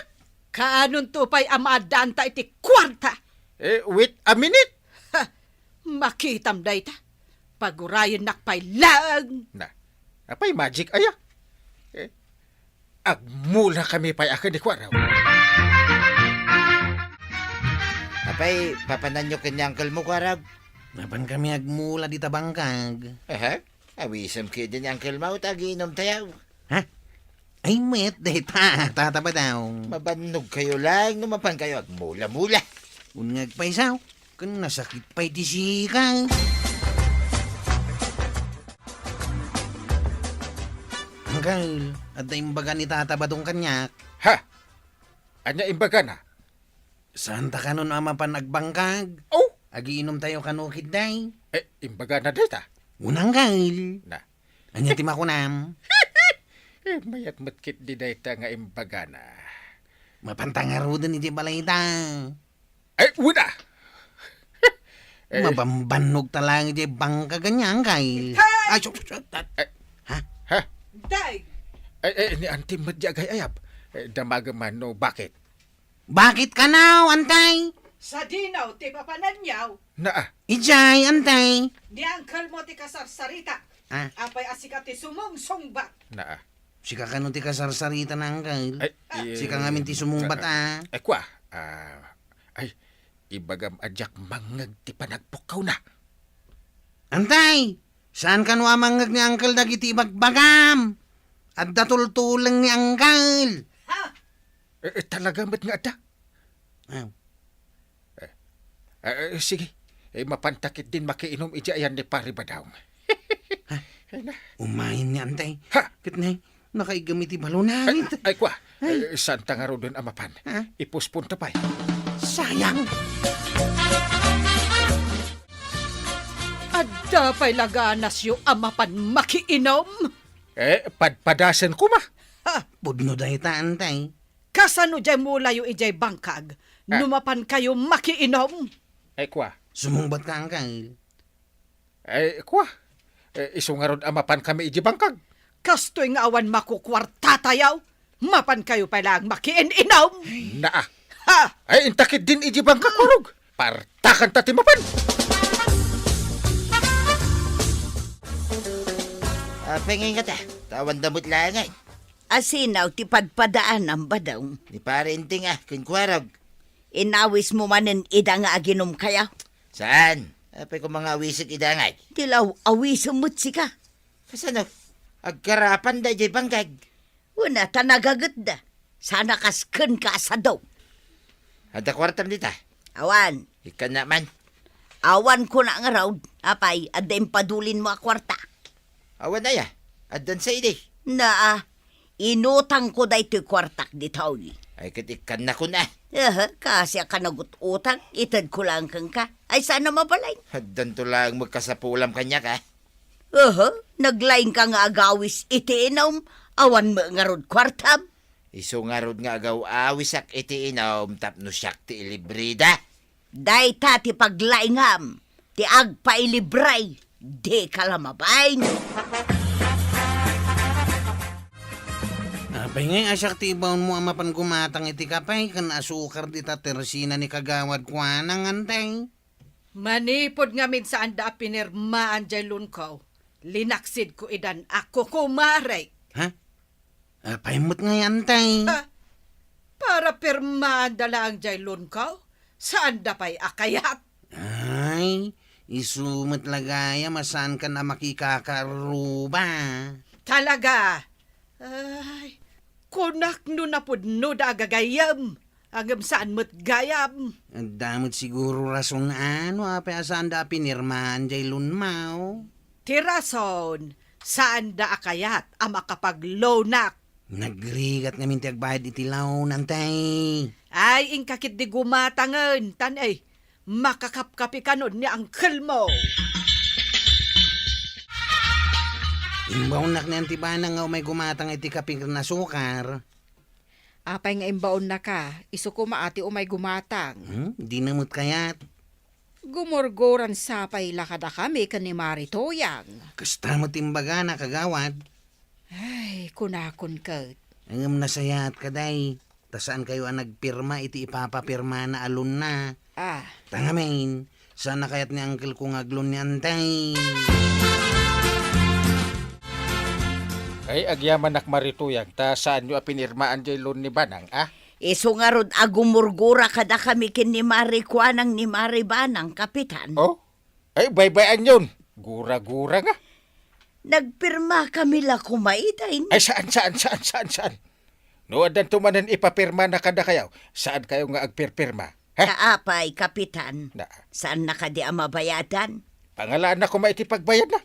Kaanonto pay a maaddaanta iti kuarta? Eh, wait a minute. Ha! Makitam dayta. Pagurayennak pay laeng. Na, apay magic aya? Eh, agmula kami pay a ken ni Kuarog. Apay, papananyo ken ni uncle mo, Kuarog? Mapan kami agmula dita bangkag. Aha. Awisem kadi ni uncle mo, ta agiinom tayo. Ha? Ay, met, dayta, Tata Badong. Mabannog kayo lang no mapan kayo agmula-mula. Wen nga agpaysaw, ken nasakit pay ti sika. Uncle, adda imbaga ni Tata Badong kaniak. Ha? Ania imbagana? Saanta kanon a mapan agbangkag? Oh? Agiinom tayo kano ketdi. Eh, imbagana dayta? Wen, uncle. Na. Ania ti makunam? Eh, mayat met ketdi dayta nga imbagana. Mapanta ngaruden iti balayda. Ay, wen a! Eh, mabambannog ta lang iti bangkag ania, uncle. Itay! Ay, sus, sus, tat-, Eh, ha? Ha? Itay! Eh, eh, ni Auntie met di agay-ayab. Eh, damagem man no bakit? Bakit kano, Antay? Sadino ti papananyo? Naa. Ijay, Antay. Ni uncle mo ti kasarsarita. Ah. Apay a sika ti sumungsungbat. Naa. Sika kano ti kasarsarita na, uncle? Ay, eh, Sika ngamin ti sumungbat, ah, ah. Ay, kua. Ah, ay, ibagam a diak mangngeg ti panagpukkawna. Antay, saan kano a mangngeg ni uncle dagiti ibagbagam? Adda tultuleng ni uncle. Ha? Eh, eh, talaga met nga adda? Ah. Eh, eh, eh, sige. Eh, mapanta ketdin makiinom iti ayan ni Pari Badong. Ha? Ay na. Umayen ni Antay. Ha? Ket nay, nakaigam iti balon. Ay, ay, kua. Ay. Eh, saan ta ngaruden a mapan? Ha? Ipuspon ta pay. Sayang. Adda pay laganasyo a mapan makiinom? Eh, padpadasen koma. Ha? Pudno dayta, Antay. Kasano diay mulayo idiay bangkag no mapankayo makiinom? Ay, kua. Sumungbat ka, uncle. Ay, kua. Eh, isu ngarud a mapan kami idiay bangkag. Kastoy nga awan makukuartatayo, mapankayo pay laeng makiin-inom. Naa. Ha! Ay, inta ketdin idiay bangkag, Kuarog. Partakan ta ti mapan. Apay ngay ngata, ta awan da met laeng. Asino ti padpadaanam, Badong? Ni Pare Inting a ken Kuarog. Inawismo manen ida nga aginom kayo? Saan? Apay koma nga awisek ida ngay? Ti la aw-, awisem met sika. Kasano? Agkarapanda idiay bangkag. Wen a, ta nagagetda. Sana kas kenka a sado. Adda kuartam dita? Awan. Ikkannak man. Awan kona ngarud, apay, adda impadulinmo a kuarta? Awan aya, addan sa idi. Naa, inutangko daytoy kuartak ditoy. Ay, ket ikkannakon a. Aha, kaasiak a nagut-utang, itedko laeng kenka. Ay, saan a mabalin? Addanto laeng met kasapulam kaniak a. Aha, naglaingka nga agawis iti inom, awan met ngarud kuartam. Isu ngarud nga agaw-awisak iti inom tapno siak ti ilibrida. Dayta ti paglaingam, ti agpailibre, dika la mabain. Apay ngay a siak ti ibaonmo a mapan gumatang iti kape ken asukar dita tersina ni Kagawad Kuana, Antay? Manipud ngamin saanda a pinirmaan jay loanko, linaksidko idan a kukumarek. Ha? Apay met ngay, Antay? Ha? Para pirmaanda laeng jay loanko? Saanda pay a kayat? Ay, isu met la gayam a saankan a makikakaarruba. Talaga? Ay, kunak no napudnoda a gagayyem, ngem saan met gayam. Adda met siguro rason a no apay a saanda a pinirmaan jay loanmo. Ti rason, saanda a kayat a makapagloanak. Nagrigat ngamin ti agbayad iti loan, Antay. Ay, inka ketdi gumatangen, tan, ay, makakapkapi kanon ni uncle mo. Imbaonnak ni Auntie Bana nga umay gumatang iti kape ken asukar. Apay nga imbaonnaka? Isu koma a ti umay gumatang. Hmm? Dina met kayat. Gumurguran sa pay la kadakami ken ni Mari Tuyang. Kasta met imbagana, kagawad. Ay, kunakon ket. Ngem nasayaat kadi, ta saankayo a nagpirma iti ipapapirmana a loan-na. Ah. Ta ngamin, saan a kayat ni uncle-ko nga ag-loan ni Antay. Ay, agyamanak, Mari Tuyang, ta saanyo a pinirmaan jay loan ni Banang, a? Isu ngarud a gumurgura kadakami ken ni Mari Kuanang ni Mari Banang, Kapitan. Oh? Ay, baybay-anyon. Gura-gura nga. Nagpirmakami la koma ita, in- Ay, saan, saan, saan, saan, saan? No, addanto manen ipapirmana kadakayo, saankayo nga agpirpirma? Ha? Apay, Kapitan. Na. Saanna kadi a mabayadan? Pangalaanna koma iti pagbayadna.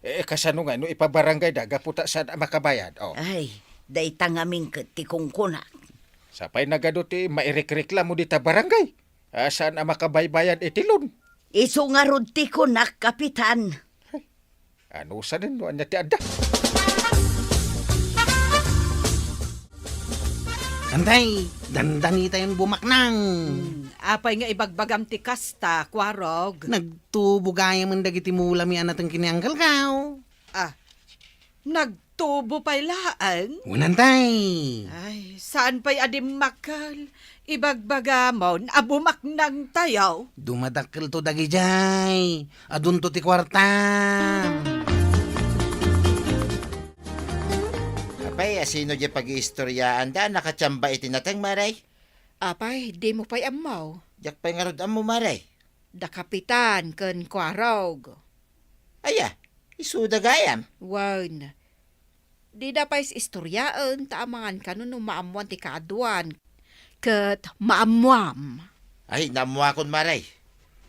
Eh, kasano nga no ipabarangayda gapu ta saan a makabayad? Oh. Ay, dayta ngamin ket ti kunkunak. Sapay nagadu ti mairikreklamo dita barangay. Ah, saan a makabaybayad iti loan? Isu ngarud ti kunak, Kapitan. Anusanen no ania ti adda? Antay, dandanitayon bumaknang. Hmm, apay nga ibagbagam ti kasta, Kuarog? Nagtubo gayamen dagiti mulami a nateng ken ni Uncle-ko. Ah, nagtubo pay laeng? Wen, Antay. Ay, saan pay a dimmakkel? Ibagbagamon a bumaknangtayo. Dumadakkelto dagidiay. Adunto ti kuarta. Apay, a sino diay pag-iistoriaanda a nakatiamba iti nateng, Mare? Apay, dimo pay ammo? Diak pay ngarud ammo, Mare. Da Kapitan ken Kuarog. Aya, isuda gayam? Wen. Dida pay istoriaen ta amangan kano no maammoan ti kaaduan ket maammoam. Ay, naammoakon, Mare.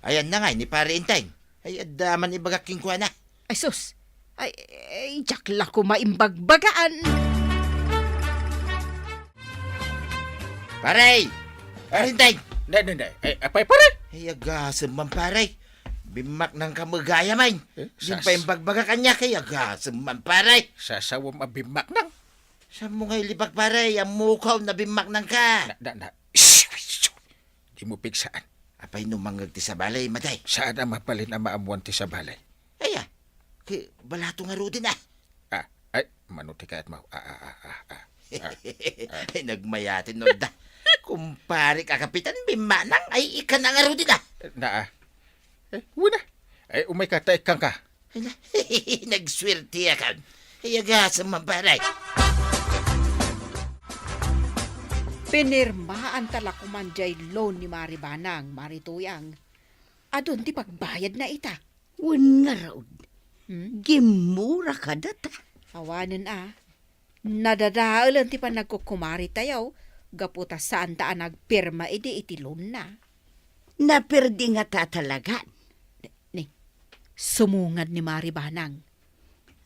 Ayanna ngay ni Pare Enteng. Ay, adda man ibagak kenkuana. Ay, sus. Ay, ay, diak la koma imbagbagaan. Pare! Pare Enteng! Ne, ne, ne. Ay, apay, pare? Ay, agasem man, pare. Bimmaknangka met gayam. Eh, dimo pay imbagbaga kaniak, ay agasem man, pare. Sasawem a bimmaknang? Saanmo nga ilibak, pare? Ammokaw a bimmaknangka. Na, na, na. Shh, shh, shh. Dimo pigsaan. Apay no mangngeg ti sabali, Mare? Saan a mabalin a maammoan ti sabali. Aya, ket balato ngaruden, a. Ah, ay, mano ti kayatmo? Ah, ah, ah, ah, ah. Ah, ah. Ay, nagmayaten, no, da. Kumparek a Kapitan, bimmaknang, ay, ikana ngaruden, a. Na, ah. Eh, wen a. Ay, umayka ta ikkangka. Ay, na, nagsuerteakon. Ay, agasem man, pare. Pinirmaanta la koman jay loan ni Mari Banang, Mari Tuyang. Adun ti pagbayadna ita. Wen ngarud. Hmm? Gimmura kadata. Awanen a. Nadadaelen ti panagkukumaritayo gapu ta saanta a nagpirma idi iti loan-na. Naperdi ngata talagan. Ni, sumungad ni Mari Banang.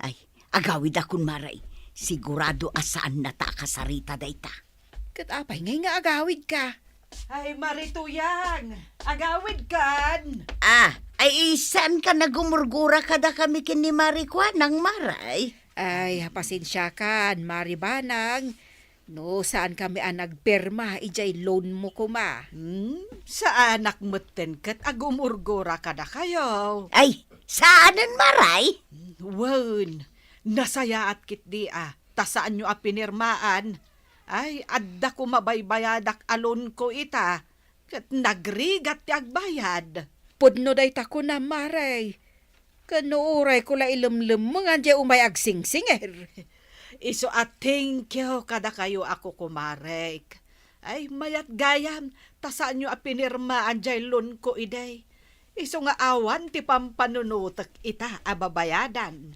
Ay, agawidakon, Mare. Sigurado a saannata a kasarita dayta. Ket apay ngay nga agawidka? Ay, Mari Tuyang, agawidkan. Ah, ay, saanka a gumurgura kadakami ken ni Mari Kuanang, Mare? Ay, pasensiakan, Mari Banang. No, saankami a nagpirma idiay loan-mo koma. Hmm, saanak metten ket a gumurgura kadakayo. Ay, saanen, Mare? Wen, nasayaat ketdi a, ta saanyo a pinirmaan. Ay, adda koma baybayadak a loan-ko ita, ket nagrigat ti agbayad. Pudno dayta kunam, Mare. Ken no urayko la ilemlemmengan diay umay agsingsingir. Isu a thank you kadakayo a kukumarek. Ay, mayat gayam, ta saanyo a pinirmaan diay loan-ko idi. Isu nga awan ti pampanunotek ita a babayadan.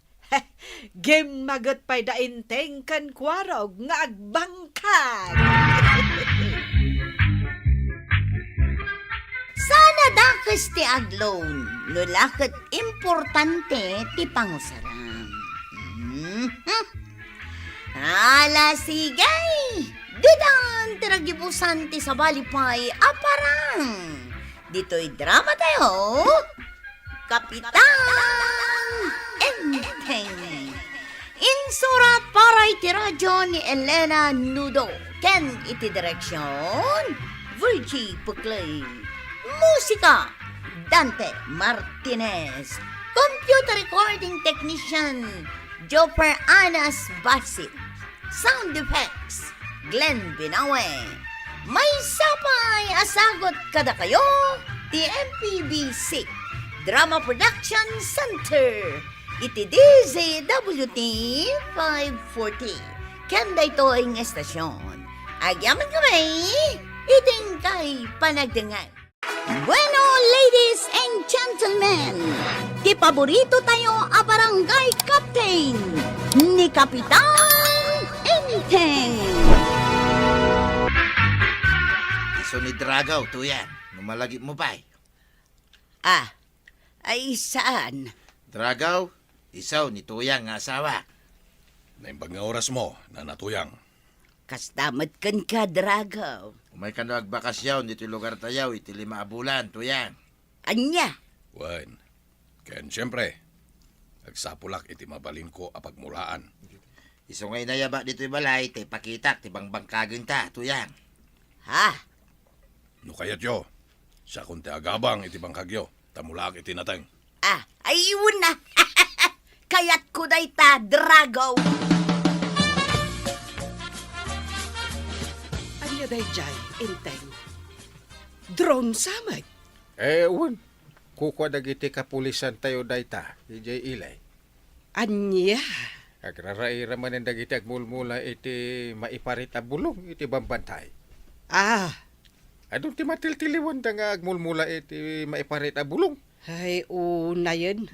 Gimmaget pay da Enteng ken Kuarog nga agbangkag. Saan a dakes ti agloan, no la ket importante ti pangusaran. Mhm. Ala, sige! Didan ti nagibusan ti sabali pay a parang. Ditoy drama tayo, Kapitan Enteng. Insurat para iti radyo ni Elena Nudo ken iti direksyon, Virgie Puclay. Musika, Dante Martinez. Computer recording technician, Joper Anas Basit. Sound effects, Glenn Binawe. Maysa pay a sagut kadakayo ti M P B C Drama Production Center iti D Z W T five forty. Ken daytoy nga estasyon, agyamankami iti inkay panagdengngeg. Bueno, ladies and gentlemen, ti paborito tayo a barangay captain, ni Kapitan Enteng. Isu ni Dragaw, Tuyang, no malagipmo pay. Ah, ay saan? Dragaw, isu ni Tuyang nga asawa. Naimbag nga orasmo, Nana Tuyang. Kasta met kenka, Dragaw. Umay kano agbakasyon ditoy lugartayo iti lima a bulan, Tuyang. Ania? Wen, ken siempre, agsapulak iti mabalinko a pagmulaan. Isu nga inayabak ditoy balay, ta ipakitak ti bangbangkagenta, Tuyang. Ha? No kayatyo, siakon ti agabang iti bangkagyo, ta mulaak iti nateng. Ah, ay, iwonna. Kayatko dayta, Dragaw. Ania daydiay, Enteng? Drone sa met? Eh, wen. Kukua dagiti kapulisantayo dayta, idiay ili. Ania? Agraraira manen dagiti agmulmula iti maiparit a bulong iti bambantay. Ah. Adun ti matiltiliwanda nga agmulmula iti maiparit a bulong. Ay, unayen.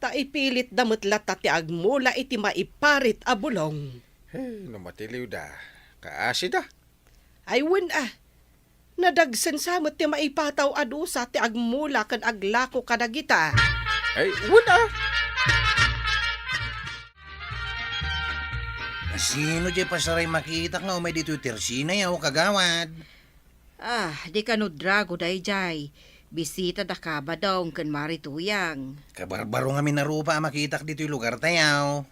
Ta ipilitda met latta ti agmula iti maiparit a bulong. Hey, no matiliwda, kaasida. Ay, wen a. Nadagsen sa met ti maipataw a dusa ti agmula ken aglako kadagita. Ay, wen a. Sino diay pasaray makitak nga umay ditoy tersinayo, kagawad? Ah, di kano Dragaw daydiay. Bisita da ka, Badong, ken Mari Tuyang. Kabarbaro ngamin a rupa a makitak ditoy lugartayo.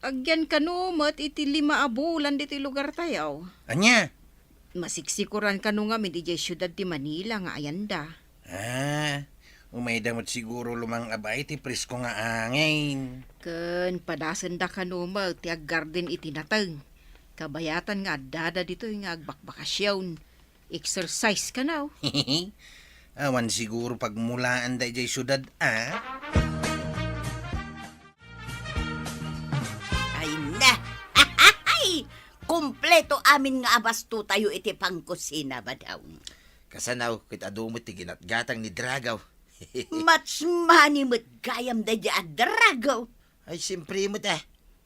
Agyan kano met iti lima a bulan ditoy lugartayo. Ania? Masiksikoran kano ngamin idiay siudad ti Manila nga ayanda. Ah, umayda met siguro lumang-ab iti presko nga angin. Ken padasenda kano met ti aggarden iti nateng. Kabayatan nga addada ditoy nga agbakbakasyon. Exercise kano. Awan siguro pagmulaan daydiay siudad, a? Ay na! Ay! Kompleto amin nga abastotayo iti pangkusina, Badong. Kasano ket adu met ti ginatgatang ni Dragaw? Much money met gayam daydiay a Dragaw. Ay, siempre met, a.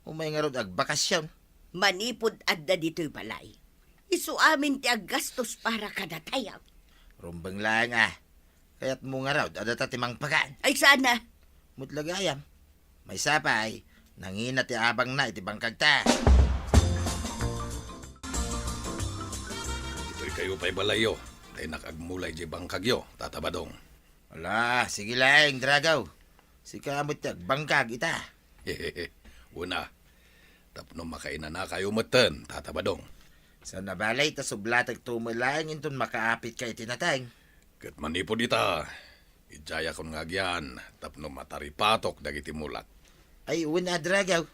Umay ngarud agbakasyon. Manipud adda ditoy balay, isu amin ti aggastos para kadatayo. Rumbeng laeng, a. Kayatmo ngarud a data ti mangpagan? Ay, saan a. Met la gayam. Maysa pay, nangina ti abangna iti bangkagta. Ditoy kayo pay balayyo. Daynak agmula idiay bangkagyo, Tata Badong. Ala, sige laeng, Dragaw. Sika met ti agbangkag ita. Wen a, tapno makainanakayo metten, Tata Badong. Saan a balay ta sublatekto met laeng inton makaapitka iti nateng. Ket manipud ita, idiayakon nga agyan tapno mataripatok dagiti mulak. Ay, wen a, Dragaw.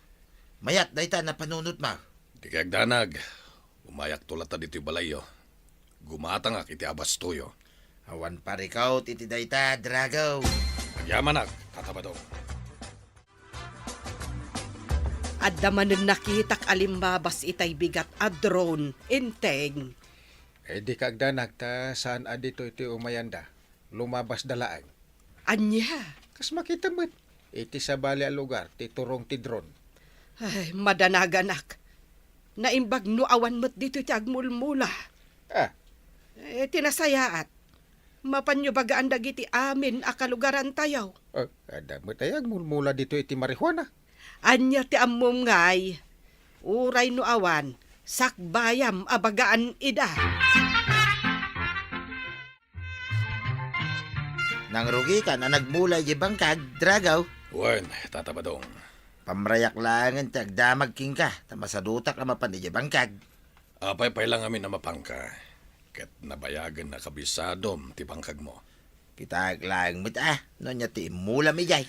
Mayat dayta napanunotmo. Dikay agdanag. Umayakto latta ditoy balayyo. Gumatangak iti abastoyo. Awan parikut iti dayta, Dragaw. Agyamanak, Tata Badong. Adda manen nakitak a limmabas itay bigat a drone, Enteng. Eh, dika agdanag ta saan a ditoy ti umayanda. Lumabasda laeng. Ania? Kas makitam met, iti sabali a lugar ti turong ti drone. Ay, madanaganak. Naimbag no awan met ditoy ti agmulmula. Ah. Eh, ti nasayaat, mapanyo bagaan dagiti amin a kalugarantayo. Ah, adda met aya agmulmula ditoy iti marijuana. Ania ti ammom ngay? Uray no awan, sakbayam a bagaan ida. Nangrugikan a nagmula idiay bangkag, Dragaw? Wen, Tata Badong. Pamrayak laengen ti agdamag kenka, ta masadutak a mapan idiay bangkag. Apay pay la ngamin a mapanka, ket nabayagen a kabisadom ti bangkagmo. Kitaek laeng met, a, no ania ti immulam idiay.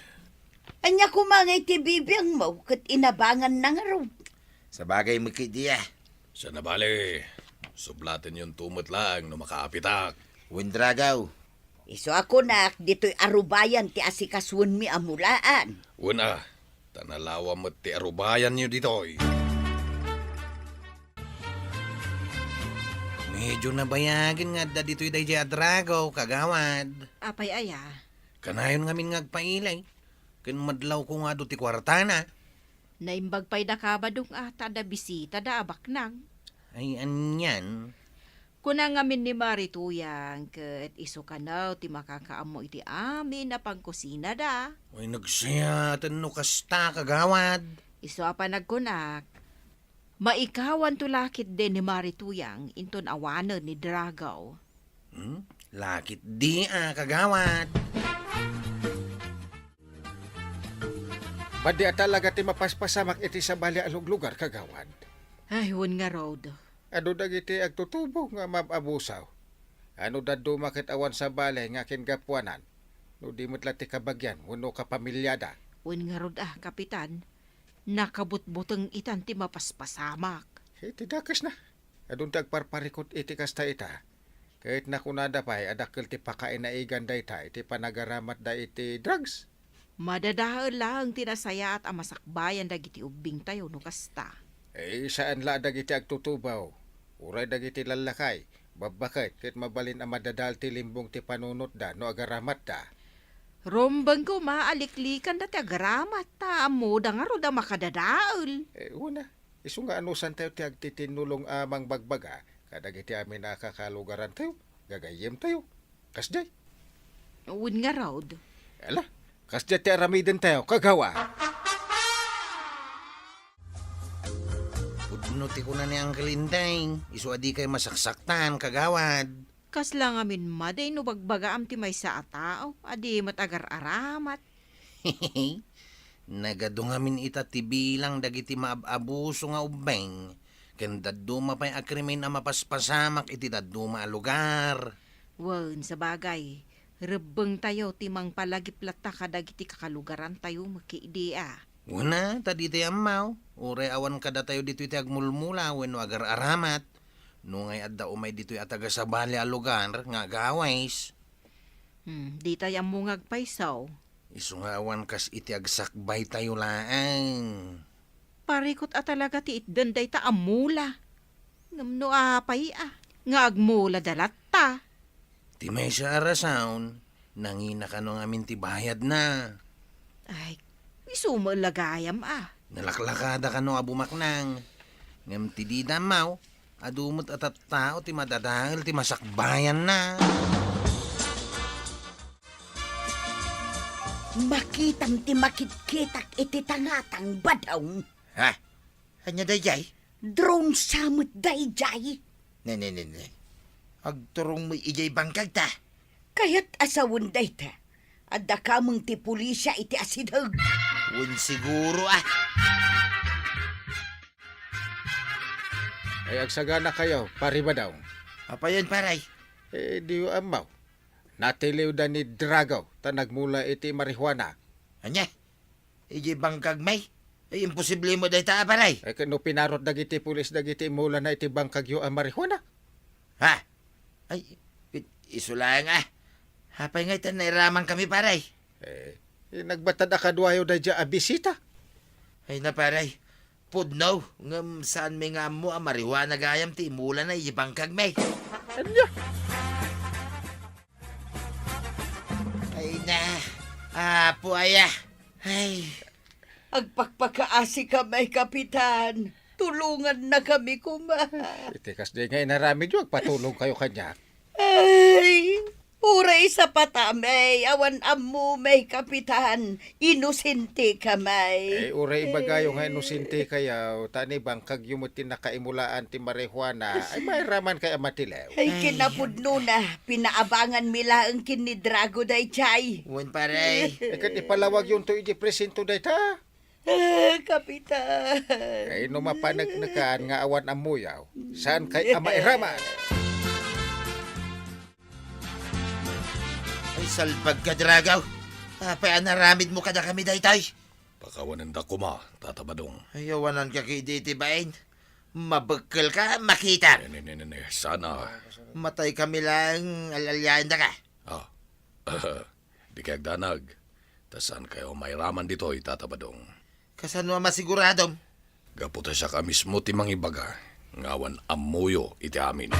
Ania koma ngay ti bibiangmo ket inabanganna ngarud? Sabagay met ketdi, a. Saan a bale, sublatenyonto met laeng no makaapitak. Wen, Dragaw. Isu a kunak, ditoy arubayan ti asikasuenmi a mulaan. Wen a, ta nalawa met ti arubayanyo ditoy. Medyo nabayagen nga adda ditoy daydiay a Dragaw, kagawad. Apay aya? Kanayon ngamin nga agpailay. Ken madlawko nga adu ti kuartana. Naimbag pay daka, Badong, a, ta adda bisitada a baknang. Ay, anian? Kuna ngamin ni Mari Tuyang ket isu kano ti makakaammo iti amin a pangkusinada. Ay, nagsayaaten no kasta, kagawad. Isu a panagkunak, maikawanto la ketdi ni Mari Tuyang inton awanen ni Dragaw. Hmm? La ketdi a, kagawad. Madi a talaga ti mapaspasamak iti sabali a luglugar, kagawad. Ay, wen ngarud. Adu dagiti agtutubo nga maab-abusaw. Ano dadduma ket awan sabali nga kingapuanan, no di met la ti kabagian wenno kapamiliada. Wen ngarud a, Kapitan, nakabutbuteng itan ti mapaspasamak. Iti dakesna, adun ti agparparikut iti kasta ita. Ket nakunada pay a dakkel ti pakainaigan dayta iti panagaramatda iti drugs. Madadael laeng ti nasayaat a masakbayan dagiti ubbingtayo no kasta. Eh, saan la dagiti agtutubaw, uray dagiti lallakay, babbaket ket mabalin a madadael ti limbong ti panunotda no agaramatda. Rumbeng koma a liklikanda ti agaramat ta ammoda ngarud a makadadael. Eh, una, isu nga anusantayo ti agtitinnulong a mangbagbaga kadagiti amin a kakalugarantayo, gagayyemtayo. Kasdiay. Wen ngarud. Ala, kasdiay ti aramidentayo, kagawa. Pudno ti kuna ni Uncle Inday, isu a dikay masaksaktan, kagawad. Kasla ngamin madi no bagbagaam ti maysa a tao a di met agar-aramat. Nagadu ngamin ita ti bilang dagiti maab-abuso nga ubbing, ken dadduma pay a krimen a mapaspasamak iti dadduma a lugar. Wen, sabagay, rebbengtayo ti mangpalagip latta kadagiti kakalugarantayo met ketdi a. Wen a, ta ditay ammaw, uray awan kadatayo ditoy ti agmulmula wenno agar-aramat. No ngay adda umay ditoy a taga-sabali a lugar nga agawis. Hmm, ditay ammo nga agpayso. Isu nga awan kas iti agsakbaytayo laeng. Parikut a talaga ti itden dayta a mula. Ngem no apay a, nga agmulada latta? Ti maysa a rason, nangina kano ngamin ti bayadna. Ay, isu met la gayam a. Nalaklakada kano a bumaknang. Ngem ti dida ammaw, adu met a tattao ti madadael ti masakbayanna. Makitam ti makitkitak iti tangatang, Badong. Ha? Ania daydiay? Drone sa met daydiay. Ne, ne, ne, ne. Agturong met idiay bangkagta. Kayat a sawen dayta. Adda kameng ti pulisia iti asideg. Wen siguro a. Ay, agsaganakayo, Pari Badong. Apayen, Pare? Eh, diyo ammaw. Natiliwda ni Dragaw ta nagmula iti marijuana. Ania? Idiay bangkagmi? Ay, imposible met dayta a, Pare. Ay, ket no pinarot dagiti pulis dagiti mulana iti bangkagyo a marijuana? Ha? Ay, isu laeng a. Apay ngay ta nairamankami, Pare? Eh, eh, nagbatad a kaduayo daydiay a bisita. Ay na, Pare. Pudno, ngem saanmi nga ammo a marijuana gayam ti imulana idiay bangkagmi. Ania? Ay na, Apo aya. Ay. Agpakpakaasikami, Kapitan. Tulongannakami koma. Iti kasdi nga inaramidyo, agpatulongkayo kaniak. Ay, uray sapatami, awan ammomi, Kapitan. Inosente kami. Eh, uray ibagayo nga inosente kayo, ta ni bangkagyo met ti nakaimulaan ti marijuana. Ay, mairaman kay a matilew. Ay, kinapudnona, pinaabanganmi laeng ken ni Drago daydiay. Wen, Pare. Eh, ket ipalawagyonto iti presinto dayta. Ah, Kapitan. Kay no mapaneknekan nga awan ammoyo, saan kay a mairaman? Salbag ka, Dragaw. Apay a naramidmo kadakami daytoy? Pakawanenda koma, Tata Badong. Ay, awananka ketdi iti bain. Mabekkelka, makitam. Ne, ne, ne, ne, ne. Sana. Mataykami laeng al-aliaendaka. Ah. Dikay agdanag. Ta saankayo mairaman ditoy, Tata Badong. Kasano a masiguradom? Gapu ta siak a mismo ti mangibaga nga awan ammoyo iti amin.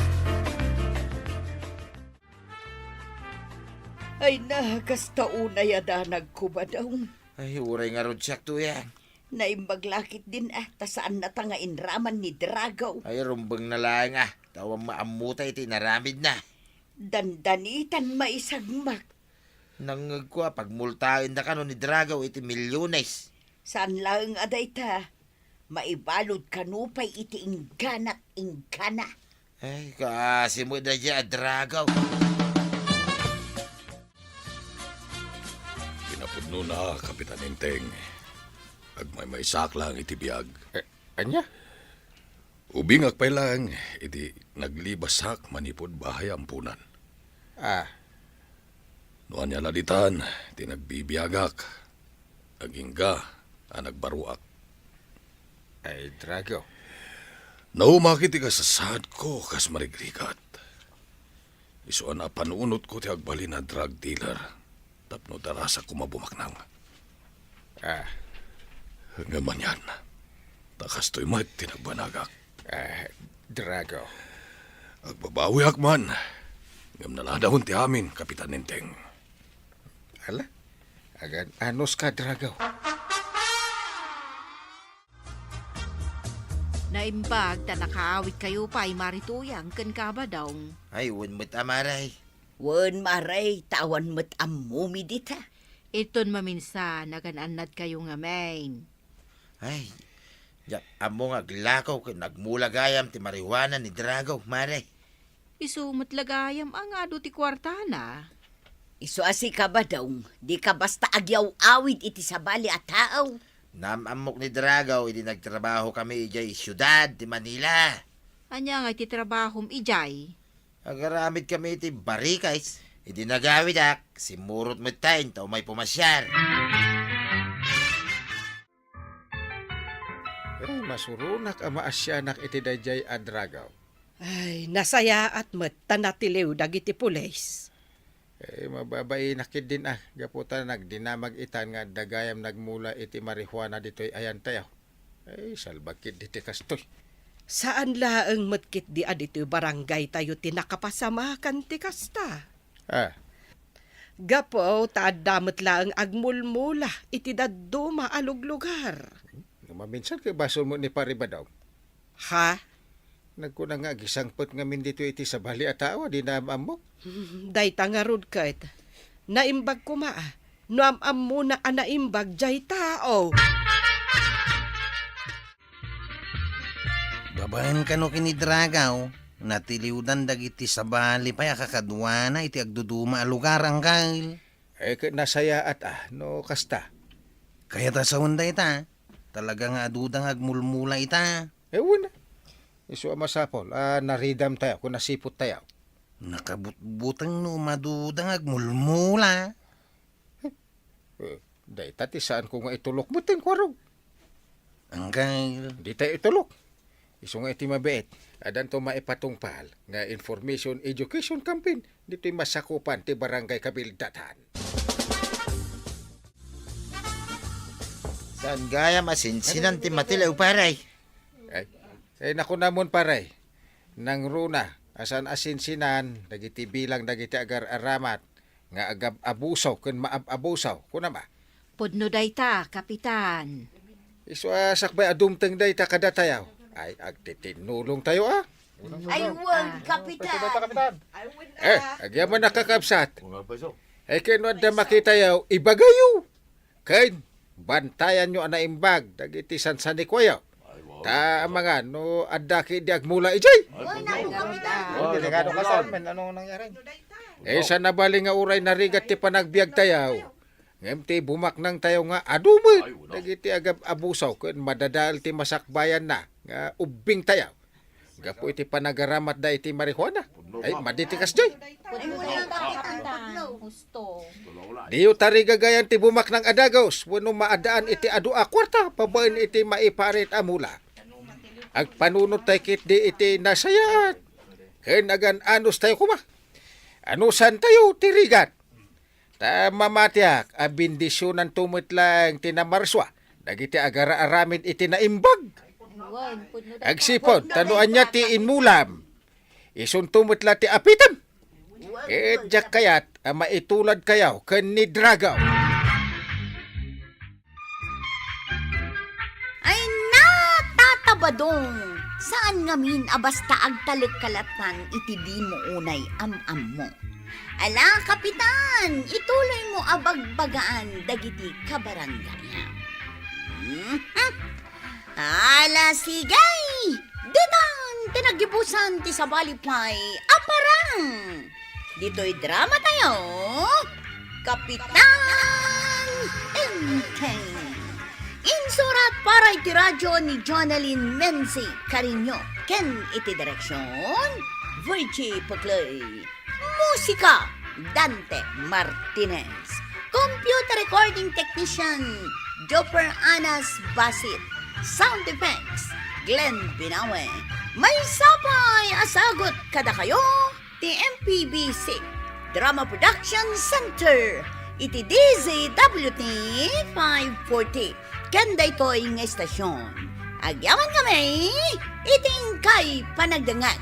Ay na, kasta unay a danagko, Badong. Ay, uray ngarud siak, Tuyang. Naimbag la ketdin a, ta saannata nga inraman ni Dragaw. Ay, rumbengna laeng a, ta awan maammota iti inaramidna. Dandanitan maisagmak. Nangngegko a pagmultaendaka no ni Dragaw iti milyones. Saan laeng a dayta, maibalud kano pay iti ingganak inggana. Ay, kaasi met daydiay a Dragaw. Kinapudnona, Kapitan Enteng, agmaymaysaak laeng iti biag. Eh, ania? Ubingak pay laeng iti naglibasak manipud bahay a ampunan. Ah. No ania la ditan ti nagbibiagak, agingga a nagbaruak. Ay, Dragaw. Naumak iti kasasaadko kas marigrigat. Isu a napanunotko ti agbalin a drug dealer tapno darasak koma bumaknang. Ah. Ngem anian, ta kastoy met ti nagbanagak. Ah, Dragaw. Agbabawiak man, ngem naladawen ti amin, Kapitan Enteng. Ala, agan-anos ka, Dragaw. Naimbag ta nakaawitkayo pay, Mari Tuyang, ken Kabadong. Ay, wen met a, Mari. Wen, Mari, ta awan met ammomi dita. Iton maminsan, nagan-annadkayo ngamin. Ay, diak ammo nga aglakaw ken nagmula gayam ti marijuana ni Dragaw, Mari. Isu met la gayam a nga adu ti kuartana. Isu a sika, Badong, dika basta agyaw-awid iti sabali a tao. Naam-ammok ni Dragaw idi nagtrabahokami idiay siudad ti Manila. Ania ngay ti trabahom idiay? Agaramidkami iti barikais. Idi nagawidak, simmurot metten ta umay pumasiar. Ay, masuronak a maasianak iti daydiay a Dragaw. Ay, nasayaat met ta natiliw dagiti pulis. Ay, mababainak ketdin a, gapu ta nagdinamag itan nga adda gayam nagmula iti marijuana ditoy ayantayo. Ay, salbag ketdi ti kastoy. Saan laeng met ketdi a ditoy barangaytayo ti nakapasamakan ti kasta. Ah. Gapu ta adda met laeng agmulmula iti dadduma a luglugar. Nga maminsan ket basol met ni Pari Badong. Ha? Nagkuna nga agisangpet ngamin ditoy iti sabali a tao a di naam-ammok. Hmm, dayta ngarud ket naimbag koma a. No am-ammona a naimbag jay tao. Babaen kano ken ni Dragaw, natiliwdan dagiti sabali pay a kakaduana iti agduduma a lugar, angkel. Eh, ket nasayaat a, no kasta. Kayat a sawen dayta, talaga nga aduda nga agmulmula ita. Eh, wen. Isu a masapul a naridamtayo, kun nasiputtayo. Nakabutbuteng no maduda nga agmulmula. Eh, dayta ti saanko nga itulok metten, kuarog. Angkel. Dita itulok. Isu nga iti mabiit, addanto maipatungpal nga information education campaign ditoy masakupan ti barangay Kabildatan. Saan gayam a sinsinan ti matiliw, pare? Ay, ay, nakunamon, pare. Nangruna a saan a sinsinan dagiti bilang dagiti agar-aramat nga agab-abuso ken maab-abuso, kunam a? Pudno dayta, Kapitan. Isu a sakbay a dumteng dayta kadatayo. Ay, agtitinnulongtayo a. Ay, wen, Kapitan. Ay, wen, eh, ah. Agyaman a, kakabsat. Ay, ken no adda makitayo, ibagayo. Ken, bantayanyo a naimbag dagiti sansanikuayo. Ta amangan no adda ketdi agmula idiay. Ay, delikado ka saan, men. Ano nangyari? Eh, saan a bali nga uray narigat ti panagbiagtayo. Ngem ti bumaknangtayo nga adu met dagiti agab-abuso ken madadael ti masakbayanna nga ubbingtayo. gapu iti panagaramatda iti marijuana. Ay, madi ti kasdiay. Pudno dayta, Kapitan. Husto. Diyo tarigagayan ti bumaknang a dagus wenno maaddaan iti adu a kuarta babaen iti maiparit a mula. Agpanunot tay ketdi iti nasayaat ken agan-anus tayo koma. Anusantayo ti rigat. Ta mamatiak a bendisionanto met laeng ti namarsua dagiti agar-aramid iti naimbag. Wen, pudno dayta. Agsipud, ta no ania ti inmulam, isunto met la ti apitem. Ket diak kayat a maituladkayo ken ni Drago. Ay, natatabadong! Saan ngamin a basta agtalek ka lattan iti dimo unay am-ammo. Ala, Kapitan, ituloymo a bagbagaan dagiti kabaranggayam. Mhm. Ala, sige! Ditan ti naggibusan ti sabali pay a parang! Ditoy dramatayo, Kapitan Enteng. Insurat para iti radyo ni Jonalyn Menzi Cariño ken iti direksion, Virgie Puclay. Musika, Dante Martinez. Computer recording technician, Jopper Anas Basit. Sound effects, Glenn Binawe. Maysa pay a sagut kadakayo ti M P B C Drama Production Center iti D Z W T five forty. Ken daytoy nga istasyon, agyaman kami iti inkay panagdengngeg.